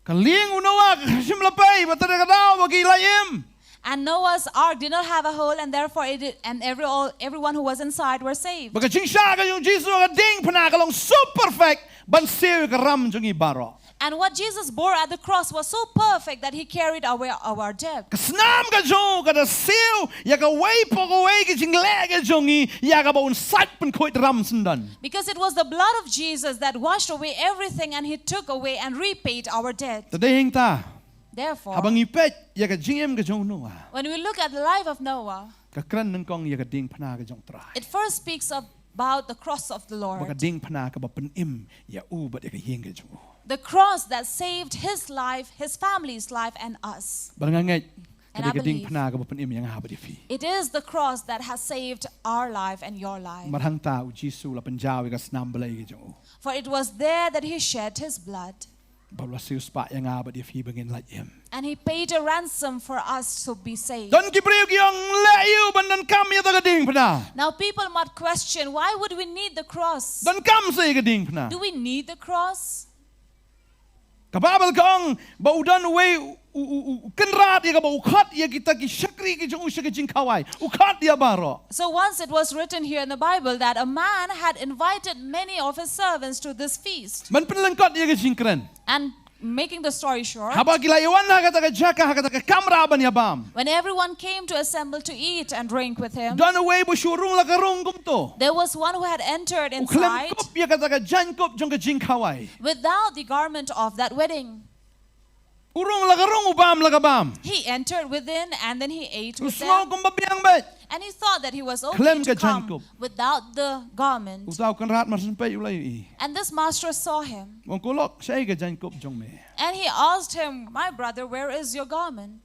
Ka lieng u Noah ka shym la pei, ba tang da ka daw ba ki la im. And Noah's ark did not have a hole, and therefore it did, and every all everyone who was inside were saved. Ba ka jingshah ka jong u Jisu ha ka diengphna ka long so perfect ban siew ïa ka ram jong ngi baroh. And what Jesus bore at the cross was so perfect that he carried away our debt. Ka snam ka jong u ka da siew ïa kawei pa kawei ka jingleh ka jong ngi, ïa kaba un sait pynkhuid ram syndon. Because it was the blood of Jesus that washed away everything, and he took away and repaid our debt. Te dei hangta, Therefore, haba ngi peit ïa ka jingim ka jong u Noah, when we look at the life of Noah, ka kren nyngkong ïa ka diengphna ka jong u Trai. It first speaks about the cross of the Lord. Ba ka diengphna kaba pynim ïa u bad ïa ka ïing ka jong u. The cross that saved his life, his family's life, and us. Bad nga ngeit, ka dei ka diengphna kaba pynim ïa nga bad ïa phi. It is the cross that has saved our life and your life. Namar hangta u Jisu u la pynjaw ïa ka snam blei ka jong u. For it was there that he shed his blood. Bad u la siew spah ïa nga bad ïa phi ba ngin lait im. And he paid a ransom for us to be saved. Don ki briew ki ong, leh aïu ban donkam ïa kata ka diengphna. Now people might question, why would we need the cross? Donkam seh ïa ka diengphna. Do we need the cross? Ka Baibl ka ong ba u don uwei u, u, u, u kynrad ïa kaba u khot ïa kita ki shakri ki jong u sha ka jingkhawai. U khot ïa baroh. So once it was written here in the Bible that a man had invited many of his servants to this feast. Ban pynlyngkot ïa ka jingkren. And making the story short, haba ki la ïawan ha kata ka jaka, ha kata ka kamra ban ïabam, when everyone came to assemble to eat and drink with him, don uwei ba u shu rung la ka rung kumto. There was one who had entered inside, u khlem kup ïa kata ka jaiñkup jong ka jingkhawai, without the garment of that wedding. U rung la ka rung, u bam la ka bam. He entered within and then he ate with them. U sngew kumba biang beit. And he thought that he was okay to come without the garment. Khlem ka jaiñkup. Uta u kynrad mar syn peit u la ïohi. And this master saw him. U ong, ko lok, shaei ka jaiñkup jong me? And he asked him, "My brother, where is your garment?"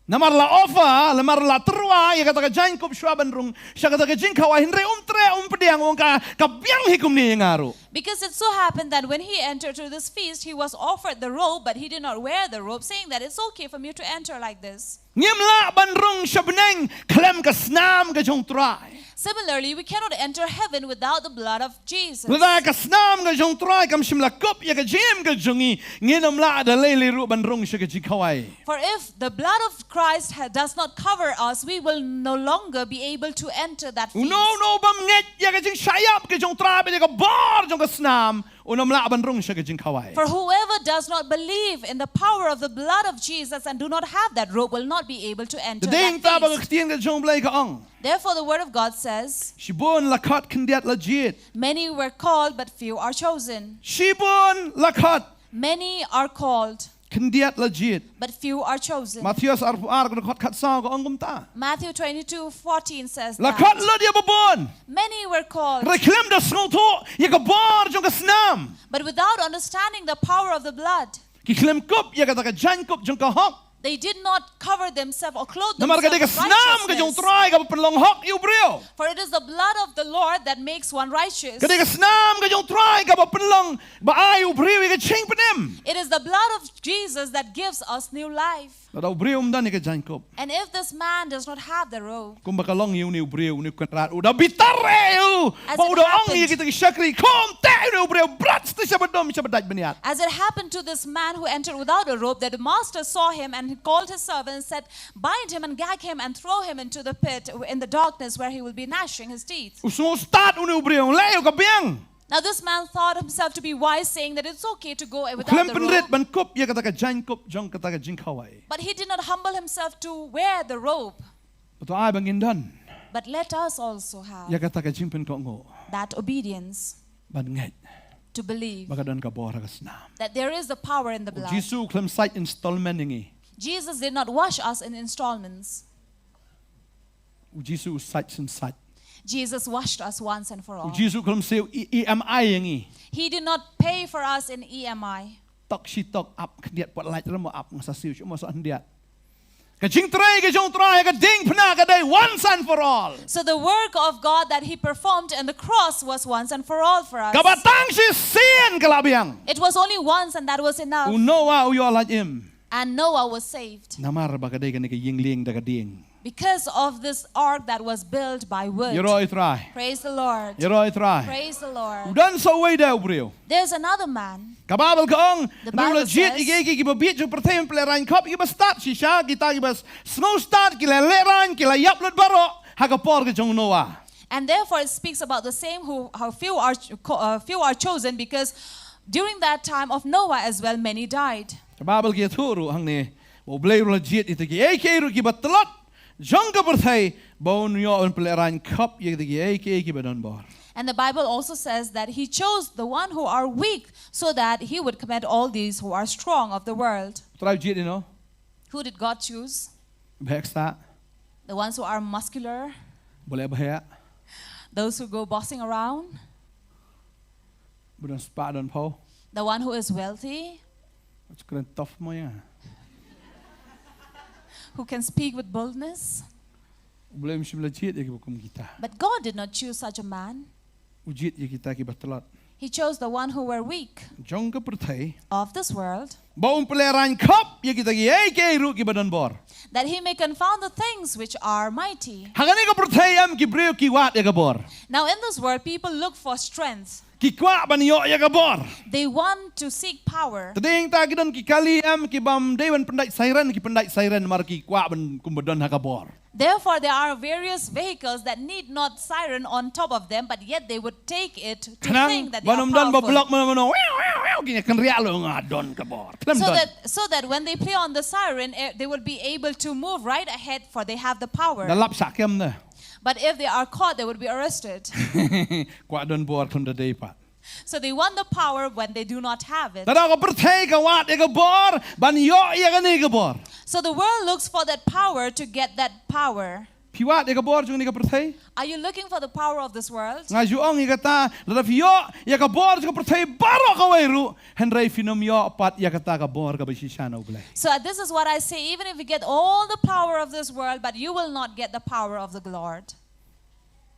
Namar la offer, namar la tyrwa ïa kata ka jaiñkup shuwa ban rung sha kata ka jingkhawai, hynrei um treh, um pdiang, u ong ka, ka biang hi kumne ïa nga ruh. Because it so happened that when he entered to this feast, he was offered the robe, but he did not wear the robe, saying that it's okay for me to enter like this. Ngim lah ban rung sha bneng khlem ka snam ka jong u Trai. Similarly, we cannot enter heaven without the blood of Jesus. Lada ka snam ka jong u Trai kam shym la kup ïa ka jingim ka jong ngi, ngin ym lah da lei lei ruh ban rung sha ka jingkhawai. For if the blood of Christ ha-, does not cover us, we will no longer be able to enter that feast. Uno uno u bym ngeit ïa ka jingshah ïap ka jong u Trai bad ïa ka bor jong ka snam, un ym lah ban rung sha ka jingkhawai. For whoever does not believe in the power of the blood of Jesus and do not have that robe will not be able to enter that feast. Te dei hangta ba ka ktien ka jong U Blei ka ong. Therefore, the word of God says, shibun la khot, khyndiat la jied. Many were called, but few are chosen. Shibun la khot. Many are called, khyndiat la jied. But few are chosen. Mathaios arphew ar, dkhot khatsaw ka ong kumta. Matthew twenty-two fourteen says that, la khot lut ïa ba bun. Many were called. Hynrei khlem da sngewthuh ïa ka bor jong ka snam. But without understanding the power of the blood, ki khlem kup ïa kata ka jaiñkup jong ka hok. They did not cover themselves or clothe themselves with righteousness. Namar ka dei ka snam ka jong u Trai kaba pynlong hok ïa u briew. For it is the blood of the Lord that makes one righteous. Ka dei ka snam ka jong u Trai kaba pynlong ba ai u briew ïa ka jingpynim. It is the blood of Jesus that gives us new life. Lada u briew um don ïa ka jaiñkup. And if this man does not have the robe, kumba ka long ïa une u briew, une u kynrad, u da bitar eh u, ba u da ong ïa kita ki shakri, khum teh une u briew, brat sha ba dum, sha ba dait bniat. As it happened to this man who entered without a robe, that the master saw him and he called his servant and said, "Bind him and gag him and throw him into the pit in the darkness where he will be gnashing his teeth." U sngew stad une u briew, leh ïa u, ka biang. Now this man thought himself to be wise, saying that it's okay to go without the robe. U khlem pynrit ban kup ïa kata ka jaiñkup jong kata ka jingkhawai. But he did not humble himself to wear the robe. To ai ba ngin don. But let us also have, ïa kata ka jingpynkohnguh, that obedience, ban ngeit, to believe, ba ka don ka bor ha ka snam. That there is the power in the blood. U Jisu u khlem sait installment ïa ngi. Jesus did not wash us in installments. U Jisu u sait shen sait. Jesus washed us once and for all. U Jisu u khlem siew E-, EMI ïa ngi. He did not pay for us in E M I. Tok shi tok ap, khyndiat, poi lait, rem ap, nga sa siew shuh, mo sa khyndiat. Ka jingtrei ka jong u Trai ha ka diengphna ka dei once and for all. So the work of God that he performed on the cross was once and for all for us. Kaba tang shisien ka la biang. It was only once and that was enough. U Noah u ïoh lait im. And Noah was saved. Namar ba ka dei kane ka ïing lieng da ka dieng. Because of this ark that was built by wood. Ïaroh ïa u Trai. Praise the Lord. Ïaroh ïa u Trai. Praise the Lord. U don sa uwei de u briew. There's another man. Ka Baibl ka ong, namar ba la jied ïa kiei kiei kiba bieit jong ka pyrthei, un pynlehraiñ khop ïa kiba stad, shisha kita kiba sngewstad ki la lehraiñ, ki la ïap lut baroh ha ka por ka jong u Noah. And therefore it speaks about the same who, how few are ch-, co-, uh, few are chosen, because during that time of Noah as well, many died. Ka Baibl ka ïathuh ruh hangne ba U Blei ruh u la jied ïa kita kiei kiei ruh kiba tlot jong ka pyrthei ba un ïoh ban pynlehraiñ khop ïa kita kiei kiei kiba don bor. And the Bible also says that he chose the one who are weak so that he would commend all these who are strong of the world. U Trai u jied ïano? Who did God choose? Ba heh sah. The ones who are muscular. Ba leh ba heh. Those who go bossing around. Ba don spah don phew. The one who is wealthy. Ba kren tough mo ïa nga. Who can speak with boldness. U Blei um shym la jied ïa kiba kum kita. But God did not choose such a man. U jied ïa kita kiba tlot. He chose the one who were weak. Jong ka pyrthei. Of this world. Ba un pynlehraiñ khop ïa kita kiei kiei ruh kiba don bor. That he may confound the things which are mighty. Ha kane ka pyrthei em ki briew ki wad ïa ka bor. Now in this world, people look for strength. Ki kwah ban ïoh ïa ka bor. They want to seek power. Te dei ta ki don ki kali em ki bym dei ban pyndait siren, ki pyndait siren namar ki kwah ban kumba don ha ka bor. Therefore, there are various vehicles that need not siren on top of them, but yet they would take it to think that they are powerful. Khnang ban ym don ba block mano mano, wiu, wiu, wiu, ki kynriah lo nga don ka bor. Khlem don. So that, so that when they play on the siren, eh, they would be able to move right ahead, for they have the power. Da lap shah kem ne. But if they are caught, they would be arrested. Kwah don bor khlem da dei pat. So they want the power when they do not have it. Te da ka pyrthei ka wad ïa ka bor ban ïoh ïa kane ka bor. So the world looks for that power to get that power. Phi wad ïa ka bor jong kane ka pyrthei? Are you looking for the power of this world? Nga ju ong ïa kata, lada phi ïoh ïa ka bor jong ka pyrthei baroh kawei ruh, hynrei phin ym ïoh pat ïa kata ka bor kaba shisha na U Blei. So this is what I say, even if you get all the power of this world, but you will not get the power of the Lord.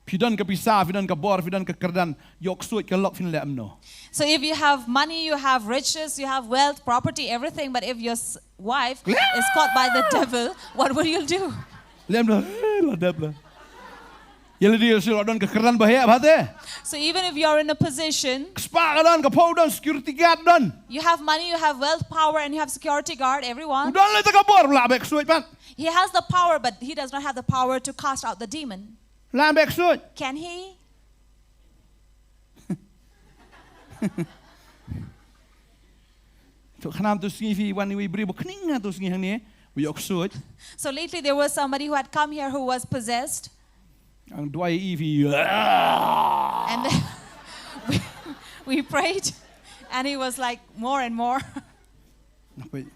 Phi don ka pisa, phi don ka bor, phi don ka kyrdan, ïoh ksuid ka lok phin leh kumno? So if you have money, you have riches, you have wealth, property, everything, but if your s-, wife is caught by the devil, what will you do? Leh kumno? Eh, la dep la. Ïa lade ïa shu don ka kyrdan ba heh bha te. So even if you are in a position, ka spah ka don, ka phew don, security guard don. You have money, you have wealth, power, and you have security guard, everyone. U don leh ta ka bor, lah beh ksuid pat. He has the power, but he does not have the power to cast out the demon. Lah beh ksuid. Can he? To khnam to sngi phi wan iwei i briew ba khning ha to sngi hangne, u ïoh ksuid. So lately there was somebody who had come here who was possessed. Ang duwai i phi. And then we, we prayed, and he was like, more and more. Nga peit.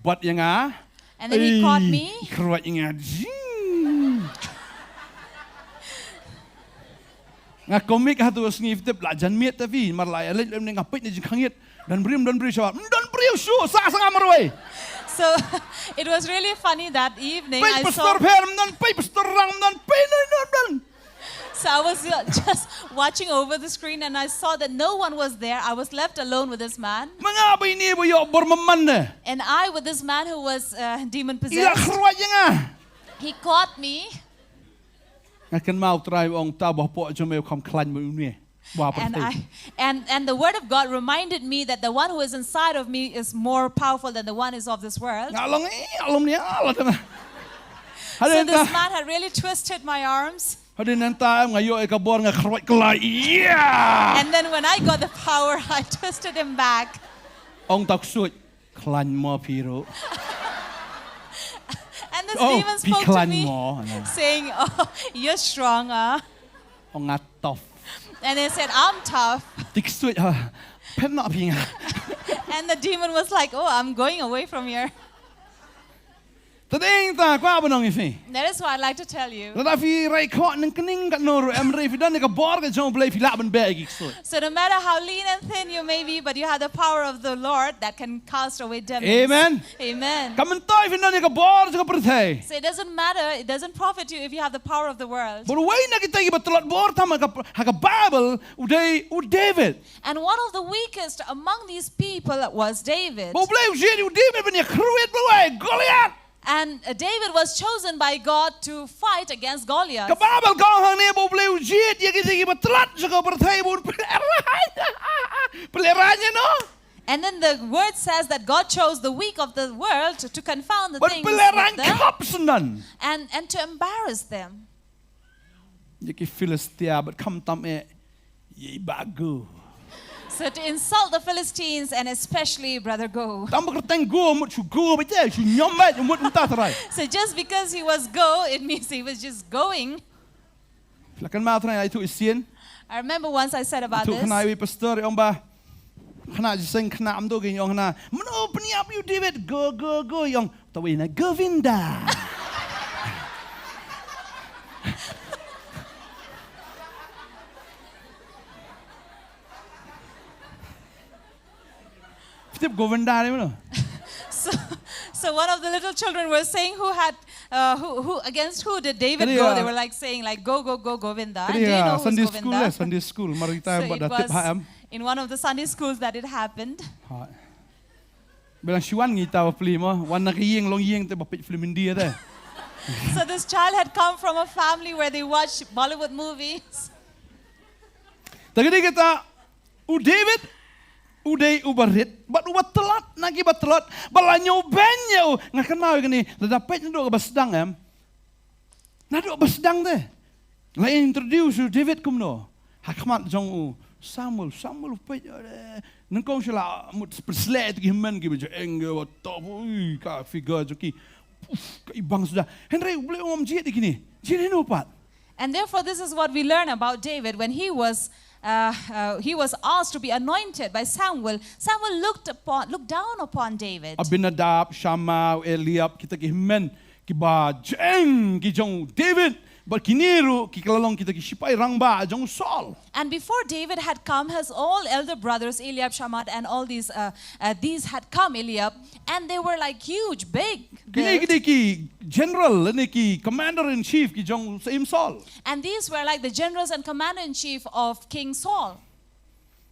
Bat ïa nga. And then he caught me. Ei, kyrwat ïa nga. Zing. Nga comic ha tu sngi tip la jan miet ta phi mar la ïa leit lem ne nga peit ne jingkhang ïit. Don briew, don briew shuwa. Don briew shu sa sa nga marwei. So it was really funny that evening. Peit I saw pastor pher, don peit pastor rang, don peit, don, don, don. So I was, uh, just watching over the screen and I saw that no one was there. I was left alone with this man. Ma nga ba ine ba ïoh bor maman ne. And I with this man who was, uh, demon possessed. Ïa kyrwat ïa nga. He caught me. Nga kynmaw Trai ong ta ba hapoh jong me kham khlaiñ mo une. Ba pyrthei. And I, and, and the word of God reminded me that the one who is inside of me is more powerful than the one is of this world. Nga long, eh, long ni, ah, la tengah. So this man had really twisted my arms. Hadien nangta em nga ïoh ïa ka bor nga kyrwat kylla. Yeah! And then when I got the power, I twisted him back. Ong ta u ksuid, khlaiñ mo phi ruh. And this demon spoke to me, saying, "Oh, you're strong, ah." Ong nga tough. And he said, "I'm tough." Te u ksuid ha. Phet noh phi nga. And the demon was like, "Oh, I'm going away from here." Te dei ta kwah ban ong ïa phi. That is what I'd like to tell you. Lada phi rai khoh nyngkong katno ruh em, hynrei phi don ïa ka bor ka jong U Blei phi lah ban beh ïa ki ksuid. So no matter how lean and thin you may be, but you have the power of the Lord that can cast away demons. Amen. Amen. Kam myntoi phi don ïa ka bor jong ka pyrthei. So it doesn't matter, it doesn't profit you if you have the power of the world. Bad uwei na kita kiba tlot bor tam ha ka, ha ka Baibl u dei u David. And one of the weakest among these people was David. Ba U Blei u jied ïa u David ban ïakhrwit bad uwei, Goliath. And, uh, David was chosen by God to fight against Goliath. Ka Baibl ka ong hangne ba U Blei u jied ïa kita kiba tlot jong ka pyrthei ba un pynlehraiñ, Pynlehrain ïa no? And then the word says that God chose the weak of the world to, to confound the things with them and, and to embarrass them. Ïa ki Philistia bad khamtam eh ïa i Bah Go. So to insult the Philistines and especially Brother Go. Tang ba kyrteng Go mut shu go beit eh, shu ñiom beit, mut mynta trai. So just because he was Go, it means he was just going. Phi la kynmaw trai ïa itu i sien. I remember once I said about this. Itu khynnah iwei i pastor i ong ba khynnah jingïaseng khynnah, ym dei ki ong khynnah. Mano pynïap ïa u David? Go, go, go, i ong. Tawei na Govinda. Phi tip Govinda ne mano? So, so one of the little children were saying who had, uh, who, who, against who did David go? They were, like, saying, like, "Go, go, go, Govinda." And do you know who's Govinda? Sunday school, eh, Sunday school. Mar kita ba da tip ha em. So it was in one of the Sunday schools that it happened. Ha. Bilang shu wan ngi ta ba pli mo, wan na ka ïing long ïing te ba peit film India te. So this child had come from a family where they watch Bollywood movies. Ta ka dei kata, u David u dei uba rit bad uba tlot na ki ba tlot, ba la ñiew beiñ ïa u. Nga kynmaw ïa kane, lada peit naduh kaba sdang em. Naduh ba sdang te la introduce u David kumno? Ha khmat jong u Samuel, Samuel u peit, eh, nyngkong shu la mut pynsleh ïa ki hynmen kiba jingeh, kiba top, ui, ka figure jong ki. Uf, ka ibang suda. Hynrei U Blei u ong ym jied ïa kine. Jied ïa no pat? And therefore, this is what we learn about David. When he was, uh, uh, he was asked to be anointed by Samuel, Samuel looked upon, looked down upon David. Abinadab, Shammah, Eliab, kita ki hynmen kiba jingeh ki jong u David, bad kine ruh ki la long kita ki sipai rangbah jong u Saul. And before David had come, his all elder brothers, Eliab, Shammah, and all these, uh, uh, these had come, Eliab, and they were, like, huge, big built. Kine ki dei ki general, ne ki commander in chief ki jong u syiem Saul. And these were, like, the generals and commander in chief of King Saul.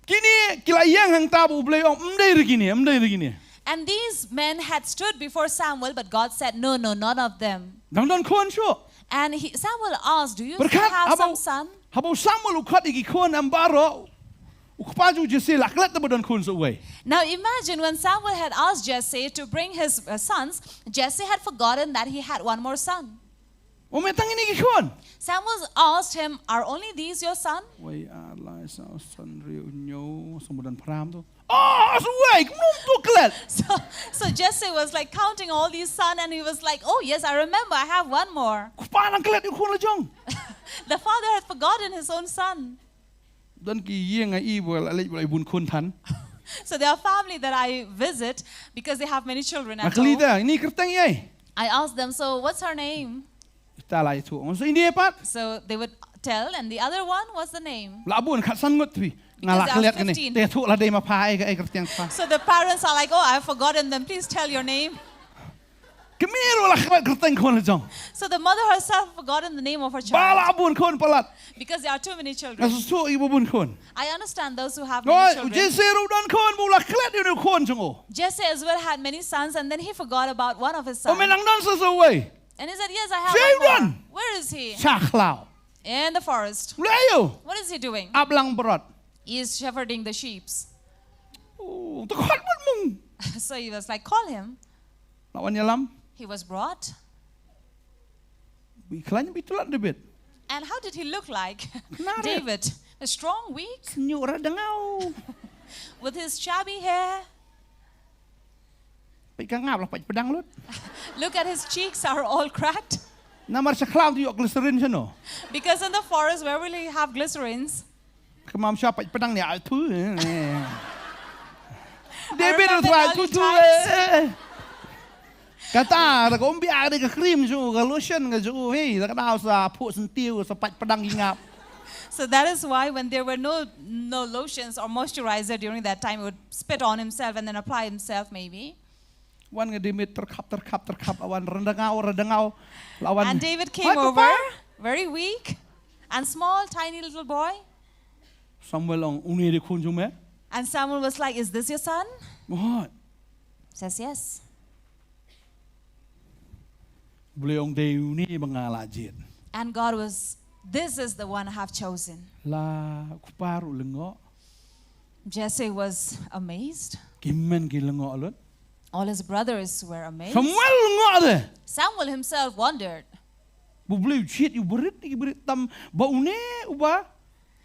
Kine ki la ïeng hangta ba U Blei u ong ym dei re kine, ym dei re kine. And these men had stood before Samuel, but God said, "No, no, none of them." Dang don khun shuh. And he, Samuel asked, "Do you still have some son?" Pyrkhat haba u Samuel u khot ïa ki khun em baroh, u kpa jong u Jesse la klet ba don khun sa uwei. Now imagine when Samuel had asked Jesse to bring his, uh, sons, Jesse had forgotten that he had one more son. U ong, "Me tang ine ki khun?" Samuel asked him, "Are only these your son?" Wei, ar, lai, saw, san, hynriew, hynñiew, sa, ba don phra tu. Oh, sa uwei, kumno to klet? So, so Jesse was, like, counting all these sons and he was like, "Oh yes, I remember, I have one more." Kpa nang klet ïa u khun la jong. The father had forgotten his own son. Don ki ïing ha i ba la leit ba la bun khun than. So there are family that I visit because they have many children at home. Nga kylli ta, ine kyrteng ei? I ask them, "So what's her name?" Ita la ïathuh. Nga ong, "Ine pat?" So they would tell, and the other one, "What's the name?" La bun khatsan ngut phi. Nga la klet kane. Because there are fifteen. Te ïathuh la dei ma pha ei, ka ei kyrteng pha. So the parents are like, "Oh, I've forgotten them. Please tell your name." Ka mei ruh la klet kyrteng khun la jong. So the mother herself forgotten the name of her child. Ba la bun khun palat. Because there are too many children. Nga sngewthuh ïa ba bun khun. I understand those who have many children. Oi, u Jesse ruh don khun, ba u la klet ïa une u khun jong u. Jesse as well had many sons, and then he forgot about one of his sons. U ong, "Me nang don sa sa uwei." And he said, "Yes, I have one more." Where is he? Sha khlaw. In the forest. Leh ïa u. What is he doing? Ap lang brot. He is shepherding the sheeps. Oh, to khot mut mung. So he was like, "Call him." La wan ïalam. He was brought. Ba i khlaiñ, ba i tlot David. And how did he look like? Khynnah rit. David, a strong, weak. Sñiuh ra dngau. With his shabby hair. Peit ka ngap la pait pdang lut. Look at his cheeks are all cracked. Namar sha khlaw te ïoh glycerin shano? Because in the forest, where will he have glycerins? Ka mam sha pait pdang ne ai thu. David ruh ai thu thu. Kata da ka um bia da ka cream ju, ka lotion ka ju, hei, da ka daw sa phuh sentiew, sa pait pdang ki ngap. So that is why when there were no, no lotions or moisturizer during that time, he would spit on himself and then apply himself maybe. Wan nga David tyrkhap, tyrkhap, tyrkhap, la wan ra dngau, ra dngau. La wan. And David came over, very weak and small, tiny little boy. Samuel ong, "Une dei khun jong me?" And Samuel was like, "Is this your son?" What? Says, "Yes." Blei ong, "Dei une ba nga la jied." And God was, "This is the one I have chosen." La kpa ruh lyngngoh. Jesse was amazed. Ki hynmen ki lyngngoh lut. All his brothers were amazed. Samuel lyngngoh de. Samuel himself wondered Ba U Blei u jied ïa u barit ki barit tam, ba une uba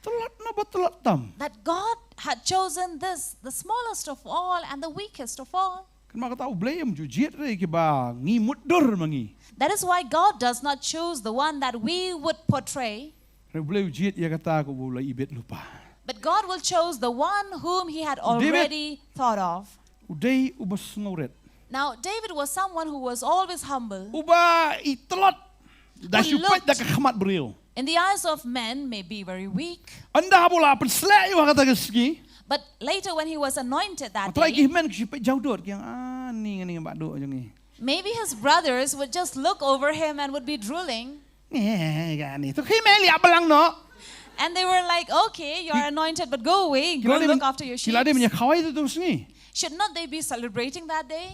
tlot na ba tlot tam. that God had chosen this, the smallest of all and the weakest of all. Kynmaw kata, U Blei um ju jied re kiba ngi mutdur ma ngi. That is why God does not choose the one that we would portray, Re U Blei u jied ïa kata kaba u la ibit lypa. but God will choose the one whom he had David- already thought of. U dei uba sngewrit. Now, David was someone who was always humble. Uba i tlot da U shu looked- peit da ka khmat briew. In the eyes of men, may be very weak. Ynda haba u la pynsleh ïa u ha kata ka sngi. But later, when he was anointed that Haba ki day, hynmen ki shu peit jawdor ki ong, ah, ni nga ni nga ba duh jong ngi. maybe his brothers would just look over him and would be drooling. Ni ga ni. To khie me leit ïa balang noh. And they were like, "Okay, you're anointed, but go away. Ki Go la dei look men- after your ki la sheep." dei men ïa khawai tu sngi. Should not they be celebrating that day?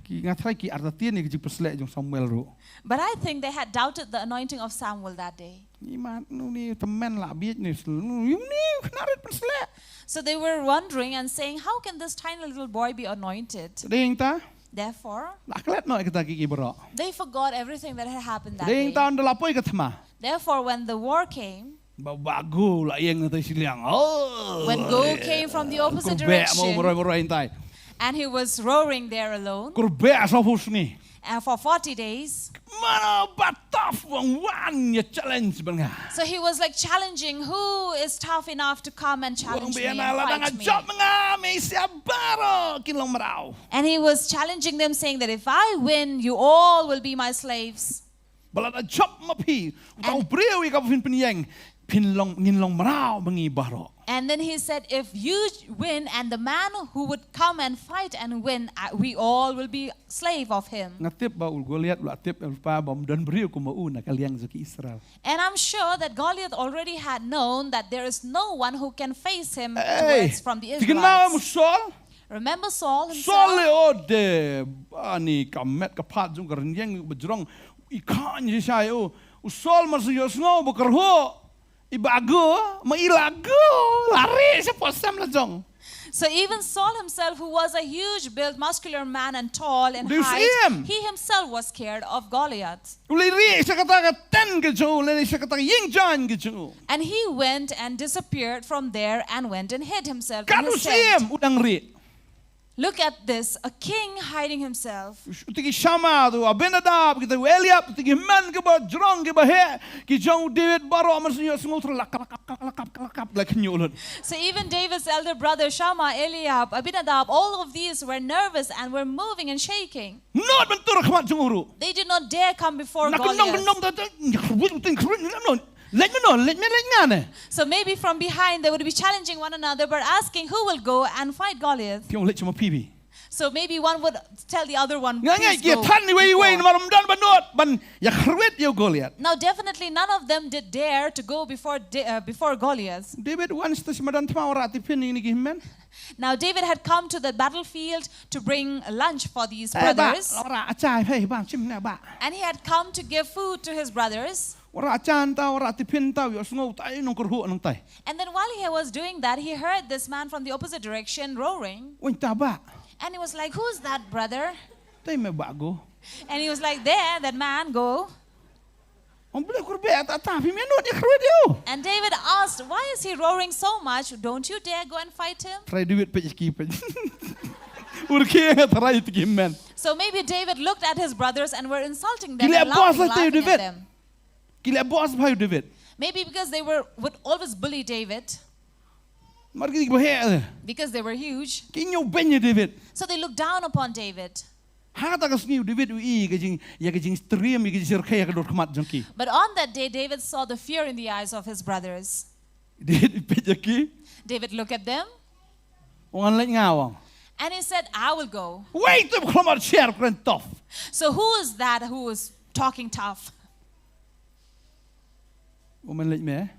Ki nga tharai ki artatien ïa ka jingpynsleh jong Samuel ruh. But I think they had doubted the anointing of Samuel that day. Ni mat nu ni tymmen la bieit ni sel. Nu ni kena rit pynsleh. So they were wondering and saying, "How can this tiny little boy be anointed?" Dei ïa ta. Therefore, La klet noh ïa kata ki ki baroh. they forgot everything that had happened that Dei ïa day. ta ynda la poi ka thma. Therefore, when the war came, Ba ba Go la ïeng na tai shiliang. Oh. When Go came from the opposite Kurbeh mo direction, maroi maroi tai. and he was roaring there alone, Kurbeh sa phew sngi. and for forty days, Mano ba tough wang wan ïa challenge ban nga. so he was like challenging, "Who is tough enough to come and Wang challenge me bia and na la dang fight me?" jop nga me sia baroh kin long mraw. And he was challenging them, saying that, "If I win, you all will be my slaves." Ba la dang jop ma phi. Tau And- briew ïa ka phin pynïeng. Phin long ngin long mraw ma ngi baroh. And then he said, "If you win, and the man who would come and fight and win, uh, we all will be slave of him." Nga tip ba u Goliath u la tip lypa ba ym don briew kum u na ka liang jong ki Israel. And I'm sure that Goliath already had known that there is no one who can face him Hey, towards from the ti kynmaw mo Israelites. Saul? Remember Saul Saul himself? le o de ani ka met ka phad jong ka rynïeng ba jrong i khan ji shai o. U Saul mar sa ïohsngew ba ka rho i ba go ma i la go la re sa po sam la jong. So even Saul himself, who was a huge built, muscular man and tall in Do you see height, him? He himself was scared of Goliath. U le re sa kata ka ten ka jong u le sa kata ka ïing jan ka jong u. And he went and disappeared from there and went and hid himself in Kan u his tent. sim u dang re. Look at this, a king hiding himself. Uti ki Shama tu Abinadab kita Eliab ti ki men ki ba jrong ki ba he ki jong u David baroh mar sa ïohsngew tra la kap la kap la kap la kap la kap la kynñiuh lut. So even David's elder brother Shammah, Eliab, Abinadab, all of these were nervous and were moving and shaking. Not ban tur khmat jong u ruh. They did not dare come before Na kynnong Goliath. kynnong ta ta ngi khruit utin khruit ngi lam non. Leit me non leit me leit nga ne. So maybe from behind they would be challenging one another, but asking who will go and fight Goliath. Ki ong leit ma phi bi. So maybe one would tell the other one, Nga ngai "Please ki go than ni wei wei before." mar um don ban not ban ïa khruit ïa u Goliath. Now definitely none of them did dare to go before Da- uh, before Goliath. David wan sta shima don thma wara tiffin ni ki men. Now David had come to the battlefield to bring lunch for these Eh, ba brothers, wara achai phai ba shim ne ba. And he had come to give food to his brothers. Wara achan ta wara tiffin ta ïohsngew ta i nong kyrhuh nong tai. And then while he was doing that, he heard this man from the opposite direction roaring. Wan ta ba. And he was like, "Who's that, brother?" Tai me ba go. And he was like, "There, that man, go." Ong bele kurbe ta ta phi me not ïa khruit ïa u. And David asked, "Why is he roaring so much? Don't you dare go and fight him?" Trai David peit ki peit. Ur ki nga trai ti ki men. So maybe David looked at his brothers and were insulting them Ki le and boss laughing, la te laughing David. at them. Ki le boss bha ïa u David. Maybe because they were would always bully David Mar ki ba he. Because they were huge. Ki ñiew beiñ ïa u David. So they looked down upon David. Ha kata ka sngi u David u i ka jing ïa ka jingtriem ïa ka jingshyrkhei ha ka dur khmat jong ki. But on that day, David saw the fear in the eyes of his brothers. David i peit ïa ki. David looked at them Wan leit nga wang. And he said, "I will go." Wei tu khlomar share kren tough. So who is that who is talking tough? U men leit me.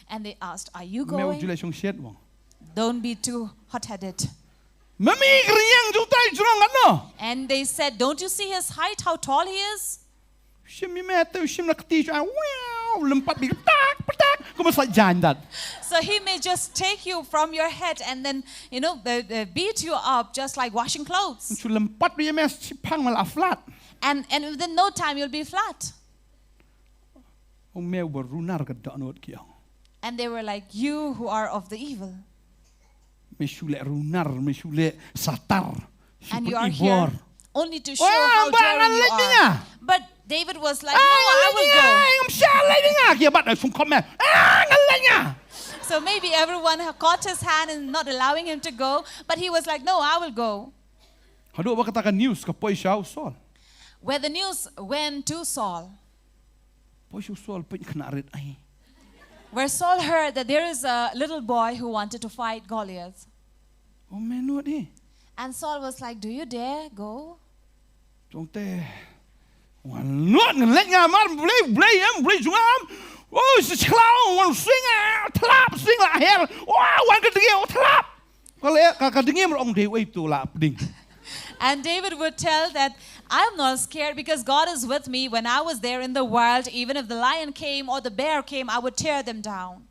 And they asked, "Are you Me u ju going?" leit shong shet wang. Don't be too hot-headed. Mami kri yang jong tai jrong kan no. And they said, "Don't you see his height, how tall he is?" Shim mi me tu shim la kti sha. Wow. Lympat bad patak, patak. Kumba sa jan dat. So he may just take you from your head and then, you know, uh, uh, beat you up just like washing clothes. Shu lympat bad me shiphang me la flat. And, and within no time, you'll be flat. Ong me uba runar ka dohnud ki ong. And they were like, "You who are of the evil." Me shu leh runar, me shu leh satar. Shu And you are pynibor. Here only to show how Ba daring ngan you leit are. Nga. But David was like, Ah, "No, I ngan will leit Nga. Go." Ngam shah leit Nga. Ki bat ai sum khop me. Ah, ngan leit Nga. So maybe everyone ha- caught his hand and not allowing him to go. But he was like, "No, I will go." Haduh ba kata ka news ka poi sha u Saul. Where the news went to Saul. Poi sha u Saul, pyn khynnah rit ai. Where Saul heard that there is a little boy who wanted to fight Goliath. Oh, me nud hi. And Saul was like, "Do you dare go?" Tong te. Wan nud ngan leit Nga mar, Blei, Blei em, Blei jong Nga em. Oh, si chlau, wan sing, ah, tlap, sing la her. Wah, wan ka dngi, oh, tlap. Ka le, ka, ka dngi mar ong dei, wei tu la pding. And David would tell that, "I'm not scared because God is with me. When I was there in the wild, even if the lion came or the bear came, I would tear them down."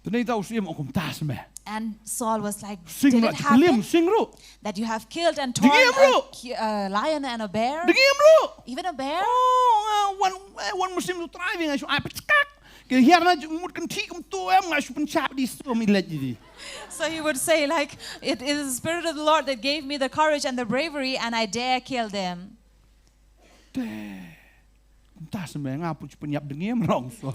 Tuni tau sim ong kumta sime. And Saul was like, Sing "Did ru, it klim, happen sing ru. That you have killed and torn Dngiem a, ruh. ki- a lion and a bear? Dngiem ru. Even a bear? Oh, ah, wan, eh, wan musim tu try nga shu ai pechkak. Ke hiar na ju mut kan thi kum tu em nga shu pynchap di stu mi lej di. So he would say, like, "It is the Spirit of the Lord that gave me the courage and the bravery, and I dare kill them." Te. Kumta sime nga pu chu pynyap dngiem rong so.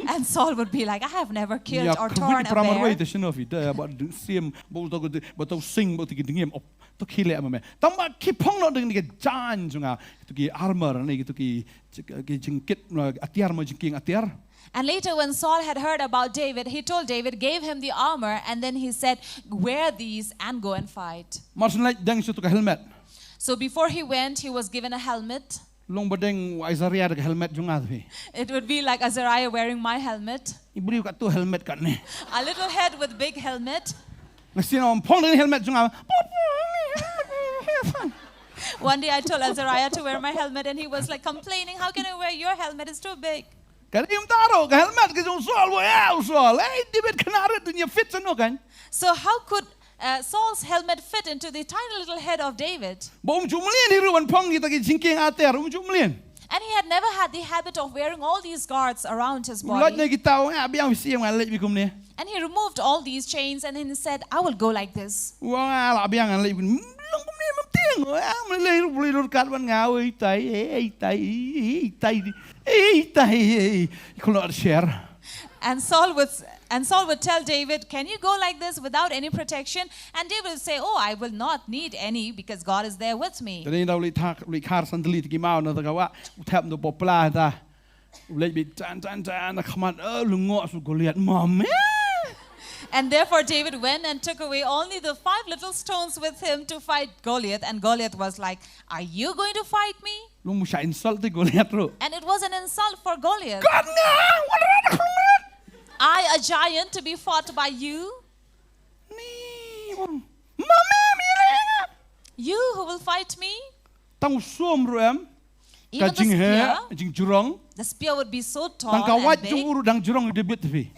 And Saul would be like, "I have never killed Ya or kawit torn a pramar wei bear." Te shino fi te ba sim ba to ba to sing ba to ki dngiem op. To ki le ma me. Tang ba ki phong no ding ki jan jong nga. To ki armor ni to ki ki jingkit atiar ma jingkieng atiar. And later, when Saul had heard about David, he told David, gave him the armor, and then he said, "Wear these and go and fight." Mar shu leit dang shu to ka helmet. So before he went, he was given a helmet. Long ba dang Azariah da ka helmet jong nga phi. It would be like Azariah wearing my helmet. I briew ka tu helmet kane. A little head with big helmet. Nga sien ong phong da helmet jong nga. One day I told Azariah to wear my helmet, and he was like complaining, "How can I wear your helmet? It's too big." Ka rim taro ka helmet ka jong Saul wa ya Saul. Hey David, khynnah rit dang ïa fit shano kan. So how could uh, Saul's helmet fit into the tiny little head of David? Ba um ju mlien hi ruh ban phong kita ki jingkieng atiar, um ju mlien. And he had never had the habit of wearing all these guards around his Loj body. Ne kita ong, ah, biang bisi ong leit bi kumne. And he removed all these chains and he said, "I will go like this." Wa nga la biang leit bi. Long kumne mam tieng. Wa nga leit ruh leit ruh kat wan nga oi tai, ei tai, ei tai. Ei tai. Khulot share. And Saul would and Saul would tell David, "Can you go like this without any protection?" And David would say, "Oh, I will not need any because God is there with me." Tadi dau leit thak leit khar sandali tiki mau na ta ka wa. U thep ndo popla ta. U leit bi tan tan tan na khmat, eh, lungo su Goliath mame. And therefore David went and took away only the five little stones with him to fight Goliath. And Goliath was like, "Are you going to fight me?" Long mu sha insult ti Goliath ruh. And it was an insult for Goliath. God nga, wan ra da khmat. "I, a giant, to be fought by you? Ni, wan. Mame mi le nga. You who will fight me?" Tang u som ruh em. Ka Even the jinghe, spear, jingjrong. The spear would be so tall Tang ka and wait jong big. U ruh dang jrong David phi.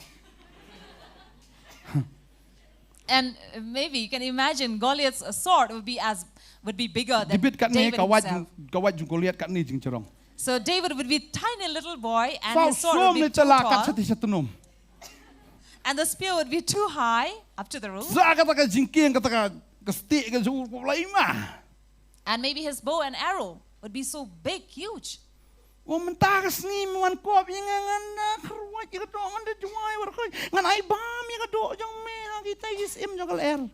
And uh, maybe you can imagine Goliath's uh, sword would be as would be bigger than David katne David ka wait himself. Jong, ka wait jong Goliath katne jingjrong. So David would be tiny little boy, and Saul his sword would som be ne too chala kat tall, sati satanum. And the spear would be too high up to the roof, Sa kata ka jingkieng kata ka, ka stick ka jong U lai ma. And maybe his bow and arrow would be so big, huge. Wa mynta ka sngi me wan kop ïa nga ngan na kharwat ïa ka doh ngan da jwai war khoi. Ngan ai bam ïa ka doh jong me ha kita ki syiem jong ka lyer.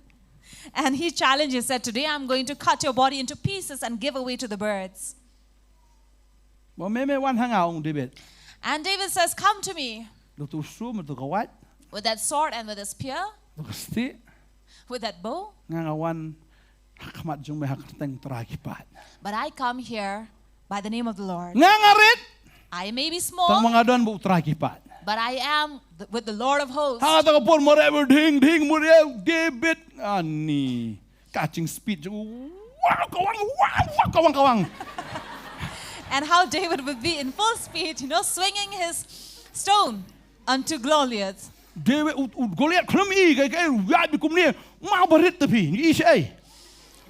And he challenged, he said, "Today I'm going to cut your body into pieces and give away to the birds." Wa me me wan ha nga, ong David. And David says, "Come to me." Lo tu su me tu ka wait. With that sword and with a spear, Tu ka stick. With that bow. Nga nga wan ha khmat jong me ha kyrteng Trai ki paid. But I come here by the name of the Lord. Nga nga rit. I may be Tang small, ma nga don bad U Trai ki paid. But I am th- with the Lord of hosts. Ha ta ka por mo re ding ding mo re David ani. Catching speed. Wow, kawang, wow, wow, kawang, kawang. And how David would be in full speed, you know, swinging his stone unto Goliath. David, u, u Goliath khlem i, kai, kai, u ïaid beit kumne, maw barit te phi, ngi i shaei.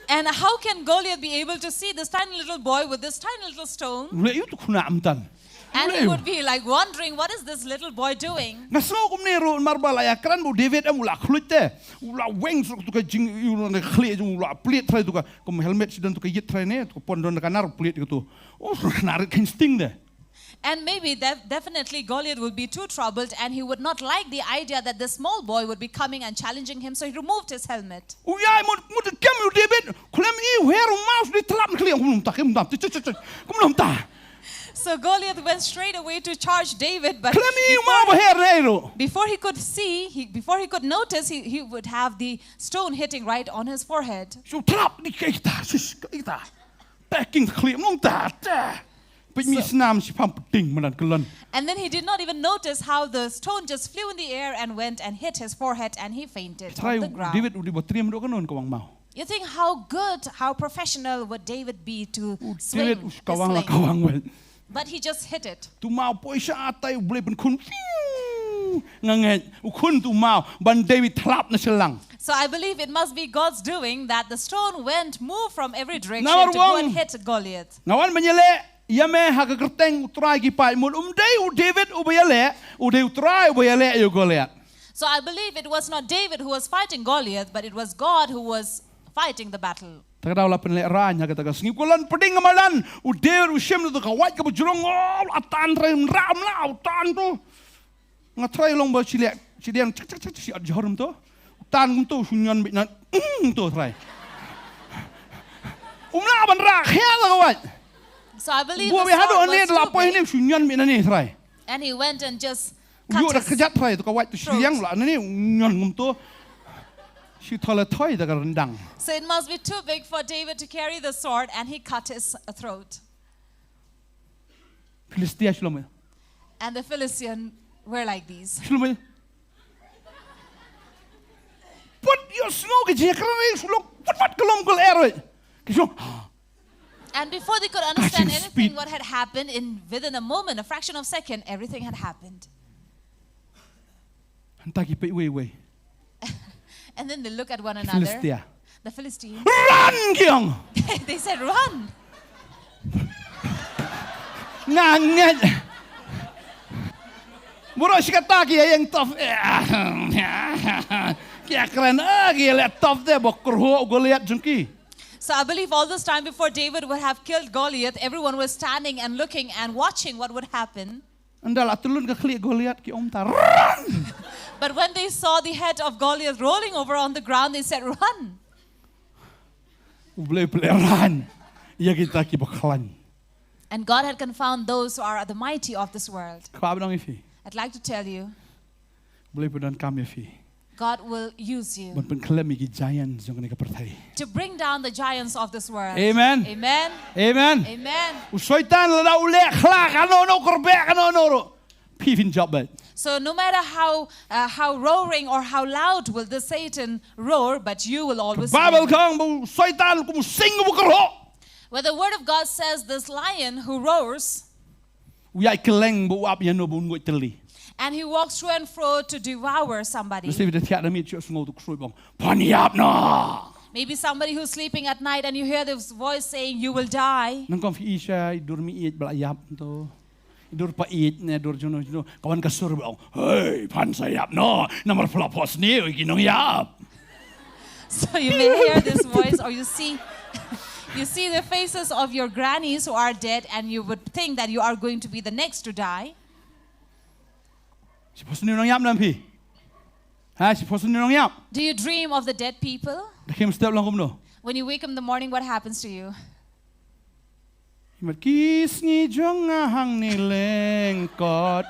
And how can Goliath be able to see this tiny little boy with this tiny little stone? U leh ïa uto u khynnah mynta. And he would be, like, wondering, "What is this little boy doing?" Nga sngew kumne ruh, namar ba la ïakren ba u David em u la khluit te. U la weng suk tu ka jing, u la khlieh jong u la plied trai tu ka, kum helmet shi don tu ka ïit trai ne, tu ka pon don ka nar plied tu. Oh, na rit kein sting de. And maybe def- definitely Goliath would be too troubled and he would not like the idea that this small boy would be coming and challenging him, so he removed his helmet. U ïai mut mut kem u David, khlem i u her u maw sdei tlap khlieh, kum lum ta, kum lum ta, kum lum ta. So Goliath went straight away to charge David, but khlem i u maw before, ba her ne ro. Before he could see, he, before he could notice, he, he would have the stone hitting right on his forehead. Shu tlap ni kai ta, shish, kai ta. Packing khlieh mong ta, ta. Pynmih snam shi pham pting madan kelon. And then he did not even notice how the stone just flew in the air and went and hit his forehead and he fainted on the ground. Trai David u dei ba triem ruh ka non ka wang maw. You think how good, how professional would David be to swing this sling? U David u ka wang la ka wang wel. But he just hit it. Tu maw poi sha atai u Blei pynkhun. Fiu! Nga ngeit u khun tu maw ban David tlap na shlang. So I believe it must be God's doing that the stone went, moved from every direction to go and hit Goliath. Nga wan ban ïaleh ïa me ha ka kyrteng u Trai ki paid, mut um dei u David uba ïaleh, u dei u Trai uba ïaleh ïa u Goliath. So I believe it was not David who was fighting Goliath, but it was God who was fighting the battle. Ta ka daw la pynlehrain ha kata ka sngi, ka lon pdeng ka madan, u David u shim da ka wait kaba jrong, oh, la tan trai, mra mla u tan tu. Nga trai long ba shi leh, shi diang, chak chak chak, shi at jhor kumto. U tan kumto, shu ñion beit na, mm, to trai. Um lah ban rah khia la ka wait. So I believe the sword was too big. Buh beit haduh ne la poi ne shu ñion beit na ne trai. And he went and just cut his throat. U ïoh da kjat trai to ka wait to shi diang la ne ñion kumto. Shi thole thoi da ka rendang. So it must be too big for David to carry the sword and he cut his throat. Philistia shlom. And the Philistine were like these. Shlom. Put your snow ke jekra shlom. Put put kelom kel eroi. Ke shlom. And before they could understand anything, what had happened, in within a moment, a fraction of second, everything had happened. Hanta ki peit wei wei. And then they look at one another. Philistia. The Philistines. Run, kiong! They said, "Run!" Nga ngeit. Buro shi kata ki ïeng tough. Ki kren, ah, ki leh tough de, ba kyrhuh Goliath jong ki. So I believe all this time before David would have killed Goliath, everyone was standing and looking and watching what would happen. Ynda la tylun ka khlieh Goliath ki ong ta, "Run!" But when they saw the head of Goliath rolling over on the ground, they said, "Run!" U Blei u pynlehrain ïa kita kiba khlaiñ. And God had confound those who are the mighty of this world. Kwah ban ong ïa phi. I'd like to tell you. U Blei u pyndonkam ïa phi. God will use you. Ban pynkhlem ïa ki giant jong kane ka pyrthei. To bring down the giants of this world. Amen. Amen. Amen. Amen. U Soitan lada u leh khlak kano kano, kyrpad kano kano ruh, phi phin jop beit. So no matter how, uh, how roaring or how loud will the Satan roar, but you will always win. Ka Baibl ka ong ba u Soitan kum u sing uba kyrhuh. Where the word of God says, this lion who roars, u ïaid kylleng ba u ap ïano ba un nguid tylli. And he walks to and fro to devour somebody. Lehse phi da thiah na miet shuh, sngew tu ksuid ba ong, "Phan ïap noh." Maybe somebody who's sleeping at night and you hear this voice saying, "You will die." Nyngkong phi i sha i dur miet ba la ïap to. I dur pait ne dur juno juno. Ka wan ka sur ba ong, "Hei, phan sa ïap noh. Namar phi la phohsniew ïa ki nongïap." So you may hear this voice, or you see, you see the faces of your grannies who are dead, and you would think that you are going to be the next to die. Shi phohsniew nongïap ne em phi? Ha, shi phohsniew nongïap? Do you dream of the dead people? Da khie mynstep long kumno? When you wake up in the morning, what happens to you? Mat ki sngi jong nga hangne lyngkot.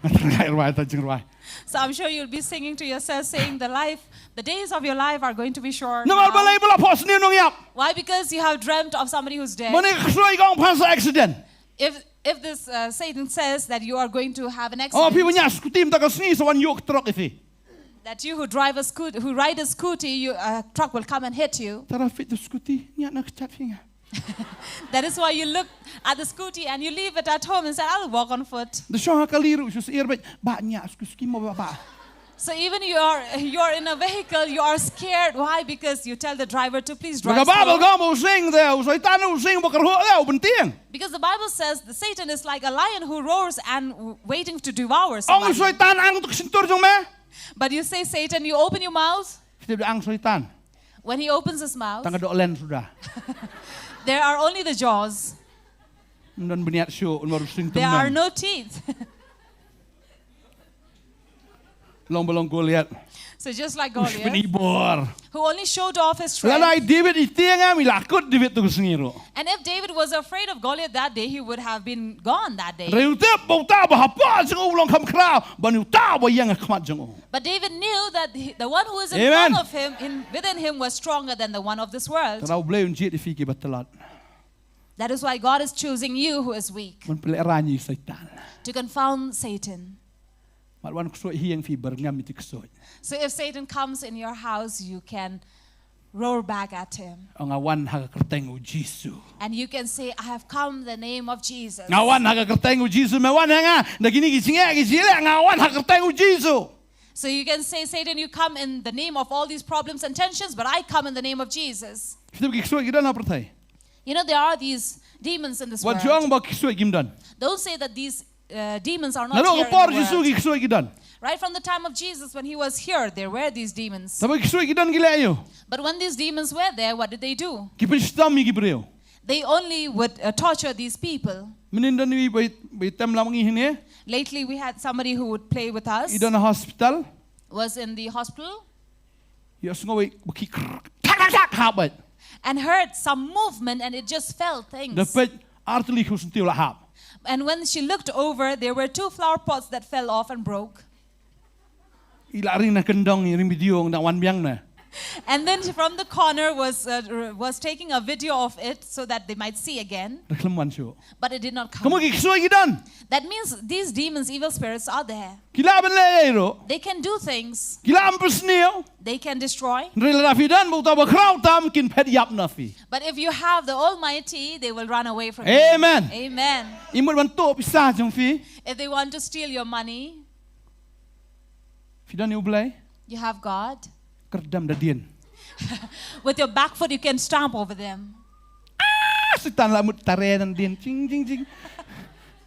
Nga trai rwai ta jingrwai. So I'm sure you'll be singing to yourself, saying, "The life, the days of your life are going to be short now." Namar balei ba la phohsniew nongïap? Why? Because you have dreamt of somebody who's dead. Mane ka ksuid ka ong phan sa accident. If, if this, uh, Satan says that you are going to have an accident, oh, phi ba ñiah scooty mynta ka sngi sa wan ïuh trok ïa phi. That you who drive a scoot-, who ride a scooty, you, a truck will come and hit you. Tara fit the scooty, ñiah na kjat phi nga. That is why you look at the scooty and you leave it at home and say, "I'll walk on foot." Da shong ha kali ruh shu syier beit, ba nya suki suki mo ba ba. So even you're you're in a vehicle, you are scared. Why? Because you tell the driver to please drive Ka Baibl slow. ka ong ba u sing te, u Soitan u sing ba kyrhuh te, u byntieng. Because the Bible says the Satan is like a lion who roars and w- waiting to devour Ong u somebody. Soitan, ang tu ka shyntur jong me. But you say, "Satan, you open your mouth." Kita da ang Soitan. When he opens his mouth, Tang ka dok len suda. There are only the jaws. Ym don bniat shuh, ym don sing There are tymmen. No teeth. Long ba long Goliath. So just like Ush, pyn Goliath, ibor. Who only showed off his Lada ai strength. David i tieng em, i la kut David tu ka sngi ruh. And if David was afraid of Goliath that day, he would have been gone that day. Hynrei u tip ba uta ba hapoh jong u u long kham khraw ban uta ba ïeng ha khmat jong u. But David knew that he, the one who is in Amen. Front of him, in, within him, was stronger than the one of this world. Tang u Blei un jied ïa phi ki ba tlot. That is why God is choosing you who is weak Ban pynlehrain ïa u Soitan. To confound Satan. Mat wan ksuid hi ïa phi, byrngem ïa ki ksuid. So if Satan comes in your house, you can roar back at him. Ong, nga wan ha ka kyrteng u Jisu. And you can say, "I have come in the name of Jesus." Nga wan ha ka kyrteng u Jisu, me wan ha nga da kine ki jingeh ki jingeh, nga wan ha ka kyrteng u Jisu. So you can say, "Satan, you come in the name of all these problems and tensions, but I come in the name of Jesus." Phi tip ki ksuid ki don ha pyrthei. You know, there are these demons in this Wat world. ju ong ba ki ksuid kim don. Don't say that these uh, demons are not Naduh here ka in por the Jisu world. Ki ksuid ki don. Right from the time of Jesus, when he was here, there were these demons. Tang ba ki ksuid ki don ki leh aïu? But when these demons were there, what did they do? Ki pynshitom ïa ki briew. They only would uh, torture these people. Mynnin don iwei ba i, ba i tem lang ngi hangne. Lately, we had somebody who would play with us, I don ha hospital. Was in the hospital, Ïohsngew i ba ki krr, tak tak tak, hap beit. And heard some movement and it just fell things. Da peit, ar tylli khun syntiew la hap. And when she looked over, there were two flower pots that fell off and broke. I la ring na kyndong, i ring video, ngan wan biang na. And then from the corner was uh, r- was taking a video of it so that they might see again, Da khlem wan shuh. But it did not come. Kumno ki ksuid ki don? That means these demons, evil spirits, are there. Ki lah ban leh ei ruh. They can do things. Ki lah ban pynsniew. They can destroy. Hynrei lada phi don bad uta ba khraw tam, kin phet ïap na phi. But if you have the Almighty, they will run away from you. Amen. Amen. I mut ban tuh pisa jong phi. If they want to steal your money, Phi don ïa u Blei. You have God. Kyrdem da dien. With your back foot, you can stamp over them. Ah, Soitan la mut tare na dien. Jing, jing, jing.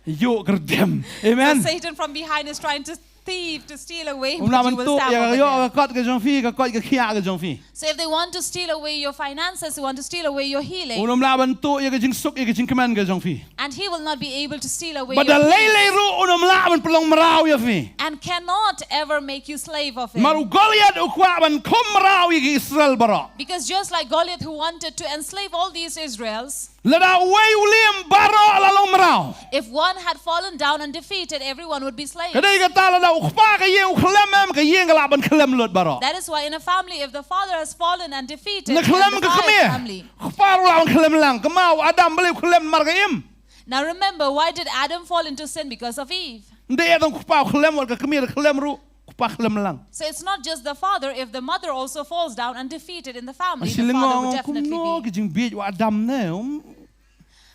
Ïoh kyrdem. Amen. Satan from behind is trying to thief, to steal away, Um lah but you ban will tuh stamp ïa ka over ïoh ka them. kot ka jong phi, ka koit ka khiah ka jong phi. So if they want to steal away your finances, they want to steal away your healing, Um lah ban tuh ïa ka jingsuk, ïa ka jingkmen ka jong phi. And he will not be able to steal away Bad your da lei peace lei ruh um lah ban pynlong mraw ïa phi. And cannot ever make you slave of him. Namar u Goliath u kwah ban khum mraw ïa ki Israel baroh. Because just like Goliath who wanted to enslave all these Israels, Lada uwei u liem, baroh la long mraw. If one had fallen down and defeated, everyone would be slaves. Ka dei kata lada u kpa ka ïing u khlem em, ka ïing ka lah ban khlem lut baroh. That is why in a family, if the father has fallen and defeated, Nga khlem ka kmie. Kpa ruh lah ban khlem lang. Kmie u Adam balei u khlem namar ka Im. Now remember, why did Adam fall into sin? Because of Eve. Ym dei tang kpa u khlem, wat ka kmie khlem ruh, kpa khlem lang. So it's not just the father. If the mother also falls down and defeated in the family, the father would definitely be. Ki jingbieit u Adam ne. Um.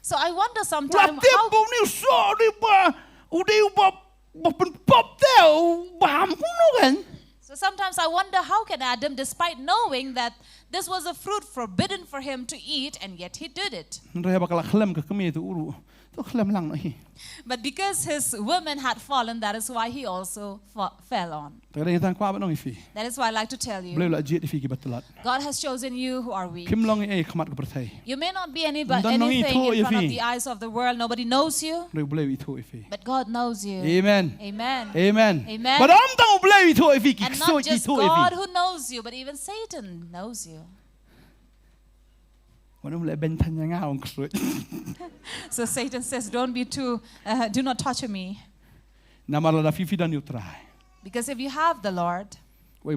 So I wonder sometimes how. U dei ba, u dei ba, ba pynpop te, ba ham kumno kan. So sometimes I wonder how can Adam, despite knowing that this was a fruit forbidden for him to eat, and yet he did it. Hynrei ba ka la khlem ka kmie te u ruh. To khlem lang noh hi. But because his women had fallen, that is why he also fell on. That is why I like to tell you, God has chosen you who are weak. You may not be anything in front of the eyes of the world. Nobody knows you. But God knows you. Amen. Amen. Amen. Amen. And not just God who knows you, but even Satan knows you. So Satan says, "Don't be too, uh, do not torture me." Namar lada phi phi don ïa u Trai. Because if you have the Lord, who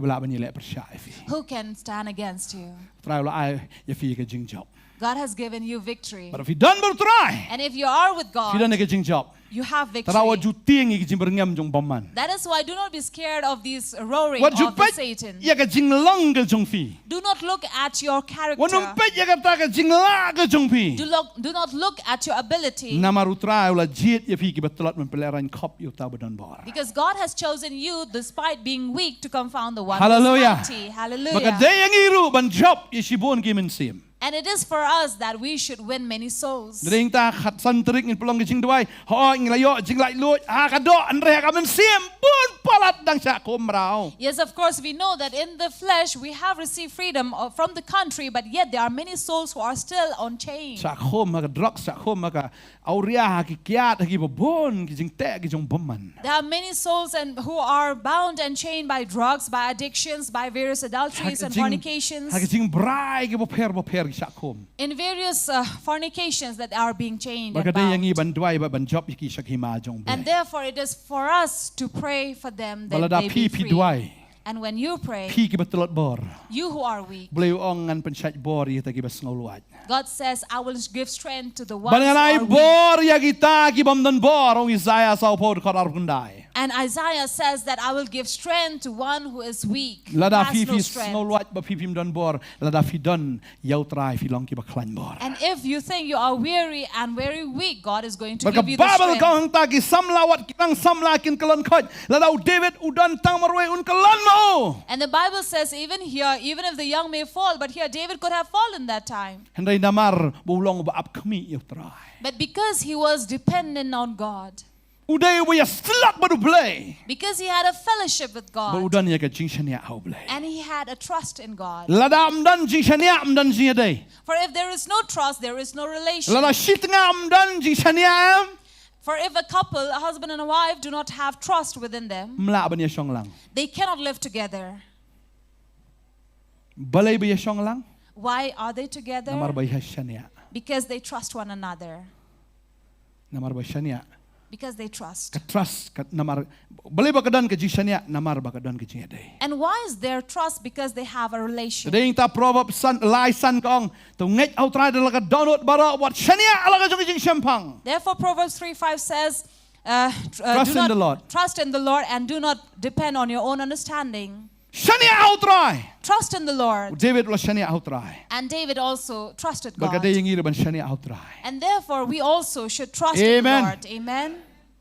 can stand against you? Trai u la ai ïa phi ka jingjop. God has given you victory. Bad phi don bad u Trai. And if you are with God, phi don ka jingjop. You have victory. Tang wat ju tieng ïa ki jingbyrngem jong u bymman. That is why do not be scared of these roaring of the Satan. Wat ju peit ïa ka jinglong ka jong phi. Do not look at your character. Wat nym peit ïa kata ka jinglah ka jong phi. Do look, do not look at your ability. Namar U Trai u la jied ïa phi kiba tlot ban pynlehrain khop ïa uta uba don bor. Because God has chosen you despite being weak to confound the one who is mighty. Hallelujah. Hallelujah. Bad ka dei ïa ngi ruh ban jop ïa shibun ki mynsiem. And it is for us that we should win many souls. Dei nangta khatsan tarik ngin pynlong ka jingduwai. Hooid ngi la ïoh jinglaitluid ha ka doh, hynrei ha ka mynsiem bun palat dang shah khum mraw. Yes, of course, we know that in the flesh we have received freedom, uh, from the country, but yet there are many souls who are still on chain. Shah khum ha ka drugs, shah khum ha ka awria, ha ki kiad, ha kiba bun ki jingteh ki jong u bymman. There are many souls and who are bound and chained by drugs, by addictions, by various adulteries and fornications. Ha ki jing, ha ki jingbrai kiba pher ba pher ki shah khum. In various, uh, fornications that are being chained and bound. Bad ka dei ïa ngi ban duwai bad ban jop ïa ki sha ka hima jong U Blei. And therefore it is for us to pray for them that they be free. Bad lada phi, phi duwai, and when you pray, phi kiba tlot bor, you who are weak, U Blei u ong ngan pynshait bor ïa kita kiba sngewlwait. God says, "I will give strength to the ones who are weak." Bad ngan ai bor ïa kita ki bym don bor, ong Isaïah sawphew dkhot arphew khyndai. And Isaiah says that, "I will give strength to one who is weak, who has no strength." Lada phi, phi sngewlwait bad phi phim don bor, lada phi don ïa U Trai phi long kiba khlaiñ bor. And if you think you are weary and very weak, God is going to give you the strength. Bad ka Baibl ka ong hangta ki samla, wat ki nang samla kin kyllon khoit. Lada u David u don tang marwei un kyllon ma u. And the Bible says even here, even if the young may fall, but here David could have fallen that time. Hynrei namar ba u long uba ap khmih ïa U Trai. But because he was dependent on God. U dei uba ïasyllok bad U Blei. Because he had a fellowship with God. Bad u don ïa ka jingshaniah ha U Blei. And he had a trust in God. Lada ym don jingshaniah, ym don jingïadei. For if there is no trust, there is no relationship. Lada shi tnga ym don jingshaniah, em? For if a couple, a husband and a wife, do not have trust within them, ym lah ban ïashong lang. They cannot live together. Balei ba ïashong lang? Why are they together? Namar ba ïashaniah. Because they trust one another. Namar ba shaniah. Because they trust. Ka trust, ka, namar, balei ba ka don ka jingshaniah, namar ba ka don ka jingïadei. And why is there trust? Because they have a relation. Dei nangta Proverbs san, lai san ka ong, to ngeit ha U Trai da la ka dohnud baroh, wat shaniah ha la ka jong ka jingshemphang. Therefore, Proverbs three five says, uh, tr-, uh, trust in the Lord. Trust in the Lord and do not depend on your own understanding. Shaniah ha U Trai. Trust in the Lord. U David u la shaniah ha U Trai. And David also trusted God. Bad ka dei ïa ngi ruh ban shaniah ha U Trai. And therefore, we also should trust in the Lord. Amen. Amen.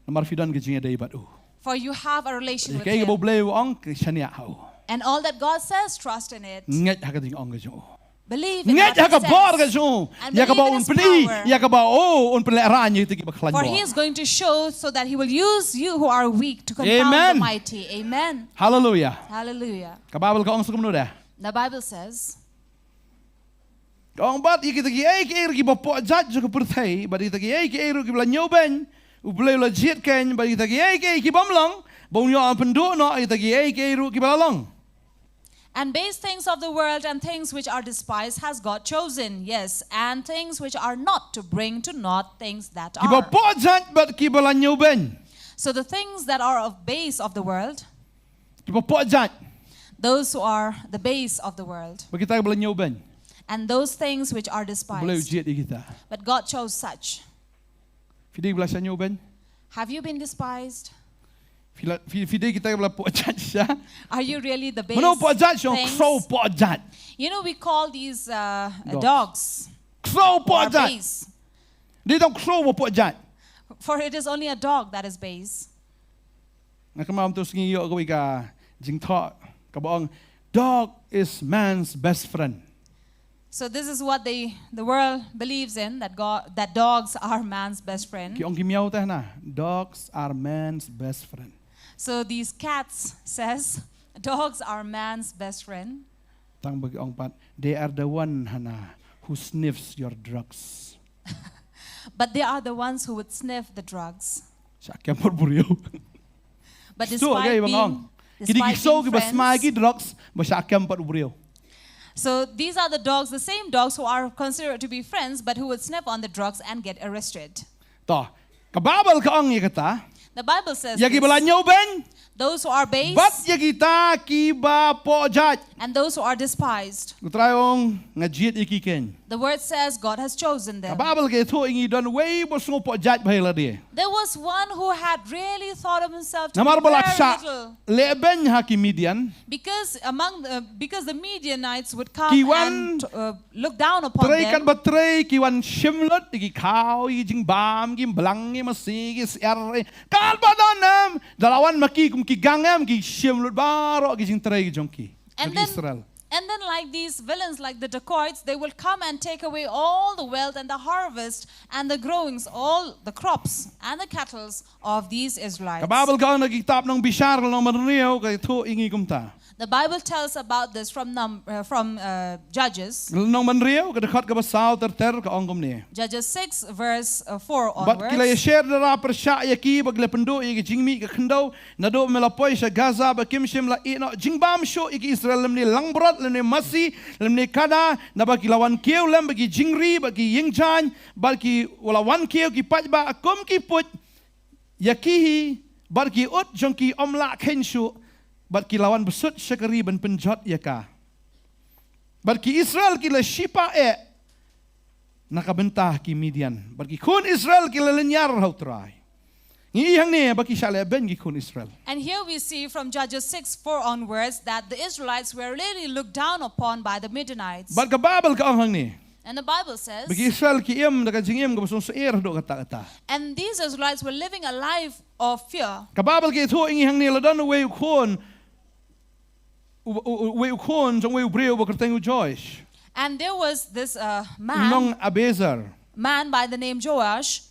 Namar phi don ka jingïadei bad u. For you have a relation with him. Kaei kaba U Blei u ong, shaniah ha u. And all that God says, trust in it. Ngeit ha ka jingong ka jong u. Believe in what he says. Ngeit ha ka bor ka jong u. And believe in his power. Ïa kaba un pyni, ïa kaba un pynlehraiñ ïa kita kiba khlaiñ bor. For he is going to show so that he will use you who are weak to confound the mighty. Amen. Amen. Hallelujah. Hallelujah. Ka Baibl ka ong sa kumno de? The Bible says, ka ong bad ïa kita kiei kiei ruh kiba poh jait jong ka pyrthei, bad ïa kita kiei kiei ruh kiba la ñiewbeiñ, U Blei u la jied keiñ, bad ïa kita kiei kiei ki bym long, ba un ïoh ban pynduh noh ïa kita kiei kiei ruh kiba la long. And base things of the world and things which are despised has God chosen, yes, and things which are not, to bring to naught things that are. Kiba poh jait bad kiba la ñiewbeiñ. So the things that are of base of the world, kiba poh jait. Those who are the base of the world. Bad kita kiba la ñiewbeiñ. And those things which are despised. U Blei u jied ïa kita. But God chose such. Phi dei kiba la shah ñiewbeiñ? Have you been despised? Phi la, phi, phi dei kita kiba la poh jait shisha? Are you really the base things? Mano poh jait, shong khraw poh jait. You know, we call these, uh, dogs. Khraw poh jait. Or base. Dei tang khraw ba poh jait. For it is only a dog that is base. Nga kynmaw mynta u sngi ïoh kawei ka jingthoh kaba ong, "Dog is man's best friend." So this is what they, the world believes in, that God, that dogs are man's best friend. Ki ong ki miaw te hana, "Dogs are man's best friend." So these cats says, "Dogs are man's best friend." Tang ba ki ong pat, "They are the one hana who sniffs your drugs." But they are the ones who would sniff the drugs. Shah kem pat u briew. But despite being, despite being friends. Ki dei ki ksew kiba smai ki drugs, ba shah kem pat u briew. So these are the dogs, the same dogs who are considered to be friends, but who would sniff on the drugs and get arrested. To, ka Baibl ka ong ïa kata. The Bible says this. Ïa kiba la ñiewbeiñ. Those who are bad ïa kita ki ba pohjait. And those who are despised. U Trai ong nga jied ïa ki keiñ. The word says God has chosen them. Ka Baibl ka ïathuh ïa ngi don wei ba sngew pohjait bha ïa lade. There was one who had really thought of himself to Namar be ba la very shah little. Lehbeiñ ha ki Midian. Because among the, because the Midianites would come Ki wan and uh, look down upon trei them. Katba trei ki wan shim lut ïa ki khaw, ïa ki jingbam, ki blang, ïa ki masi, ïa ki syiar. Katba don em, da la wan ma ki kum ki gang em, ki shim lut baroh ki jingtrei ki jong ki. And then, Israel. And then, like these villains, like the dacoits, they will come and take away all the wealth and the harvest and the growings, all the crops and the cattles of these Israelites. Ka Baibl ka ong na ki kitab Nongbishar lynnong ba hynriew ka ïathuh ïa ngi kumta. The Bible tells about this from num, uh, from uh, Judges. Lynnong ba hynriew ka dkhot kaba saw ter ter ka ong kumne. Judges six verse uh, four onwards. Bad ki la ïasher dara pyrshah ïa ki bad ki la pynduh ïa ki jingmih ka khyndew naduh ba me la poi sha Gaza bad kim shym la ïeh noh jingbam shuh ïa ki Israel lymne langbrot lymne masi lymne kada naba ki la wan kiew lem bad ki jingri bad ki ïingjaiñ bad ki la wan kiew ki paidbah kum ki puit ïa ki hi bad ki ut jong ki ym lah kheiñ shuh bad ki la wan bsut sha ka ri ban pynjot ïa ka. Bad ki Israel ki la shipa eh na ka bynta ki Midian bad ki khun Israel ki la lynñiar ha U Trai. Ngi i hangne ba ki shah lehbeiñ ki khun Israel. And here we see from Judges six four onwards that the Israelites were really looked down upon by the Midianites. Bad ka Baibl ka ong hangne. And the Bible says, ba ki Israel ki im da ka jingim kaba song syier haduh katta katta. And these Israelites were living a life of fear. Ka Baibl ka ïathuh ïa ngi hangne la don uwei u khun u- u- u- uwei u khun jong uwei u briew ba kyrteng u Joash. And there was this uh, man, Nong Abiezer. Man by the name Joash,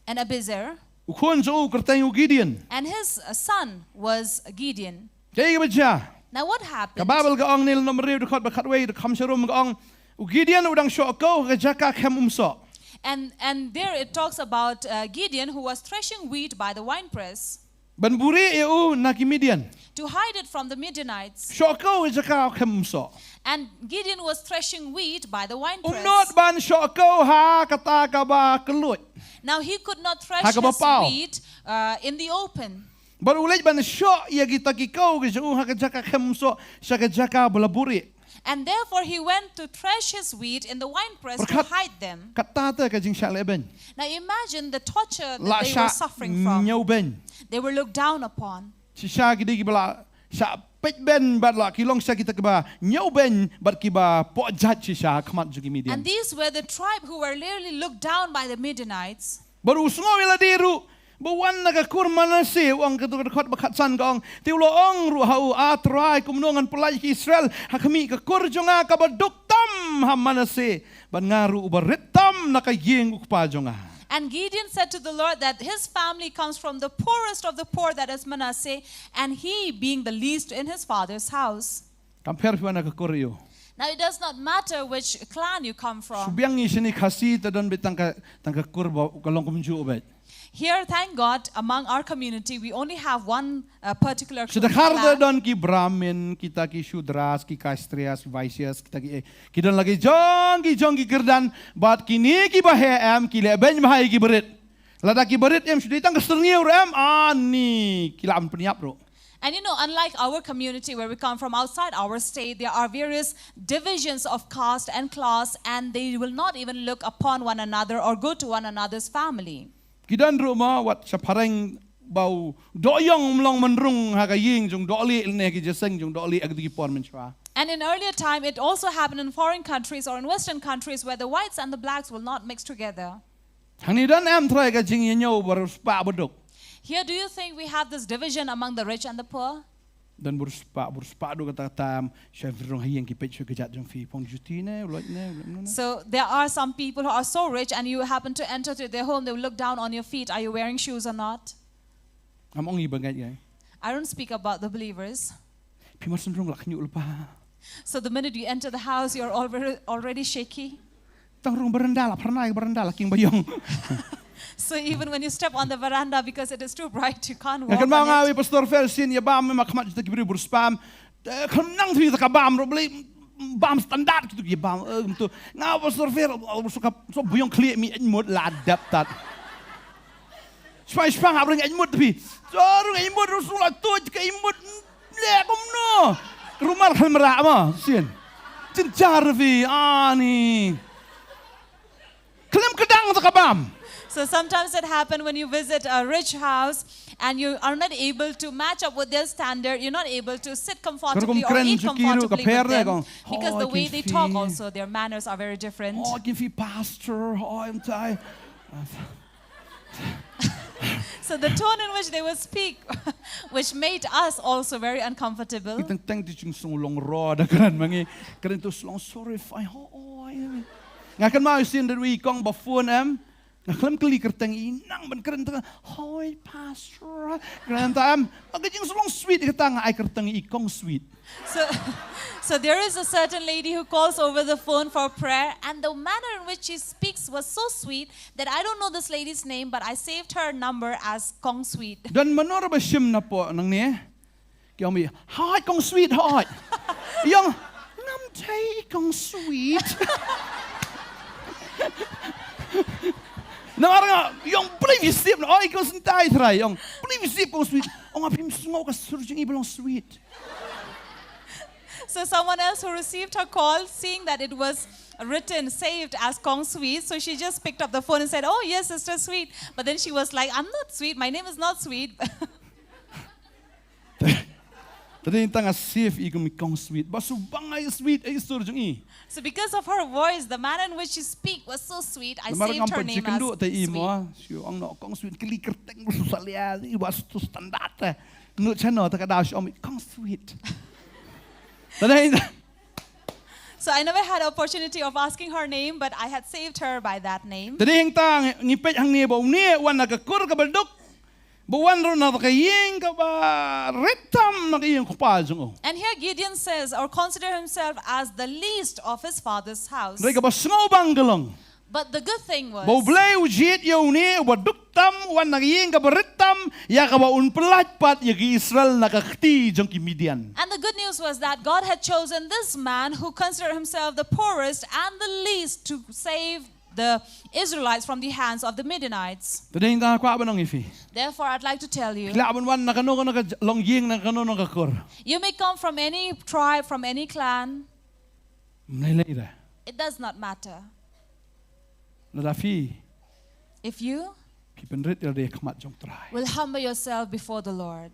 and Abiezer. U khun jong u kyrteng u Gideon. And his uh, son was Gideon. Kaei kaba jia? Now what happened? Ka Baibl ka ong ne lynnong hynriew dkhot ba khatwei da kham sharum ka ong u Gideon u dang shoh kew ha ka jaka khem umsoh. And, and there it talks about uh, Gideon who was threshing wheat by the winepress. Ban buhrieh ïa u na ki Midian. To hide it from the Midianites. Shoh kew ha ka jaka khem umsoh. And Gideon was threshing wheat by the winepress. Um nod ban shoh kew ha kata kaba kylluid. Now he could not thresh his wheat uh, in the open. Bad u leit ban shoh ïa kita ki kew ki jong u ha ka jaka khem umsoh sha ka jaka ba la buhrieh. And therefore he went to thresh his wheat in the winepress to hide them. Kata te ka jingshah lehbeiñ. Now imagine the torture that they were suffering from. Ñiewbeiñ. They were looked down upon. Shisha ki dei kiba la shah peitbeiñ bad la ki long sha kita kiba ñiewbeiñ bad kiba pohjait shisha ha khmat jong ki Midian. And these were the tribe who were really looked down by the Midianites. Bad u sngew ïa lade ruh ba wan na ka kur Manasseh, u ong ka dkhot ba khatsan ka ong. Te u la ong ruh ha u, A Trai, kumno ngan pyllait ïa ki Israel ha khmih ka kur jong nga kaba duk tam ha Manasseh, bad nga ruh uba rit tam na ka ïing u kpa jong nga. And Gideon said to the Lord that his family comes from the poorest of the poor, that is Manasseh, and he being the least in his father's house. Kam pher phi wan na ka kur aïu. Now it does not matter which clan you come from. Shu biang ngi shane Khasi te don beit tang ka, tang ka kur ba ka long kumjuh beit. Here, thank God, among our community, we only have one uh, particular clan. Shu dkhar te don ki Brahmin, kita ki Shudras, ki Khatriyas, ki Vaishyas, kita ki, eh, ki don la ki jong ki jong ki kyrdan, bad kine kiba heh em ki lehbeiñ bha ïa ki barit. Lada ki barit em shu dei tang ka syrngiew ruh em, ani ki la pynïap ruh. And you know, unlike our community where we come from outside our state, there are various divisions of caste and class, and they will not even look upon one another or go to one another's family. Ki don ruh mo wat shaphrang ba u dohïong um long mynrung ha ka ïing jong dohlieh lane ki jingïaseng jong dohlieh ha kito ki por mynshuwa. And in earlier time, it also happened in foreign countries or in Western countries where the whites and the blacks will not mix together. Hangne don em trai ka jingïañiew bariewspah baduk. Here, do you think we have this division among the rich and the poor? Don bariewspah, bariewspah duk kata kata em, sha phi rung ha ïing ki peit shuh ka jait jong phi, phong juti ne, u loit ne, u loit ne. So there are some people who are so rich and you happen to enter to their home, they will look down on your feet. Are you wearing shoes or not? Ngam ong ïa ba ngeit ïa. I don't speak about the believers. Phi mar shen rung la khñiuh lypa. So the minute you enter the house, you're already, already shaky. Tang rung baranda la pharnai baranda la king ba ïong. So even when you step on the veranda, because it is too bright, you can't walk on it. Kan ma nga wi pastor Phil sien ïa bam ma khmat jita ki briew bariewspah. Kham nang thwi ta ka bam ruh bli bam standard kitu ki bam. Nga pastor Phil so ka so bïong khlieh mi mut la dep tat. Shwa shwa hap ring ai mut phi. Jor ring ai mut ruh sula tuj ka ai mut. Le kumno. Rumar khlem rah ma. Sien. Jynjar phi. Ani. Khlem kdang ta ka bam. So sometimes it happens when you visit a rich house and you are not able to match up with their standard, you're not able to sit comfortably or eat comfortably with them because the way they talk also, their manners are very different. Oh, give you pastor. Oh, I'm tired. So the tone in which they would speak, which made us also very uncomfortable. Ngi teng teng di jingsngew long raw da kren ma ngi. Kren tu slong sorry fine. Oh, oh, ai. Nga kynmaw sien da i kong ba phone em. Nga khlem kylli kyrteng i nang ban kren ta. Hoi pastor. Kren ta em. Nga ka jingsngew long sweet kata nga ai kyrteng i kong sweet. So, so there is a certain lady who calls over the phone for prayer, and the manner in which she speaks was so sweet that I don't know this lady's name, but I saved her number as Kong Sweet. Don manor ba shim na po nang ne. Ki ong mi, "Hi Kong Sweet, hi." Yong, "Ngam thei Kong Sweet." Namar nga yong believe you sip, oi Kong Sweet tai trai yong believe you sip Kong Sweet. Ong apim sngo ka surjing i belong sweet. So someone else who received her call, seeing that it was written, saved as Kong Sweet, so she just picked up the phone and said, "Oh yes, Sister Sweet." But then she was like, "I'm not sweet. My name is not Sweet." Tadi tang a save i kong sweet. Ba su bang ai sweet ai sur jong i. So because of her voice, the manner in which she speak was so sweet, I saved her name as Sweet. Namar ngam pa jikin do te i mo. Shu ong no kong sweet kli kerteng su salia i was tu standard te. Nu chano ta ka da shu ong kong sweet. Tadi So I never had opportunity of asking her name, but I had saved her by that name. Tadi hing tang ngi peit hangne ba une wan na ka kur ka balduk. Ba wan ruh na ka ïing kaba rit tam na ka ïing kpa jong u. And here Gideon says or consider himself as the least of his father's house. Dei kaba sngewbang ka long. But the good thing was. Ba u Blei u jied ïa une uba duk tam wan na ka ïing kaba rit tam ïa kaba un pyllait pat ïa ki Israel na ka kti jong ki Midian. And the good news was that God had chosen this man who considered himself the poorest and the least to save the Israelites from the hands of the Midianites. Tadi nga kwah ban ong ïa phi. Therefore I'd like to tell you. Phi lah ban wan na kano kano ka longïing na kano kano ka kur. You may come from any tribe, from any clan. Ym lei lei da. It does not matter. Lada phi. If you. Phi pynrit ïa lade ha khmat jong Trai. Will humble yourself before the Lord.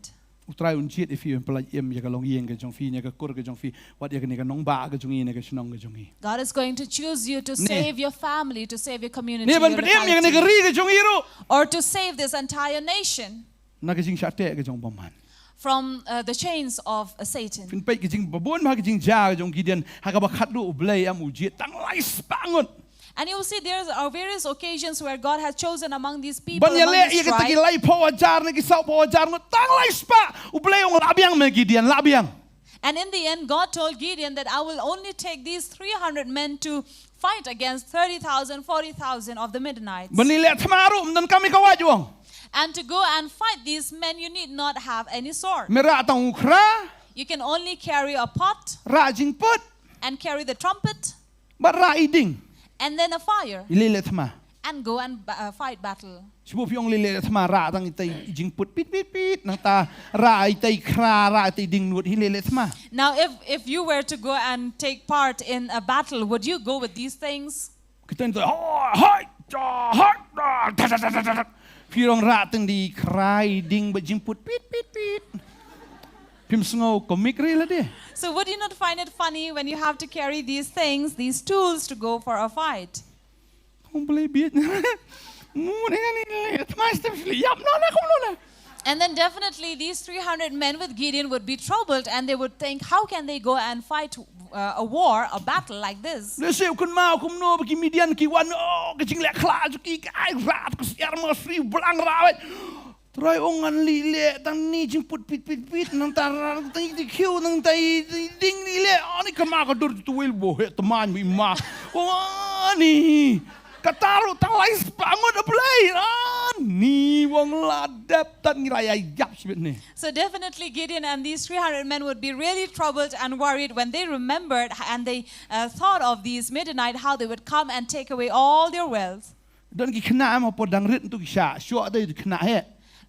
U Trai un jied ïa phi un pyllait im ïa ka longïing ka jong phi, ïa ka kur ka jong phi, wat ïa kane ka nongbah ka jong i, ïa ka shnong ka jong i. God is going to choose you to save your family, to save your community, your locality. Ne ban pynim ïa kane ka ri ka jong i ruh. Or to save this entire nation. Na ka jingshah teh ka jong u bymman. From uh, the chains of uh, Satan. Phin peit ka jingbabun ha ka jingjia ka jong Gideon ha kaba khatduh u Blei em u jied tang lai spah ngut. And you will see there are various occasions where God has chosen among these people, among this tribe. Ban ïaleh ïa kita ki lai phew hajar ne ki saw phew hajar ngut tang lai spah. U Blei u ong lah biang me Gideon, lah biang. And in the end, God told Gideon that I will only take these three hundred men to fight against thirty thousand, forty thousand of the Midianites. Ban ïaleh thma ruh ym donkam ïa ka wait u ong. And to go and fight these men, you need not have any sword. Me rah tang u khra. You can only carry a pot. Rah jingput. And carry the trumpet. Bad rah i ding. And then a fire. Ïaleh leh thma. And go and uh, fight battle. Shu phi ong ïaleh leh thma rah tang itei jingput pit pit pit nangta rah itei khra rah itei ding nud hi ïaleh leh thma. Now if if you were to go and take part in a battle, would you go with these things? Kita ngi hai hai hai. Phi ong rah tang di khra i ding bad jingput pit pit pit. Phim sngew komik re lade. So would you not find it funny when you have to carry these things, these tools to go for a fight? Hum blei biet. Mu ne ngani le tmai stem shli yap no na kum no na. And then definitely these three hundred men with Gideon would be troubled and they would think, how can they go and fight uh, a war, a battle like this? Le se kun ma kum no ki Midian ki wan oh ki jingle khla ki ai rat ku siar ma sri blang rawet. Trai ong ngan lih leh tang ni jingput pit pit pit nang ta tang i khiu nang ta i ding ni leh ani kama ka dur tu wil bo he teman mi ma. Ani ka taru tang lai spangut a play ani wong la dep tan ngi raya yap sibit ni. So definitely Gideon and these three hundred men would be really troubled and worried when they remembered and they uh, thought of these Midianite, how they would come and take away all their wealth. Don ki khynnah em, hapoh dang rit tu ki shah shoh de ki khynnah heh.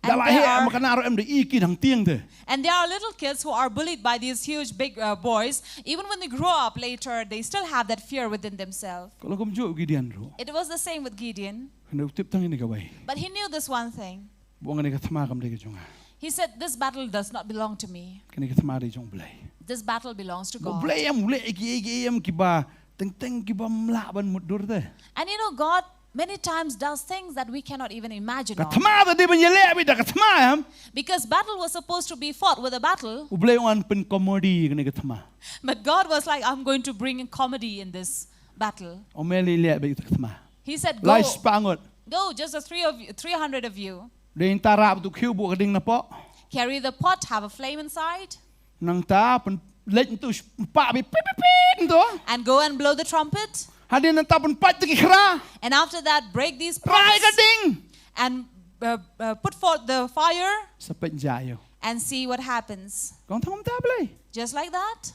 Da la heh em, khynnah ruh em da i ki dang tieng de. And there are little kids who are bullied by these huge big uh, boys. Even when they grow up later, they still have that fear within themselves. Ka long kumjuh u Gideon ruh. It was the same with Gideon. Hynrei u tip tang ïa kane kawei. But he knew this one thing. Ba kane ka thma kam dei ka jong nga. He said, "This battle does not belong to me. Kane ka thma dei jong U Blei." This battle belongs to God. U Blei em u leh ïa ki, ïa ki em kiba teng teng kiba ym lah ban mutdur de. And you know, God many times does things that we cannot even imagine. Ka thma te dei ban ïaleh beit da ka thma em. Because battle was supposed to be fought with a battle. U Blei u ong ngan pynkomedi ïa kane ka thma. But God was like, "I'm going to bring a comedy in this battle." U ong me leh beit da ka thma. He said, "Go." Lai spah ngut. Go, just the three of you, three hundred of you. Dei nangta rah bad u khiew, buh ka ding napoh. Carry the pot, have a flame inside. Nangta pynleit nangtu, pah beit pit pit pit nangtu. And go and blow the trumpet. Hadien nangta pynpait tu ki khra. And after that, break these pots. Rai ka ding. And uh, uh, put forth the fire. Sa peit ïa u. And see what happens. Kong thang um ta Blei. Just like that.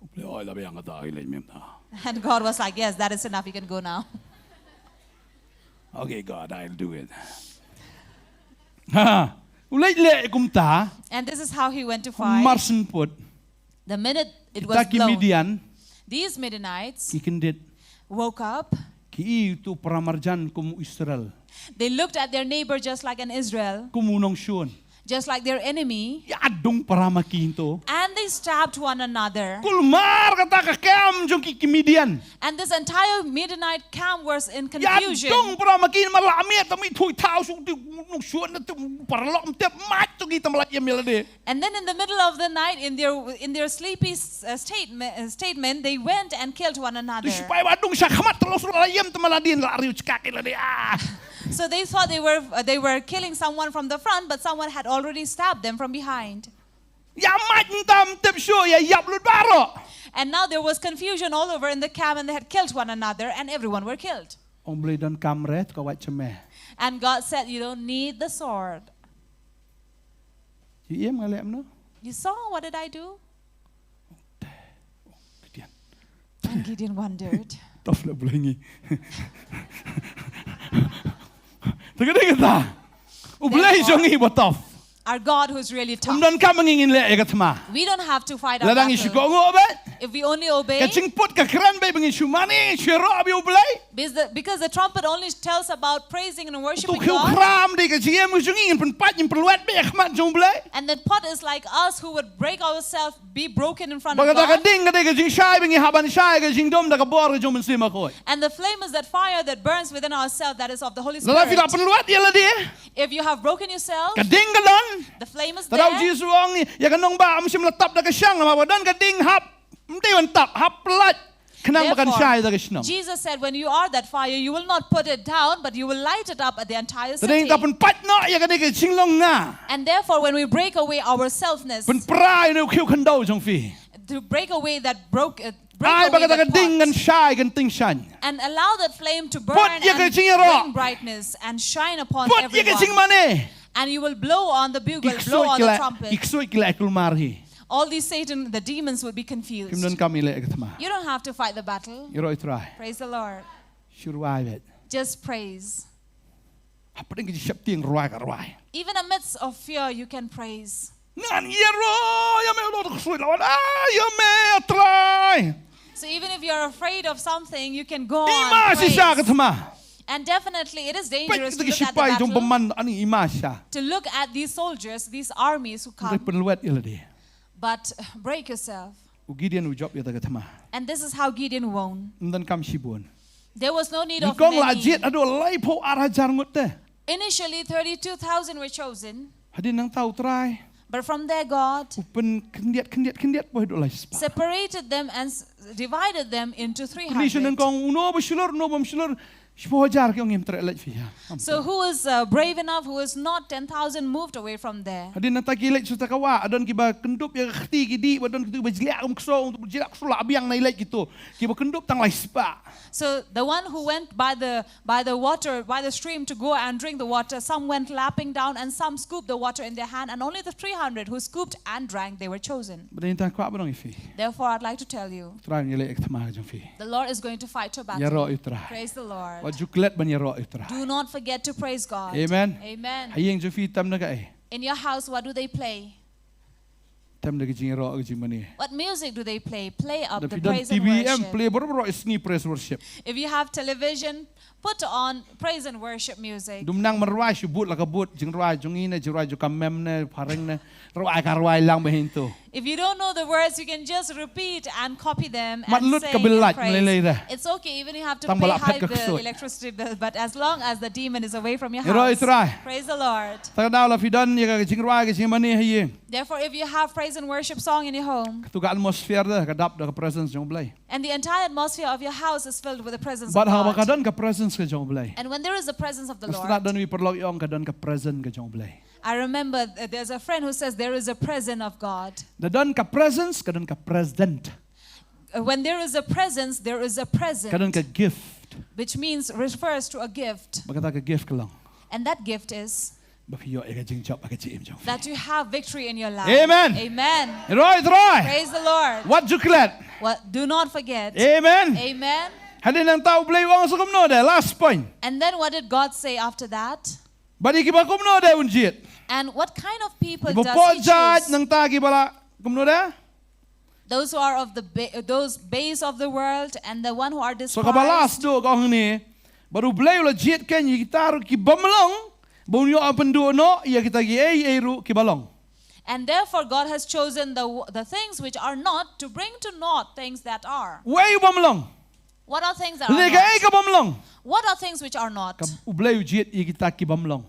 U Blei u ong la biang kata, i leit mem ta. And God was like, "Yes, that is enough. You can go now." Okay, God, I'll do it. Ha, u leit leh kumta. And this is how he went to fight. Mar shen put. The minute it was blown, kita ki Midian, these Midianites, ki kyndit, woke up. Ki i uto u para marjan kum u Israel. They looked at their neighbor just like an Israel. Kum u nongshun. Just like their enemy. Ïa dung para ma ki to. And they stabbed one another. Kulmar kata ka kem jong ki, ki Midian. And this entire Midianite camp was in confusion. Ïa dung para ma ki, ma la miet, tang mih thui thaw suk ti nongshun, ti paralok, ti mat tu ki, tam la ïa mih lade. And then in the middle of the night, in their in their sleepy uh, statement, uh, statement, they went and killed one another. Tu sipai ba dung sha khmat, te la shu la ïem te ma la dien, la riu chkak ïa lade. Ah. So they thought they were uh, they were killing someone from the front, but someone had already stabbed them from behind. Ïa mat tam tip shu ïa ïap lut baroh. And now there was confusion all over in the camp, and they had killed one another, and everyone were killed. Ong Blei don kam re, to ka wait sha me. And God said, "You don't need the sword." Ïa ïem nga leh kumno? You saw what did I do? Gideon. And Gideon wondered. Tough la Blei ngi. Te ka dei kata. U Blei jong ngi ba tough. Our God who is really tough. Um don kam ngi ngin leh ïa ka thma. We don't have to fight our battle. Lada ngi shu kohnguh beit. If we only obey. Ka jingput ka kren beit ba ngin shu mane, shu ïaroh bad U Blei. Because the, because the trumpet only tells about praising and worshiping God. Uto u khiew khra um dei ka jingim ka jong ngi, ngin pynpait, ngin pynlwet beit ha khmat jong U Blei. And the pot is like us who would break ourselves, be broken in front of God. Bad kata ka ding ka dei ka jingshai ba ngi hap ban shai, ka jingdum da ka bor ka jong U Mynsiem Bakhuid. And the flame is that fire that burns within ourselves, that is of the Holy Spirit. Lada phi la pynlwet ïa lade, if you have broken yourself, ka ding ka don. The flame is there. Te u Jisu u ong ïa ka nongbah, ym shym la tap da ka shang, namar ba don ka ding hap. Ym dei ban tap, hap pyllait. Khnang ba kan shai da ka shnong. Therefore, Jesus said, "When you are that fire, you will not put it down, but you will light it up at the entire city." Te dei ngi ta pynpait noh ïa kane ka jinglong nga. And therefore, when we break away our selfness, pynpra ïa une u khiew khyndew jong phi. To break away that broke, uh, break away that pot. Ai ba kata ka ding kan shai, kan tyngshaiñ. And allow that flame to burn and bring brightness. Put ïa ka jingïaroh. And shine upon everyone. Put ïa ka jingmane. And you will blow on the bugle, blow on the trumpet. Ki ksuid ki la, ki ksuid ki la kulmar hi. All these Satan, the demons will be confused. Kim don kam ïaleh ka thma. You don't have to fight the battle. Ïaroh ïa U Trai. Praise the Lord. Shu rwai beit. Just praise. Hapdeng ka jingsheptieng rwai ka rwai. Even amidst of fear, you can praise. Ngan ïaroh ïa me, u Lord, ksuid la wan. Ah, ïa me, ah Trai. So even if you're afraid of something, you can go on, praise. Ima shisha ka thma. And definitely, it is dangerous to look at the battle. Peit kita ki sipai jong bymman, ani ima shisha. To look at these soldiers, these armies who come. Hynrei pynlwet ïa lade. But break yourself. U Gideon u jop ïa kata ka thma. And this is how Gideon won. Ym don kam shibun. There was no need of many. Nyngkong la jied haduh laiphew ar hajar ngut te. Initially, thirty-two thousand were chosen. Hadien nangta U Trai. But from there, God. U pynkhyndiat, khyndiat, khyndiat, poi haduh lai spah. Separated them and s-, divided them into three hundred. Kine shu nyngkong, uno ba shlur, uno bym shlur, shiphew hajar ki ong ngim treh leit phi ïa. So who is, uh, brave enough, who is not, ten thousand moved away from there. Hadien nangta ki leit sha kata ka wah, don kiba kyndup ïa ka kti ki dih, ba don kiba jliah kum kso, jliah kso la biang na i leit kito. Kiba kyndup tang lai spah. So the one who went by the, by the water, by the stream to go and drink the water, some went lapping down and some scooped the water in their hand, and only the three hundred who scooped and drank, they were chosen. Bad nangta kwah ban ong ïa phi. Therefore, I'd like to tell you, U Trai un ïaleh ïa ka thma jong phi. The Lord is going to fight your battle. Ïaroh ïa U Trai. Praise the Lord. Wat ju klet ban ïaroh ïa u Trai. Do not forget to praise God. Amen. Amen. Ha ïing jong phi tem da kaei? In your house, what do they play? Tem da ka jingïaroh, ka jingmane. What music do they play? Play up the praise and worship. Lada phi don T V em, play baroh baroh ïa sngi praise worship. If you have television, put on praise and worship music. Ym nang ban rwai shu bud la ka bud, jingrwai jong ngi ne, jingrwai jong ka mem ne, phareng ne, rwai ka rwai lang ba hynto. If you don't know the words, you can just repeat and copy them and say and praise. Mat lut ka bill light, lei lei da. It's okay, even you have to pay high bill, electricity bill, but as long as the demon is away from your house, praise the Lord. Tang ba la phet ka ksut. Ïaroh ïa u Trai. Tang ba la phi don ïa ka jingrwai, ka jingmane ha ïing. Therefore, if you have praise and worship song in your home, katu ka atmosphere da ka dap da ka presence jong u Blei. And the entire atmosphere of your house is filled with the presence of God. Bad haba ka don ka presence ka jong u Blei. And when there is the presence of the Lord, nga sngewtynnat don ïa u paralok i ong ka don ka presence ka jong u Blei. I remember, uh, there's a friend who says there is a presence of God. Lada don ka presence, ka don ka present. Uh, when there is a presence, there is a present. Ka don ka gift. Which means, refers to a gift. Bad kata ka gift ka long. And that gift is ba phi ïoh ïa ka jingjop ha ka jingim jong phi. That you have victory in your life. Amen. Amen. Ïaroh ïa u Trai. Praise the Lord. Wat ju klet. What, do not forget. Amen. Amen. Hadien nangta u Blei u ong sa kumno de, last point. And then what did God say after that? Bad ïa kiba kumno de un jied. And what kind of people does he choose? Kiba pop jait nangta kiba la kumno de? Those who are of the ba-, those base of the world and the one who are despised. So kaba last to ka ong hangne, bad u Blei u la jied kein ïa kita ruh ki bym long, ba un ïoh ban pynduh noh ïa kita kiei kiei ruh kiba long. And therefore God has chosen the, the things which are not to bring to naught things that are. Uei u bym long? What are things that are not? Lane kaei ka bym long? What are things which are not? Ka, u Blei u jied ïa kita ki bym long.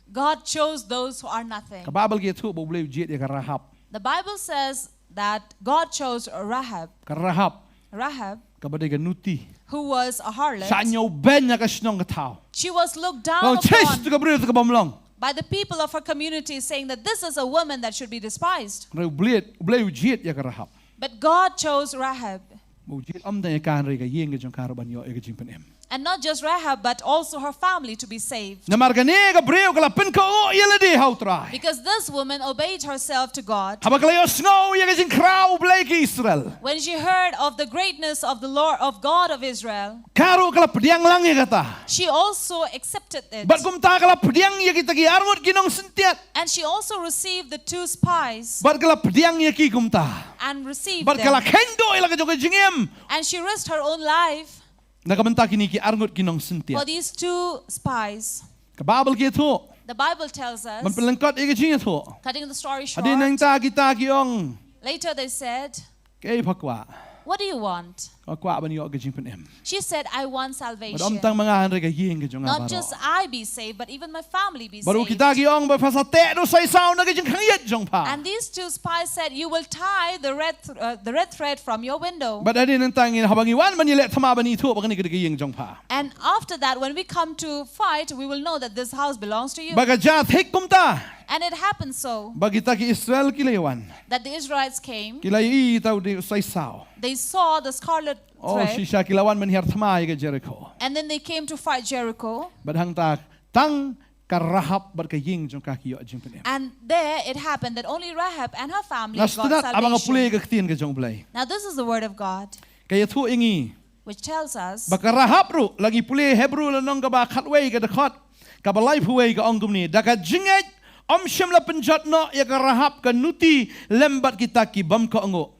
God chose those who are nothing. Ka Baibl ka ïathuh ba u Blei u jied ïa ka Rahab. The Bible says that God chose Rahab. Ka Rahab. Rahab. Kaba dei ka nuti. Who was a harlot. Shah ñiew beiñ ha ka shnong ka thaw. She was looked down upon. Ba ong, "Shish, tu ka briew tu ka bym long." By the people of her community, saying that this is a woman that should be despised. Hynrei u Blei, u Blei u jied ïa ka Rahab. But God chose Rahab. Ba u jied ym tang ïa ka hynrei ka ïing ka jong ka ruh ban ïoh ïa ka jingpynim. And not just Rahab, but also her family to be saved. Namar kane ka briew ka la pynkoh ïa lade ha u Trai. Because this woman obeyed herself to God. Haba ka la ïohsngew ïa ka jingkhraw u Blei ki Israel. When she heard of the greatness of the Lord, of God of Israel, ka ruh ka la pdiang lang ïa kata. She also accepted it. Bad kumta ka la pdiang ïa kita ki arngut ki nongsyntiat. And she also received the two spies. Bad ka la pdiang ïa ki kumta. And received them. Bad ka la kheiñ duh ïa la ka jong ka jingim. And she risked her own life. Na ka bynta kine ki arngut ki nongsyntiat. For these two spies. Ka Baibl ka ïathuh. The Bible tells us. Ban pynlyngkot ïa ka jingïathuh. Cutting the story short. Hadien nangta kita ki ong. Later they said, "Kaei pha kwah?" "What do you want?" Ka kwah ban ïoh ka jingpynim. She said, "I want salvation." Bad ym tang ma nga hynrei ka ïing ka jong nga baroh. "Not just I be saved, but even my family be saved." Bad kita ki ong ba pha sa teh da u saisaw na ka jingkhang ïit jong pha. And these two spies said, "You will tie the red th-, uh, the red thread from your window." Bad hadien nangta ngin, haba ngi wan ban ïaleh thma ban ithuh ba kane ka dei ka ïing jong pha. And after that, when we come to fight, we will know that this house belongs to you. Bad ka jia thik kumta. And it happened so. Ba kita ki Israel ki la ïawan. That the Israelites came. Ki la ïohi ïa uta u saisaw. They saw the scarlet thread. Oh, shisha ki la wan ban hiar thma ïa ka Jerikho. And then they came to fight Jericho. Bad hangta tang ka Rahab bad ka ïing jong ka ki ïoh jingpynim. And there it happened that only Rahab and her family got salvation. Nga sngewtynnat haba nga pule ïa ka ktien ka jong u Blei. Now this is the word of God. Ka ïathuh ïa ngi. Which tells us. Ba ka Rahab ruh, lada ngi pule Hebru lynnong kaba khatwei ka dkhot kaba laiphew wei ka ong kumne, da ka jingngeit ym shym la pynjot noh ïa ka Rahab ka nuti lem bad kita ki bym kohnguh.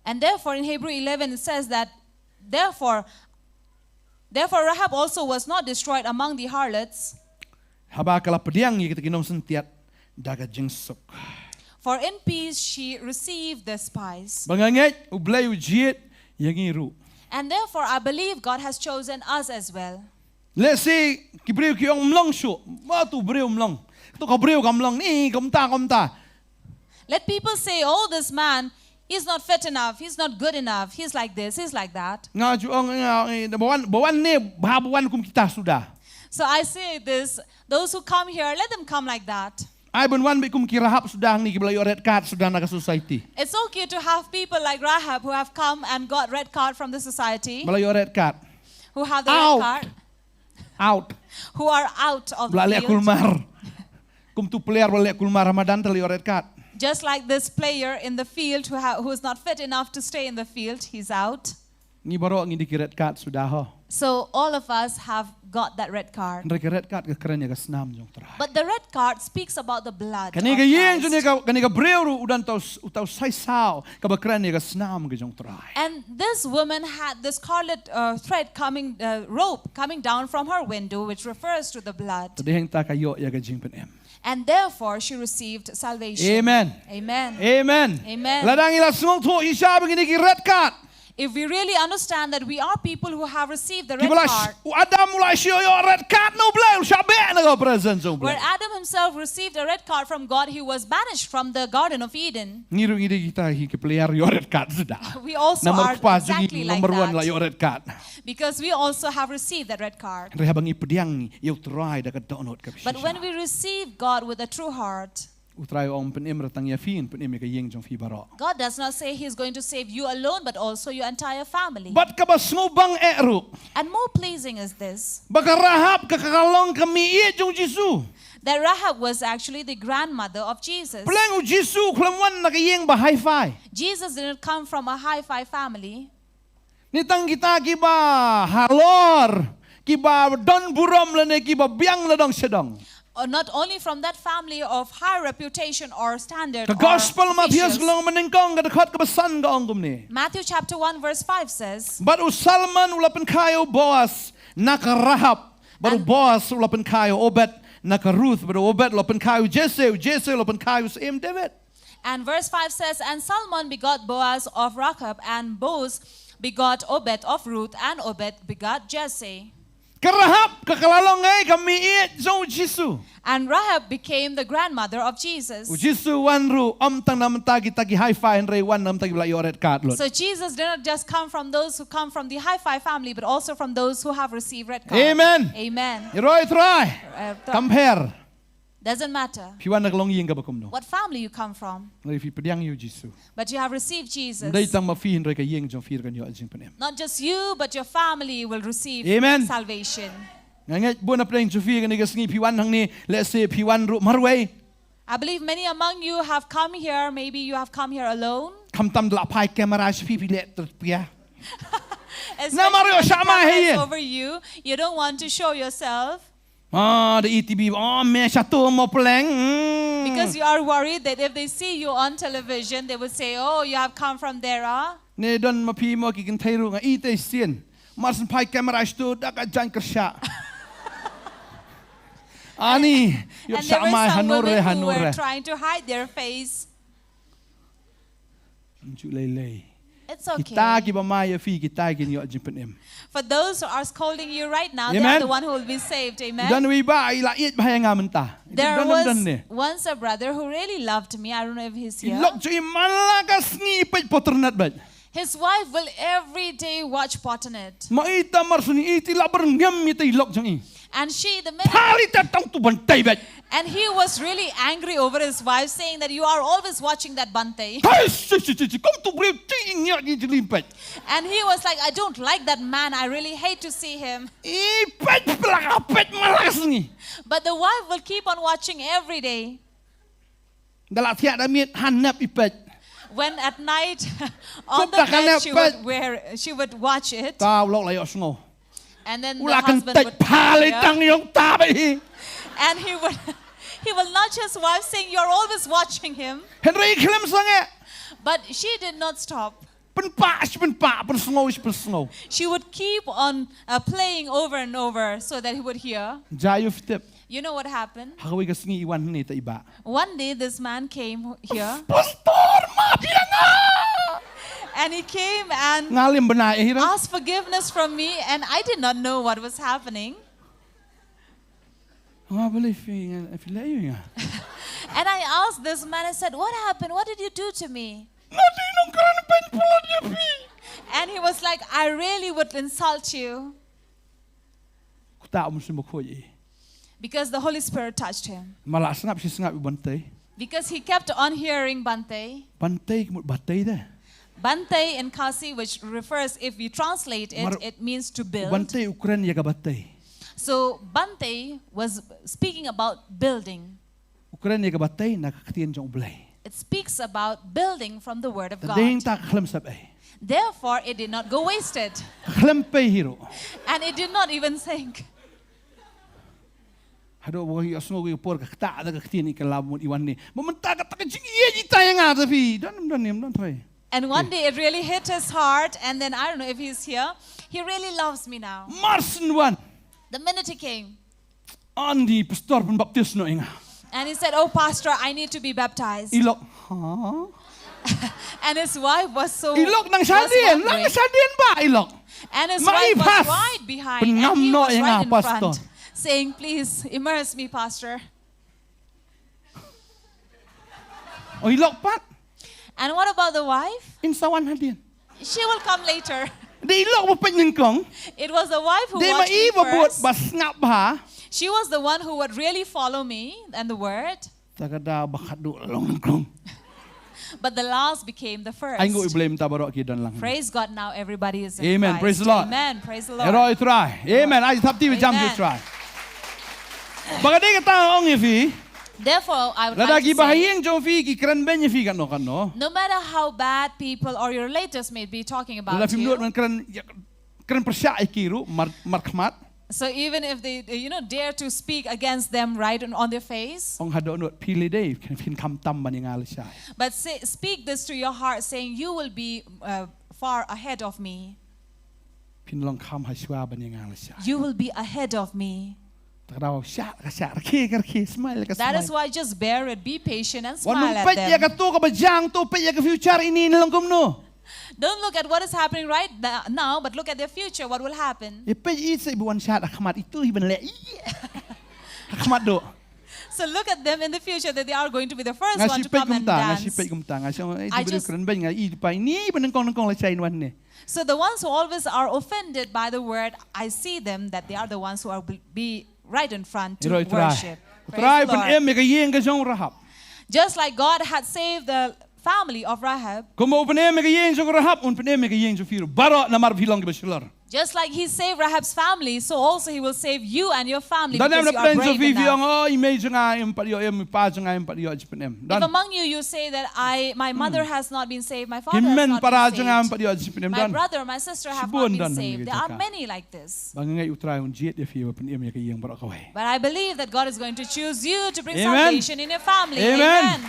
And therefore in Hebrew eleven it says that, therefore, therefore Rahab also was not destroyed among the harlots. Haba ka la pdiang ïa kita ki nongsyntiat da ka jingsuk. For in peace she received the spies. Ba nga ngeit u Blei u jied ïa ngi ruh. And therefore I believe God has chosen us as well. Lehse ki briew ki ong ym long shuh. Ba tu briew ym long. Tu ka briew kam long ni kumta kumta. Let people say, "Oh, this man, he's not fit enough, he's not good enough, he's like this, he's like that." Nga ju ong nga, eh, ba wan, ba wan ne, ba wan kum kita suda. So I say this, those who come here, let them come like that. Ai ban wan beit kum ki Rahab suda hangne kiba la ïoh red card suda na ka society. It's okay to have people like Rahab who have come and got red card from the society. Ba la ïoh red card. Who have the red card. Out. Out. Who are out of the field. Ba la leh kulmar. Kum tu player ba la leh kulmar ha madan te la ïoh red card. Just like this player in the field who ha-, who is not fit enough to stay in the field, he's out. Ngi baroh ngi dei ki red card suda ho. So all of us have got that red card. Hynrei ka red card ka kren ïa ka snam jong U Trai. But the red card speaks about the blood. Kane ka ïing jong kane ka briew ruh u don uta u saisaw kaba kren ïa ka snam ka jong U Trai. And this woman had this scarlet uh, thread coming, uh, rope coming down from her window, which refers to the blood. Te dei hangta ka ïoh ïa ka jingpynim. And therefore she received salvation. Amen. Amen. Amen. Amen. Lada ngi la sngewthuh shisha ba ngi dei ki red card. If we really understand that we are people who have received the red card, u Adam u la shu ïoh red card na U Blei, u shah beh na ka presence jong U Blei. Where Adam himself received a red card from God, he was banished from the Garden of Eden. Ngi ruh ngi dei kita hi ki player ïoh red card suda. We also are exactly like that. Number one la ïoh red card. Because we also have received that red card. Hynrei haba ngi pdiang ïa U Trai da ka dohnud ka bshisha. But when we receive God with a true heart, U Trai u ong pynim re tang ïa phi, pynim ïa ka ïing jong phi baroh. God does not say he is going to save you alone but also your entire family. Bad kaba sngewbang eh ruh. And more pleasing is this. Ba ka Rahab ka ka long ka meiieit jong U Jisu. That Rahab was actually the grandmother of Jesus. Pleng U Jisu u khlem wan na ka ïing ba hi-fi. Jesus didn't come from a hi-fi family. Ni tang kita kiba halor, kiba don burom lane kiba biang na dong sha dong. Or not only from that family of high reputation or standard. Ka Gospel Mathaios ka long nyngkong ka dkhot kaba san ka ong kumne. Matthew chapter one verse five says, Bad u Salmon u la pynkha ïa u Boas na ka Rahab. Bad u Boas u la pynkha ïa u Obed na ka Ruth. Bad u Obed u la pynkha ïa u Jesse, u Jesse u la pynkha ïa u Syiem David. And verse five says, And Salmon begot Boaz of Rahab, and Boaz begot Obed of Ruth, and Obed begot Jesse. Ka Rahab ka ka la long ei ka meiieit jong U Jisu. And Rahab became the grandmother of Jesus. U Jisu wan ruh ym tang na bynta kita ki hi-fi hynrei wan na bynta kiba la ïoh red card lut. So Jesus did not just come from those who come from the hi-fi family, but also from those who have received red card. Amen. Amen. Ïaroh ïa U Trai. Uh, Compare. Doesn't matter. Phi wan na ka longïing kaba kumno. What family you come from. Hynrei phi pdiang ïa U Jisu. But you have received Jesus. Ym dei tang ma phi hynrei ka ïing jong phi ruh kan ïoh jingpynim. Not just you, but your family will receive Amen. Salvation. Nga ngeit bun na pdeng jong phi kane ka sngi phi wan hangne, let's say phi wan ruh marwei. I believe many among you have come here, maybe you have come here alone. Khamtam da la phai camera sha phi phi leh tyrpia. Namar ïoh shah mai hi. Over you, you don't want to show yourself. Ah, da i T V, oh, me shato mo pleng. Mm. Because you are worried that if they see you on television, they would say, "Oh, you have come from there, ah?" Ne don ma phi mo ki kynthei ruh nga i te sien. Mar syn phai camera stu da ka jan kyrsha. Ani, ïoh shah mai hanore hanore. Trying to hide their face. Ju lei lei. It's okay. Kita kiba mai ïa phi kita kin ïoh jingpynim. For those who are scolding you right now, Amen. They are the one who will be saved. Amen. Don wi ba i la ïeit ba ha nga mynta. There was once a brother who really loved me. I don't know if he's here. I lok ju i man la ka sngi i peit potrnat bad. His wife will every day watch Potternet. Ma i ta mar suni i ti la ber ngem i ta i lok jong i. And she, the minute. Pali ta tang tu ban tai bad. And he was really angry over his wife, saying that you are always watching that Bante. Hey, si, si, si, si, kum tu briew ti ngi ngi jlim pet. And he was like, I don't like that man. I really hate to see him. I pet plaka pet malas ni. But the wife will keep on watching every day. Da la thiah da miet hanep i pet. When at night on the bed she would, wear, she would watch it. Ta u lok la ïoh sngew. And then the husband would come here. And he would, he will nudge his wife saying, "You're always watching him." Hynrei i khlem sangeh. But she did not stop. Pynpah shi pynpah, pynsngew shi pynsngew. She would keep on uh, playing over and over so that he would hear. Jia ïa u tip. You know what happened? Ha kawei ka sngi i wan hangne ta i bah. One day this man came here. Pastor, maaf ïa nga. And he came and asked forgiveness from me, and I did not know what was happening. Nga believe phi, phi leh ïa nga. And I asked this man, I said, "What happened? What did you do to me?" Nga dei nongkren pynpyllut ïa phi. And he was like, "I really would insult you." Kata um sum bakhuid i. Because the Holy Spirit touched him. Ma la sngap shi sngap i Bantei. Because he kept on hearing Bantei. Bantei ka mut batei de. Bantei in Khasi, which refers, if we translate it, it means to build. Bantei u kren ïa ka batei. So Bantei was speaking about building. U kren ïa ka batei na ka ktien jong U Blei. It speaks about building from the word of Ding God. Ta khlem sep ei. Therefore, it did not go wasted. Khlem pei hi ruh. And it did not even sink. Haduh ba ïohsngew ïa ka por ka ktah da ka ktien i ka la mut i wan ne. Ba mynta kata ka jingïeit i ta ïa nga da phi. Don don nim don trai. And one day it really hit his heart, and then I don't know if he's here. He really loves me now. Mar syn wan. The minute he came, Andi pastor pynbaptis noh ïa nga. And he said, "Oh, Pastor, I need to be baptized." I lok. Ha? And his wife was so I lok nang was shadien, wondering. Nang shadien ba i lok. And his Ma i wife was pas. Right behind, and Pynngam he noh was ïa nga, right in Pastor. Front, saying, "Please immerse me, Pastor." Oh, i lok pat. And what about the wife? In sa wan hadien. She will come later. Dei i lok ba peit nyngkong. It was the wife who Dei ma watched me i ba bud first. Ba sngap bha. She was the one who would really follow me and the word. Ta ka da ba khatduh long nyngkong. But the last became the first. Ai ngu i blame ta baroh ki don lang. Praise God, now everybody is in Amen. Christ. Praise the Lord. Amen. Praise the Lord. Hero i trai. Amen. Ai thap ti ba jam ki Amen. Trai. Ba ka dei kata ong ïa phi. Therefore, I would Lada like ki to say, bahaïing jong phi ki kren beiñ ïa phi katno katno. No matter how bad people or your relatives may be talking about Lada phim you, nud ban kren kren pyrshah ïa ki ruh mar mar khmat. So even if they, you know, dare to speak against them right on, on their face, Ong haduh nud phi lei dei phin kham tam ban ïa nga lashai. But say, speak this to your heart, saying, "You will be uh, far ahead of me. Phin long kham ha shuwa ban ïa nga lashai. You will be ahead of me." Ta ka daw shah ka shah rkhe ka rkhe smile ka smile. That is why just bear it, be patient, and Wan smile nang at peit ïa them. Kato kaba jang to peit ïa ka future ini ni long kumno. Don't look at what is happening right th- now, but look at their future, what will happen. Ïa peit i sa i ba wan shah ha khmat itu i ban leh i. Ha khmat doh. So look at them in the future, that they are going to be the first Nga one shi to peit come and kumta, nga shi dance. peit kumta, nga shi eh, I jibri just- kren beiñ nga i pa ini ba nyngkong nyngkong lashai wan ne. So the ones who always are offended by the word, I see them, that they are the ones who are will be right in front to Hero i Trai. Worship. Praise Trai the Lord. Pynim ïa ka ïing ka jong Rahab. Just like God had saved the family of Rahab, Kumba u pynim ïa ka ïing jong Rahab, un pynim ïa ka ïing jong phi ruh baroh namar phi long kiba shlur. Just like he saved Rahab's family, so also he will save you and your family. Don em Because na you are pdeng jong brave phi phi ong enough. Oh i mei jong nga im pat ïoh im i pa jong nga im pat ïoh jingpynim. If Don. Among you, you say that I, my mother has not been saved, my father Ki has men not para been jong nga im saved, pat ïoh jingpynim. My Don. brother, my sister have Shibun not been don saved. ngi There are taka. Many like this. Ba nga ngeit u Trai un jied ïa phi ba pynim ïa ka ïing baroh kawei. But I believe that God is going to choose you to bring Amen. Salvation in your family. Amen.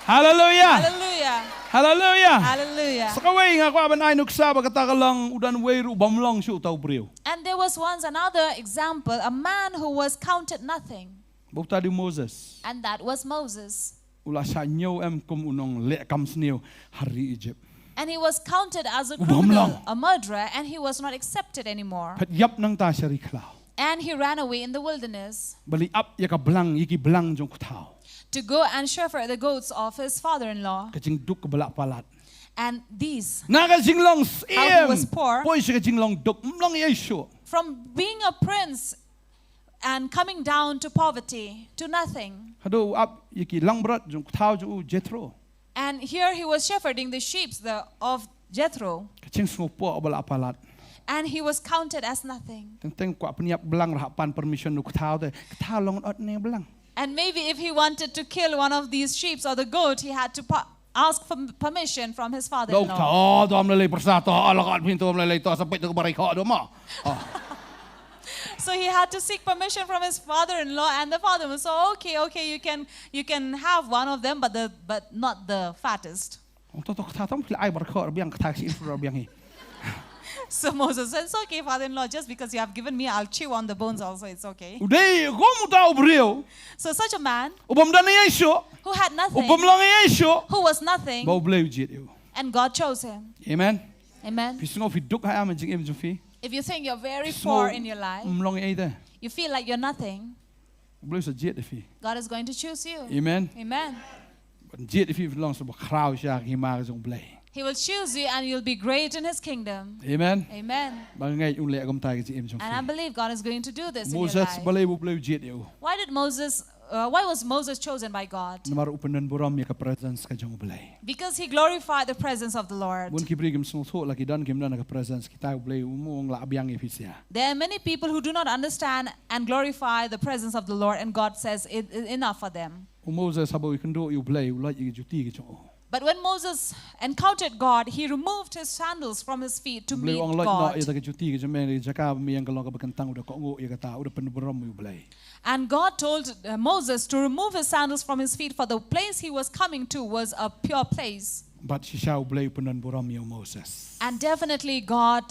Hallelujah. Hallelujah. Hallelujah. Hallelujah. Sa kawei nga kwah ban ai nuksa ba kata ka long u don wei ruh bym long shuh uta u briew. And there was once another example, a man who was counted nothing. Ba uta dei u Moses. And that was Moses. U la shah ñiew em kum u nongleh kam sniew ha ri Egypt. And he was counted as a U bym long. Criminal, a murderer, and he was not accepted anymore. Phet ïap nangta sha ri khlaw. And he ran away in the wilderness. Ba leit ap ïa ka blang ïa ki blang jong u kthaw. To go and shepherd the goats of his father-in-law. Ka jingduk kaba la palat. And these, Na ka jinglong how he was siem. Poor. Poi sha ka jinglong duk, ym long ei ei shuh. From being a prince and coming down to poverty, to nothing. Haduh u ap ïa ki langbrot jong u kthaw jong u Jethro. And here he was shepherding the sheep the, of Jethro. Ka jingsngewpoh ba la palat. And he was counted as nothing. Teng teng kwah pynïap blang, rah pan permission u kthaw te. Kthaw long ot ne blang. And maybe if he wanted to kill one of these sheep or the goat, he had to pa- ask for permission from his Dok father-in-law. ta, oh, dom lele persa to, oh, lakot pintu dom lele to, sampai tu barai kho doma. Oh. So he had to seek permission from his father-in-law and the father-in-law. So okay, okay, you can you can have one of them, but the but not the fattest. Ong to to kata tam kila ai bar kho biang kata si info biang hi. So Moses said, "It's okay, father-in-law. Just because you have given me, I'll chew on the bones also. It's okay." U dei kum uta u briew. So such a man U bym don ei ei shuh. Who had U nothing, bym long ei ei shuh. Who was nothing, Ba U Blei u jied ïa u. And God chose him. Amen. Amen. Phi sngew phi duk ha ïa ma jingim jong phi. If you think you're very Phi sngew poor in your life, ym long ei ei te. You feel like you're nothing, U Blei u sa jied ïa phi. God is going to choose you. Amen. Amen. Ban jied ïa phi long sa ba khraw sha ka hima ka jong U Blei. He will choose you and you'll be great in his kingdom. Amen. Amen. Ba nga ngeit un leh kumta ka jingim jong And I phi. Believe God is going to do this in your Moses life. Balei U Blei u jied ïa u. Why did Moses uh, why was Moses chosen by God? Namar u pyndon burom ïa ka presence ka jong U Blei. Because he glorified the presence of the Lord. Bun ki briew kim sngewthuh la ki don kim don ha ka presence kita, U Blei um lah biang ïa phi sha. There are many people who do not understand and glorify the presence of the Lord, and God says it is enough for them. U Moses haba u ïakynduh ïa U Blei u lait ïa ki juti ki jong u. But when Moses encountered God, he removed his sandals from his feet to meet God. U Blei u ong lait noh ïa kata ka juti ka jong me na ka jaka ba me ïeng ka long kaba kyntang, u da kohnguh ïa kata, u da pynburom ïa U Blei. And God told, uh, Moses to remove his sandals from his feet, for the place he was coming to was a pure place. Bad shisha U Blei u pyndon burom ïa u Moses. And definitely God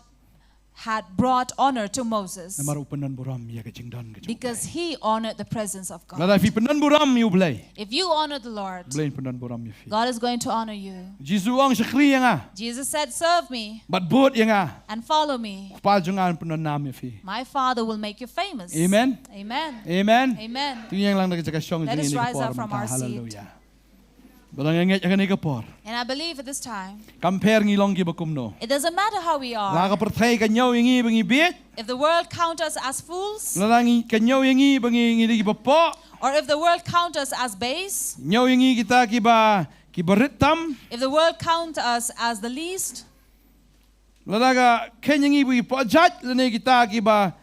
had brought honor to Moses. Namar u pyndon burom ïa ka jingdon ka jong U Blei. Because he honored the presence of God. Lada phi pyndon burom ïa U Blei, if you honor the Lord, U Blei un pyndon burom ïa phi. God is going to honor you. Jisu u ong, shakri ïa nga. Jesus said, "Serve me." Bad bud ïa nga. And follow me. U Kpa jong nga un pyndon nam ïa phi. My Father will make you famous. Amen. Amen. Amen. Amen. To ïeng lang na ka jaka shong jong ngi ha kane ka por mynta. Let us rise up from our seat. Haleluya. Bad nga ngeit ha kane ka por, and I believe at this time, kam pher ngi long kiba kumno. It doesn't matter how we are. La ka pyrthei ka ñiew ïa ngi ba ngi bieit. If the world count us as fools, lada ngi, ka ñiew ïa ngi ba ngi, ngi dei kiba poh. Or if the world count us as base, ñiew ïa ngi kita kiba, kiba rit tam. If the world count us as the least, lada ka kheiñ ïa ngi ba ngi poh jait lane kita kiba,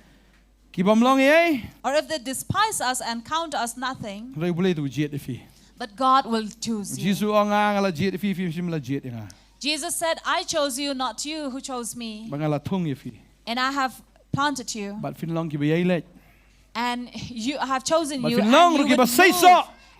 kibym long ei ei. Or if they despise us and count us nothing, hynrei U Blei u jied ïa phi. But God will choose you. Jisu u ong, nga, nga la jied ïa phi, phi, phim la jied ïa nga. Jesus said, "I chose you, not you who chose me." Bad nga la thung ïa phi. And I have planted you. Bad phin long kiba ïai leit. And you, I have chosen you, and you will move,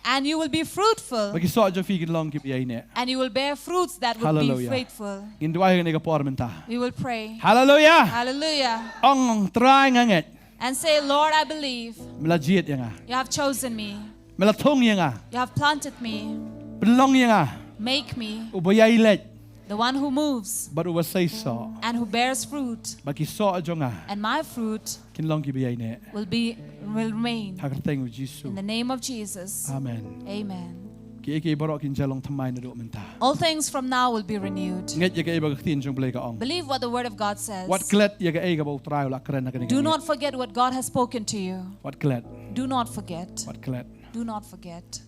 and you will be fruitful. Bad phin long ruh kiba seisoh. Bad ki soh jong phi kin long kiba ïai neh. And you will bear fruits that will be faithful. Haleluya. Ngin duwai ha kane ka por mynta. We will pray. Haleluya. Hallelujah. Ong, Trai, nga ngeit. And say, "Lord, I believe." Me la jied ïa nga. You have chosen me. Me la thung ïa nga. You have planted me. Pynlong ïa nga. Make me. Uba ïai leit. The one who moves. Bad uba seisoh. And who bears fruit. Bad ki soh jong nga. And my fruit. Kin long kiba ïai neh. Will be, will remain. Ha ka kyrteng u Jisu. In the name of Jesus. Amen. Amen. Kiei kiei baroh kin sa long thymmai naduh mynta. All things from now will be renewed. Ngeit ïa kaei ba ka ktien jong U Blei ka ong. Believe what the word of God says. Wat klet ïa kaei kaba U Trai u la kren ha kane ka miet. Do not forget what God has spoken to you. Wat klet. Do not forget. Wat klet. Do not forget.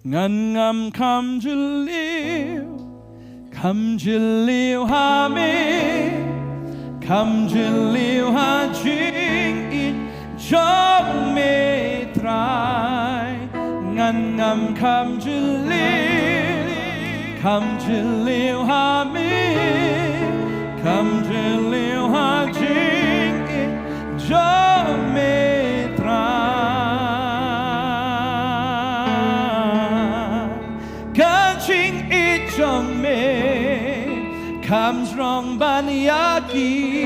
Ngan ngam kham jylliew, kham jylliew ha me, kham jylliew ha jingïeit jong me Trai. Ngan ngam kham jylliew, kham jylliew ha me, kham jylliew ha jingïeit jong me Trai. Ka jingïeit jong me kham jrong ban ïa ki,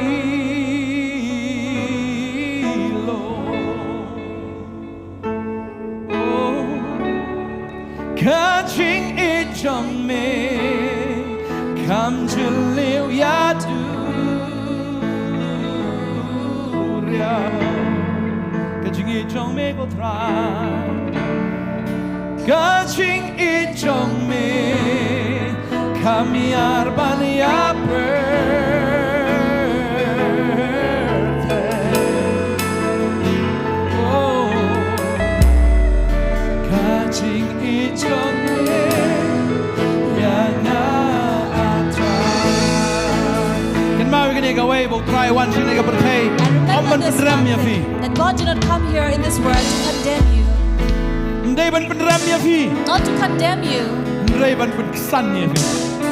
Lord. Oh, ka jingïeit jong me kham jylliew ïa duriaw. Ka jingïeit jong me ko Trai. Ka jingïeit jong me kham ïar ban ïapyrthei. Oh, ka jingïeit jong me ïa nga a Trai. Kynmaw ïa kane kawei ba U Trai u wan sha kane ka pyrthei ym ban pynrem ïa phi. And remember this one thing, that God did not come here in this world to condemn you. Ym dei ban pynrem ïa phi. Not to condemn you. Hynrei ban pynksan ïa phi.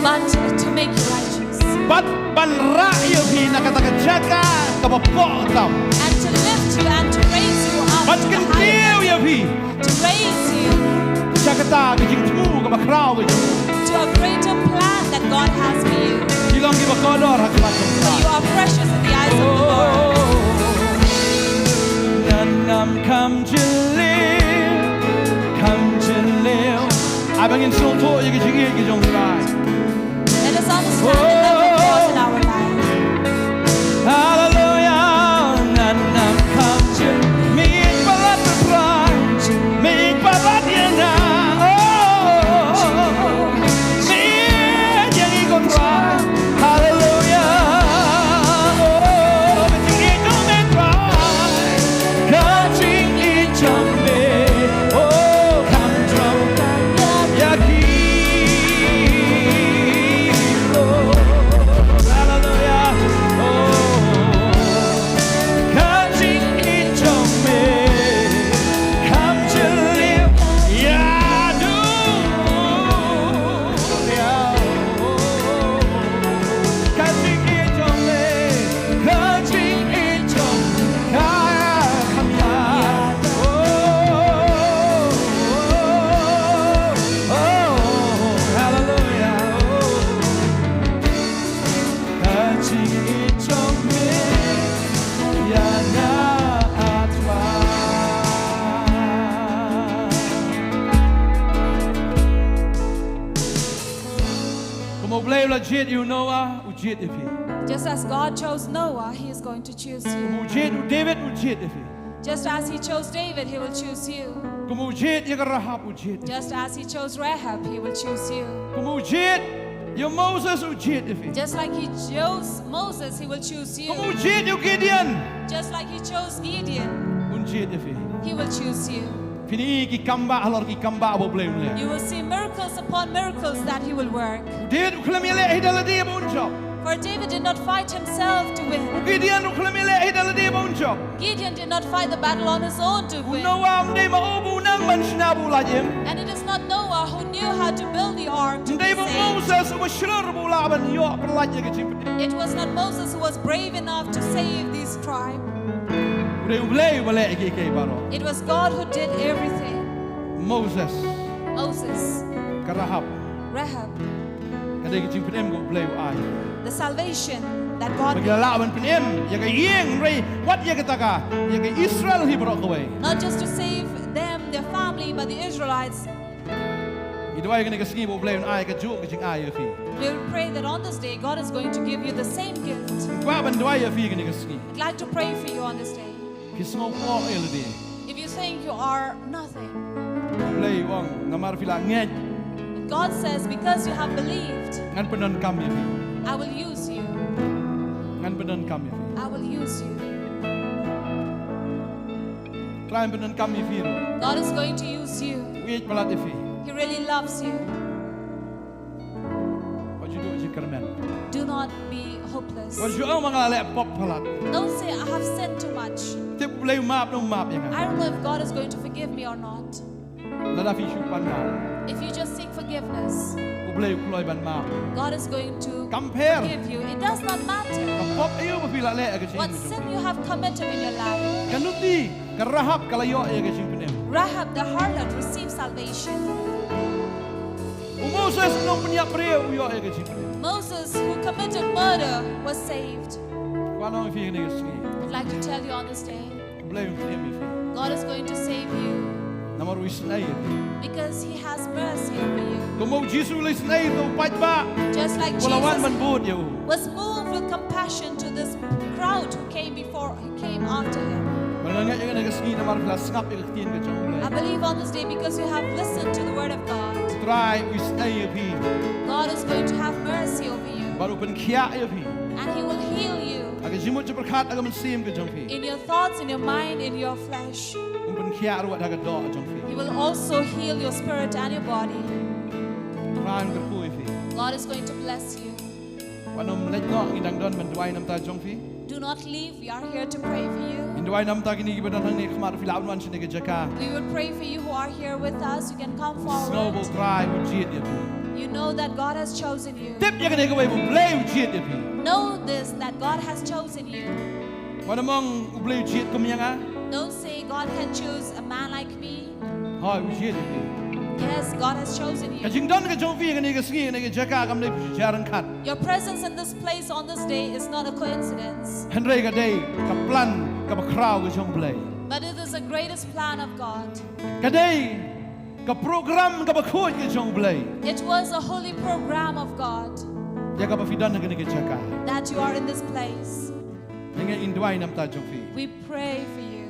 But to make you righteous. Bad ban rah ïa phi na kata ka jaka kaba poh tam. And to lift you and to raise you up to the higher level. Ban kyntiew ïa phi. To raise you. Sha kata ka jingthmu kaba khraw ka jong u. To a greater plan that God has for you. Phi long kiba kordor ha khmat jong U Trai. For you are precious in the eyes of the Lord. Oh, ngan ngam kham jylliew, kham jylliew. Ai ba ngin sngewthuh ïa ka jingïeit ka jong U Trai. Let us understand the love of God in our life. Hallelujah. Ngan ngam kham jylliew. Me ïeit palat U Trai. Me ïeit palat ïa nga. Oh, me ïeit ïa ngi ko Trai. Hallelujah. Oh, ka jingïeit jong me Trai. Ka jingïeit jong me. Oh, Jied ïa u Noah, u jied ïa phi. Just as God chose Noah, He is going to choose you. Kum u jied u David, u jied ïa phi. Just as He chose David, He will choose you. Kum u jied ïa ka Rahab, u jied ïa phi. Just as He chose Rahab, He will choose you. Kum u jied ïa u Moses, u jied ïa phi. Just like He chose Moses, He will choose you. Kum u jied ïa u Gideon. Just like He chose Gideon, un jied ïa phi. He will choose you. Phin i ki kambah halor ki kambah ba u Blei un leh. You will see miracles upon miracles that He will work. U David u khlem ïaleh hi da lade ba un jop. For David did not fight himself to win. U Gideon u khlem ïaleh hi da lade ba un jop. Gideon did not fight the battle on his own to win. U Noah um dei ma u ba u nang ban shna ba u lait im. And it is not Noah who knew how to build the ark to be saved. Um dei ma u Moses uba shlur ba u lah ban ïoh pyllait ïa ka jingpynim. It was not Moses who was brave enough to save this tribe. U dei u Blei uba leh ïa kiei kiei baroh. It was God who did everything. Moses. Moses. Ka Rahab. Rahab. Ka dei ka jingpynim kaba u Blei u ai. The salvation that God gave. Ba ki la lah ban pynim ïa ka ïing, hynrei wat ïa kata ka, ïa ka Israel hi baroh kawei. Not just to save them, their family, but the Israelites. Ngi duwai kane ka sngi ba u Blei un ai kajuh ka jingai ïa phi. We'll pray that on this day, God is going to give you the same gift. Kwah ban duwai ïa phi kane ka sngi. I'd like to pray for you on this day. Phi sngew poh ïa lade. If you think you are nothing, u Blei u ong, namar phi la ngeit, God says, "Because you have believed, ngan pyndonkam ïa phi. I will use you. Ngan pyndonkam ïa phi. I will use you." Trai pyndonkam ïa phi ruh. God is going to use you. U ïeit palat ïa phi. He really loves you. Wat ju duh jingkyrmen. Do not be hopeless. Wat ju ong ba nga la leh pop palat. Don't say, "I have sinned too much." Tip u Blei u map ne um map ïa nga. I don't know if God is going to forgive me or not. Lada phi shu pan map. If you just seek forgiveness, u Blei u kloi ban map. God is going to forgive you. Kam pher. It does not matter. Ka pop aïu ba phi la leh ha ka jingim jong phi. What sin you have committed in your life. Ka nuti, ka Rahab ka la ïoh ïa ka jingpynim. Rahab the harlot received salvation. U Moses u nongpynïap briew u ïoh ïa ka jingpynim. Moses, who committed murder, was saved. Kwah ong ïa phi kane ka sngi. I'd like to tell you on this day, u Blei un pynim ïa phi. God is going to save you. Namar u isynei ïa phi. Because He has mercy over you. Kumba u Jisu u la isynei ïa uto u paidbah. Just like Jesus was moved with compassion to this crowd who came before, who came after Him. Bad nga ngeit ïa kane ka sngi namar phi la sngap ïa ka ktien ka jong u Blei. I believe on this day, because you have listened to the word of God, u Trai u isynei ïa phi. God is going to have mercy over you. Bad u pynkhiah ïa phi. And He will heal you. Ha ka jingmut jingpyrkhat ha ka mynsiem ka jong phi. In your thoughts, in your mind, in your flesh. Un pynkhiah ruh ha ka doh jong phi. He will also heal your spirit and your body. U Trai un kyrkhu ïa phi. God is going to bless you. Wat nym leit noh, ngi dang don ban duwai na ka bynta jong phi. Do not leave. We are here to pray for you. Ngin duwai na ka bynta kine kiba don hangne, khmat phi lah ban wan sha kane ka jaka. We will pray for you who are here with us. You can come forward. Sngew ba u Trai u jied ïa phi. You know that God has chosen you. Tip ïa kane kawei ba u Blei u jied ïa phi. Know this, that God has chosen you. Wat nym ong u Blei u jied kum ïa nga. Don't say, "God can choose a man like me." Hooid, u jied ïa phi. Yes, God has chosen you. Ka jingdon ka jong phi ha kane ka sngi, ha kane ka jaka kam dei phi shu jia ryngkat. Your presence in this place on this day is not a coincidence. Hynrei ka dei ka plan kaba khraw ka jong u Blei. But it is the greatest plan of God. Ka dei ka program kaba khuid ka jong u Blei. It was a holy program of God. Ïa kaba phi don ha kane ka jaka. That you are in this place. Ngin duwai na ka bynta jong phi. We pray for you.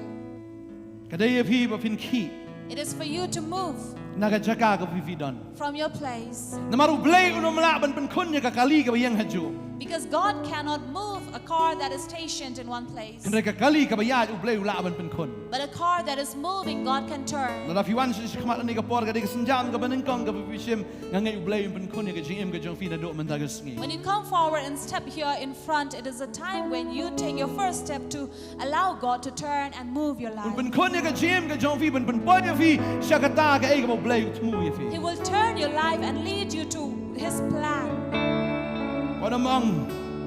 Ka dei ïa phi ba phin khih. It is for you to move. Na ka jaka kaba phi don. From your place. Namar u Blei un ym lah ban pynkhun ïa ka kali kaba ïeng ha juh. Because God cannot move a car that is stationed in one place. Hynrei ka kali kaba ïaid u Blei u lah ban pynkhun. But a car that is moving, God can turn. Lada phi wan sha khmat ha kane ka por, ka dei ka sienjam kaba nyngkong kaba phi shim, nga ngeit u Blei un pynkhun ïa ka jingim ka jong phi naduh mynta ka sngi. When you come forward and step here in front, it is a time when you take your first step to allow God to turn and move your life. Un pynkhun ïa ka jingim ka jong phi, ban pynpoi ïa phi sha kata kaei kaba u Blei u thmu ïa phi. He will turn your life and lead you to His plan. Wat nym ong.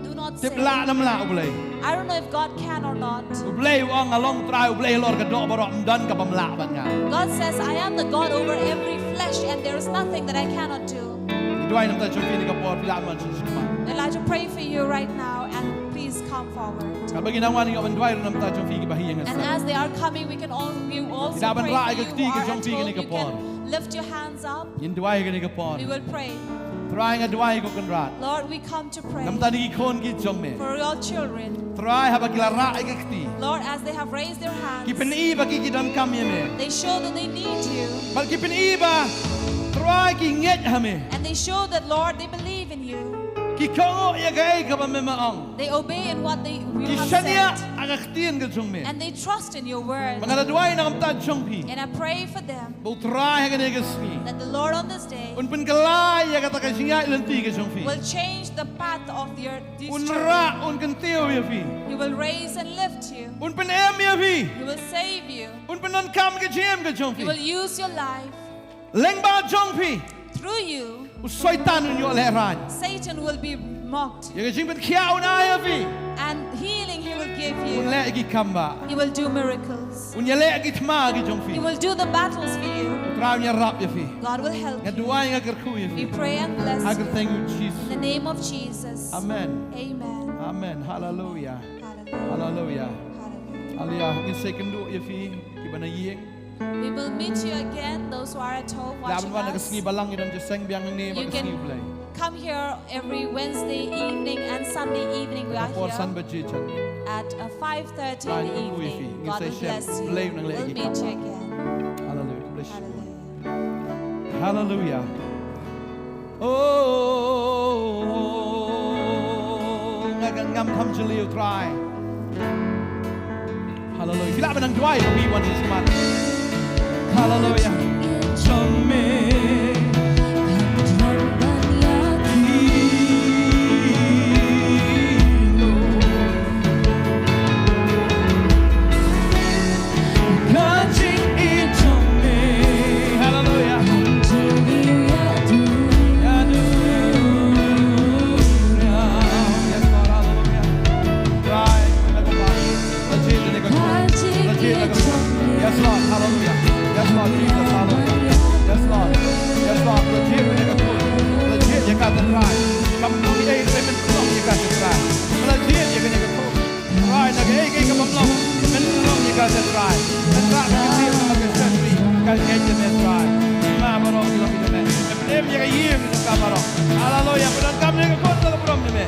Do not say, "Tip lah ne ym lah u Blei." "I don't know if God can or not." U Blei u ong, "Nga long Trai u Blei halor ka doh baroh, ym don kaba ym lah bad nga." God says, "I am the God over every flesh and there is nothing that I cannot do." Ngi duwai na ka bynta jong phi ha kane ka por, phi lah ban wan sha khmat. I'd like to pray for you right now and please come forward. Katba ngi nang wan, ngi ïoh ban duwai ruh na ka bynta jong phi kiba ha ïing ha sem. And as they are coming, we can all, we also pray for you who are at home. Phi lah ban rah ïa ka kti ka jong phi ha kane ka por. You can lift your hands up. Ngin duwai ha kane ka por. We will pray. Trai, nga duwai, ko Kynrad, Lord, we come to pray namar ki khun ki jong me. For your children. Trai, haba ki la rah ïa ka kti, Lord, as they have raised their hands, ki pyni ba ki ki donkam ïa me. They show that they need you. Bad ki pyni ba, Trai, ki ngeit ha me. And they show that, Lord, they believe in you. Ki kohnguh ïa kaei kaba me, me ong. They obey in what they, you have said. Ki shaniah ha ka ktien ka jong me. And they trust in your word. Bad nga la duwai na ka bynta jong phi. And I pray for them. Ba U Trai ha kane ka sngi, that the Lord on this day, un pynkylla ïa kata ka jingïaid lynti ka jong phi. Will change the path of your, these children. Un rah, un kyntiew ïa phi. He will raise and lift you. Un pynim ïa phi. He will save you. Un pyndonkam ka jingim ka jong phi. He will use your life. Lyngba jong phi, through you, u Soitan un ïoh lehraiñ. Satan will be mocked. Ïa ka jingpynkhiah un ai ïa phi. And healing he will give you. Un leh ïa ki kam bah. He will do miracles. Un ïaleh ïa ki thma ki jong phi. He will do the battles for you. U Trai un ïarap ïa phi. God will help you. Nga duwai, nga kyrkhu ïa phi. We pray and bless you. Ha ka kyrteng u Jisu. In the name of Jesus. Amen. Amen. Amen. Haleluia. Haleluia. Haleluia. Haleluia. Haleluia. Ngin sa ïakynduh ïa phi kiba na ïing. We will meet you again, those who are at home watching us. Lah ban wan ha ka sngi Balang, ngi don jingïaseng biang hangne bad ka sngi U Blei. You can come here every Wednesday evening and Sunday evening we are here. Ka por san baje jan. At, uh, five thirty in the evening. Bye, kyrkhu ïa phi. Ngin sa ïashem. God will bless you. Blei un nang leh ïa ki kam. We'll meet you again. Haleluia. Bless you. Haleluia. Haleluia. Oh, nga kan ngam tham jylliew Trai. Haleluia. Phi lah ban nang duwai, phi wan sha khmat. Haleluia. Jong me. Haleluia. Yes, Lord. Haleluia. Yes, Lord. Yes, Lord, Jesus. Haleluia. Yes, Lord. Yes, Lord. Haleluia. Haleluia. Kam long ei ei men long ïa ka Trai. Haleluia. Trai, na kaei kaei kaba ym long, men long ïa ka Trai. Men rah ka ktien, ka ktien ka jong me Trai. Ka jingim jong me Trai. Ka jingim jong me. Em ïa ka ïing jong ka baroh. Haleluia. Pyndonkam ïa ka khun ka burom jong me.